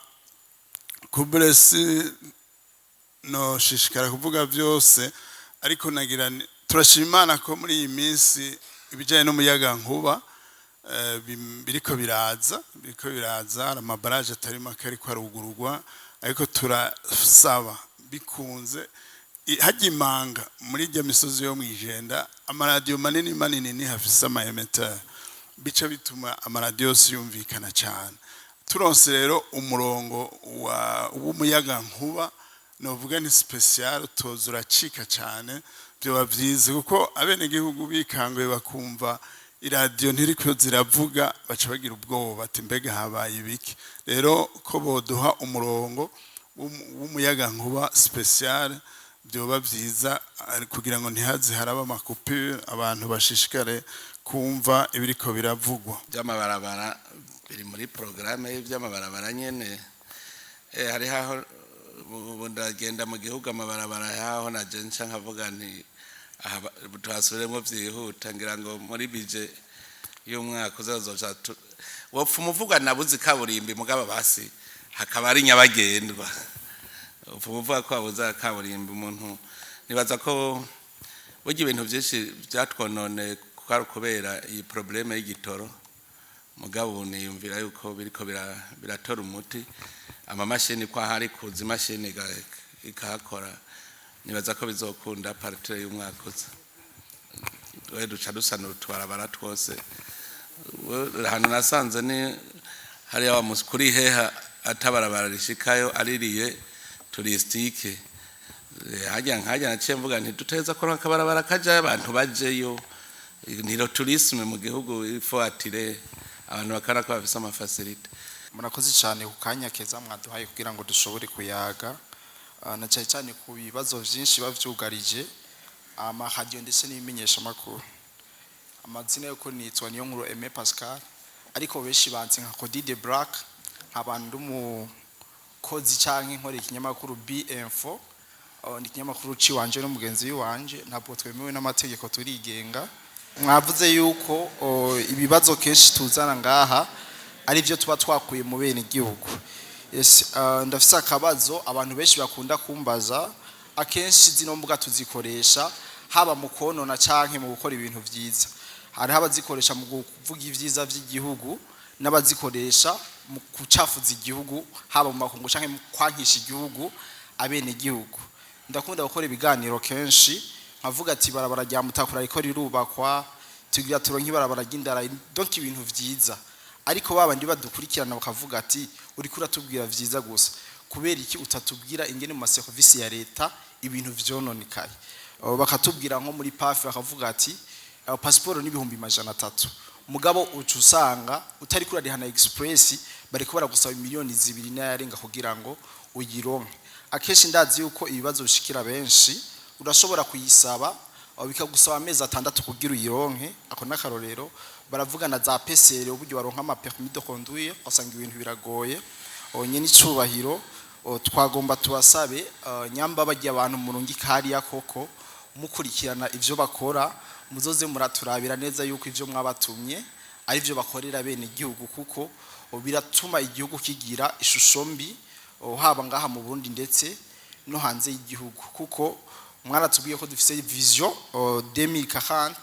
kuburesi no shishikara kuvuga byose, ariko nagira turashima Imana ko muri iyi minsi ibijyanye n'umuyaga nkuba biriko biraza, hari ama barrages atari make ariko arugururwa. Ariko turasaba bikunze hajya imanga muri irya misozi yo mwijenda, amaradiyo manini manini ni hafise ama émetteurs, bica bituma amaradiyo yose yumvikana cyane. Turonse rero umurongo w'umuyaga nkuba, novuga ni spécial, utoza uracika cyane, byoba byiza, kuko abenegihugu bikanguye bakumva iradiyo ntiriko ziravuga, baca bagira ubwoba ati mbega habaye ibiki? Rero ko boduha umurongo w'umuyaga nkuba spécial, byoba byiza, kugira ngo ntihaze haraba ama coupures, abantu bashishikare kumva ibiriko biravugwa. By'amabarabara biri muri porogaramu y'iby'amabarabara nyene. Hariho aho ubu ndagenda mu gihugu, amabarabara yaho naje nca nkavuga nti aha tuhasubiremo byihuta. Ngira ngo muri budget y'umwaka uzazoca wopfa umuvuga nabuze ikaburimbi, mugabo basi hakaba ari nyabagendwa. Upfa umuvuga ko wabuze kaburimbi. Umuntu nibaza ko burya ibintu byinshi byatwonone kwari kubera iyi problème y'igitoro, mugabo ubu niyumvira yuko biriko biratora umuti. Amamashini ko ahari kuza imashini ikahakora, nibaza ko bizokunda à partir y'umwaka uza. We duca dusanura utubarabara twose. Ahantu nasanze ni hariya wa kuri heha atabarabara rishikayo aririye touristique. Hajya nkajya naciye mvuga nti duteza ko akabarabara kajayo, abantu bajeyo, niro tourisme mu gihugu ifo atire abantu bakana ko bafise ama facilités. Murakoze cyane ku kanya keza mwaduhaye kugira ngo dushobore kuyaga, na cyane cyane ku bibazo byinshi biba byugarije amaradiyo ndetse n'ibimenyeshamakuru. Amazina yo nitwa niyo nkuru Aimé Pascal, ariko benshi banzi nka Cody de Black, nkaba ndi umukozi canke nkorera ikinyamakuru B-Info. Ni ikinyamakuru ciwanje n'umugenzi wanje, ntabwo twemewe n'amategeko, turigenga. Mwavuze yuko ibibazo kenshi tuzana ngaha ari byo tuba twakuye mu bene igihugu. Yes, ndafise akabazo abantu benshi bakunda kumbaza akenshi. Zino mbuga tuzikoresha haba mu konona canke mu gukora ibintu vyiza. Hariho abazikoresha mu kuvuga ivyiza vy'igihugu n'abazikoresha mu kucafuza igihugu, haba mu makungu canke mu kwankisha igihugu abene igihugu. Ndakunda gukora ibiganiro kenshi nkavuga ati barabara rya Mutakura riko rirubakwa, tugira turonke ibarabara ry'indara, donc ibintu vyiza. Ariko babandi badukurikirana bakavuga ati uriko uratubwira vyiza gusa, kubera iki utatubwira ingene mu maserivisi ya leta ibintu vyononekaye? Bakatubwira nko muri PAF, bakavuga ati pasiporo n'300,000, mugabo uca usanga utari kurariha na express, bariko baragusaba miliyoni 2 n'ayarenga kugira ngo uyironke. Akenshi ndazi yuko ibibazo bishikira benshi, urashobora kuyisaba bikagusaba amezi 6 kugira uyironke. Ako n'akarorero. Baravugana za PCR, uburyo baronka ama permis de conduire, ugasanga ibintu biragoye. Nyene icubahiro, twagomba tubasabe, nyamba bagiye abantu murungika hariya koko mukurikirana ivyo bakora, muzoze muraturabira neza yuko ivyo mwabatumye ari byo bakorera bene igihugu, kuko biratuma igihugu kigira ishusho mbi, haba ngaha mu Burundi ndetse no hanze y'igihugu, kuko Mwaratubwiye ko dufise vision 2040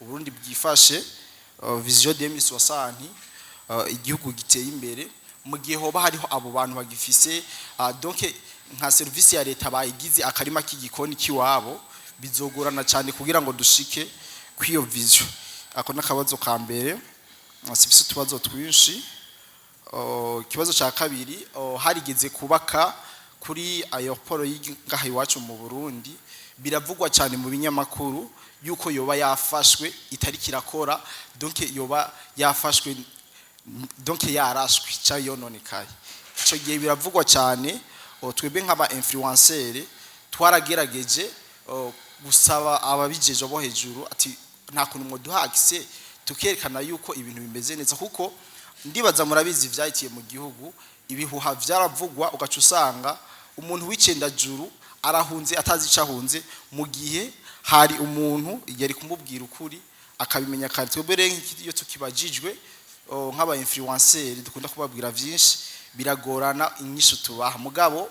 Uburundi bwifashe, vision 2060 igihugu giteye imbere. Mu gihe hoba hariho abo bantu bagifise donc nka service ya leta bayigize akarima k'igikoni kiwabo, bizogorana cyane kugira ngo dushike kw'iyo vision. Ako n'akabazo ka mbere. Sifise utubazo twinshi. Ikibazo cya kabiri, harigeze kubaka kuri aéroport y'ingaha iwacu mu Burundi. Biravugwa cyane mu binyamakuru yuko yoba yafashwe itari kirakora, donc yoba yafashwe, donc yarashwe cyangwa yononekaye. Icyo gihe biravugwa cyane. Twebwe nk'aba influenceur twaragerageje gusaba ababijeje bo hejuru ati nta kuntu mwoduha accès tukerekana yuko ibintu bimeze neza, kuko ndibaza murabizi vyahitiye mu gihugu, ibihuha vyaravugwa, ugaca usanga umuntu w'icendajuru arahunze atazi ico ahunze, mu gihe hari umuntu yari kumubwira ukuri akabimenya kare. Twebwe rero iyo tukibajijwe nk'aba influenceur dukunda kubabwira vyinshi, biragorana inyishu tubaha. Mugabo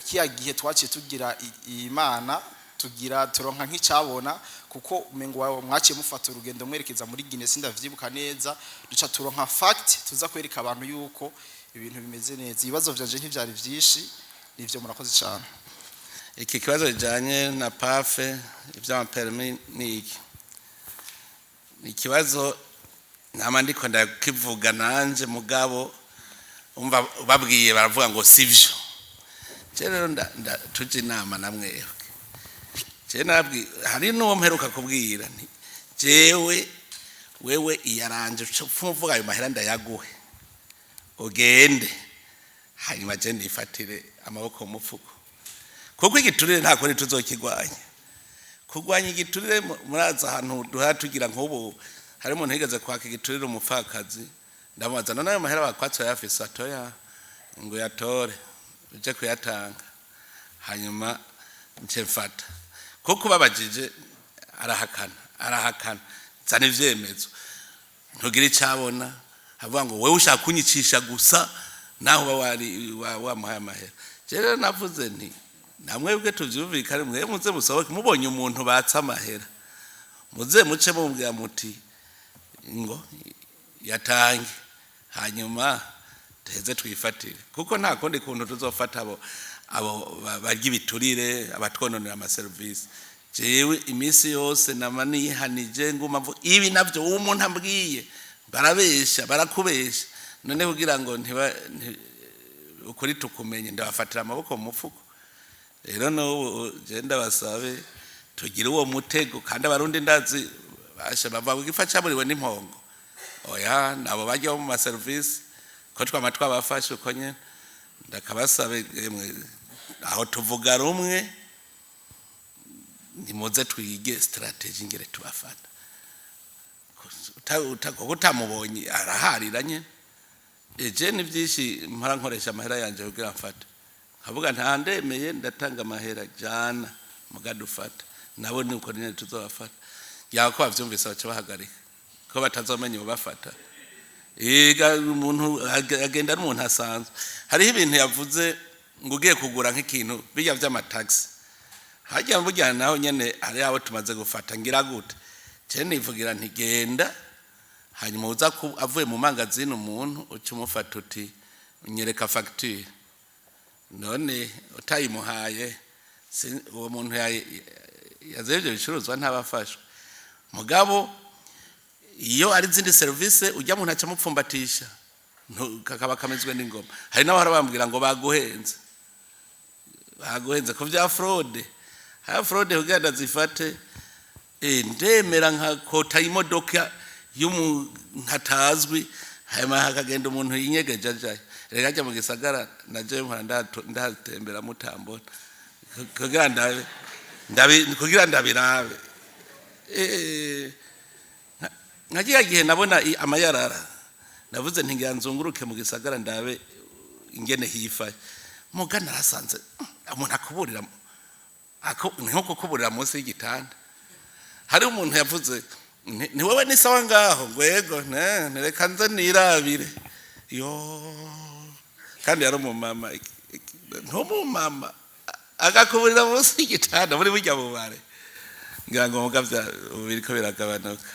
kiya gihe twaciye tugira Imana, tugira turonka nk'icabona, kuko umengo mwaciye mufata urugendo mwerekeza muri Guinea, sindavyibuka neza, duca turonka fact tuza kwereka abantu yuko ibintu bimeze neza. Ibibazo vyanje ntivyari vyinshi, nivyo. Murakoze cyane. Iki kibazo kijanye na PAF, ivy'ama permis, ni iki? Ni ikibazo nama ndiko ndakivuga nanje, mugabo umva babwiye baravuga ngo sivyo. Je rero tuje inama na mwebwe. Je nabwi hari n'uwo mperuka kubwira nti jewe wewe iyaranje uvuga ayo mahera ndayaguhe ugende, hanyuma je nifatire amaboko mu mufuko, kuko igiturire nta kundi tuzokigwanya. Kurwanya igiturire, murazi ahantu duhora tugira. Nk'ubu hari umuntu yigeze kwaka igiturire umupfakazi, ndamubaza: "None ayo mahera bakwatse uyafise?" "Atoya." Ngo yatore uje kuyatanga, hanyuma nce mfata, kuko babajije arahakana, arahakana, zana ivyemezo, ntugira icabona, avuga ngo wewe ushaka kunyicisha gusa, naho uba wari wamuhaye amahera. Je rero navuze nti namwebwe tuvyumvikane, mwe muze musohoke, mubonye umuntu batse amahera muze muce mubwira muti ngo yatange, hanyuma tuheze twifatire, kuko nta kundi kuntu tuzofata abo barya ibiturire, abatwononera amaserivisi. Jewe iminsi yose nama nihanije nguma mvuga ibi navyo uwo umuntu ambwiye, barabesha, barakubesha. None kugira ngo ntiba ukuri tukumenye, ndabafatira amaboko mu mufuko. Rero n'ubu je ndabasabe tugire uwo mutego, kandi Abarundi ndazi basha bava gifa caburiwe n'impongo. Oya, nabo bajya mu maserivisi ko twama twabafashe uko nyene. Ndakabasabe emwe, aho tuvuga rumwe, nimuze twige stratégie ngere tubafata. Kuko utamubonye araharira nyene. Eje ni byinshi mpora nkoresha amahera yanje kugira mfate, nkavuga nta ndemeye ndatanga amahera jana mugadufata, nabo ni uko nyene tuzobafata. Yaba ko bavyumvise baca bahagarika, ko batazomenya ubafata. Ega umuntu agenda ari umuntu asanzwe. Hariho ibintu yavuze ngo ugiye kugura nk'ikintu bijya vy'amataxi hajya burya naho nyene hari abo tumaze gufata. Ngira gute? Je nivugira nti genda, hanyuma uza avuye mu mangazini, umuntu uca umufata uti nyereka facture. None utayimuhaye, uwo muntu yazanye ibyo bicuruzwa ntabafashwe. Mugabo iyo ari izindi serivisi, ujya muntu aca amupfumbatisha, kakaba kamezwe n'ingoma. Hari n'abahora bambwira ngo baguhenze, baguhenze ku bya fraude. Haya fraude kugira ndazifate, ndemera nka kota imodoka y'umuntu atazwi, hanyuma hakagenda umuntu yinyegeje ajayo. Reka ajya mu gisagara naje mpora ndatembera mutambona kugira ndabe kugira ndabirabe. Nka kiya gihe nabona amayarara, navuze nti ngira nzunguruke mu gisagara ndabe ingene hifaye. Muga narasanze umuntu akuburira ni nko kukuburira munsi y'igitanda. Hari umuntu yavuze ni wewe ni sawa ngaho, ngo yego, ne reka nze nirabire yo. Kandi yari umumama, ntumumama. Agakuburira munsi y'igitanda muri burya bubare, ngira ngo muga biriko biragabanuka.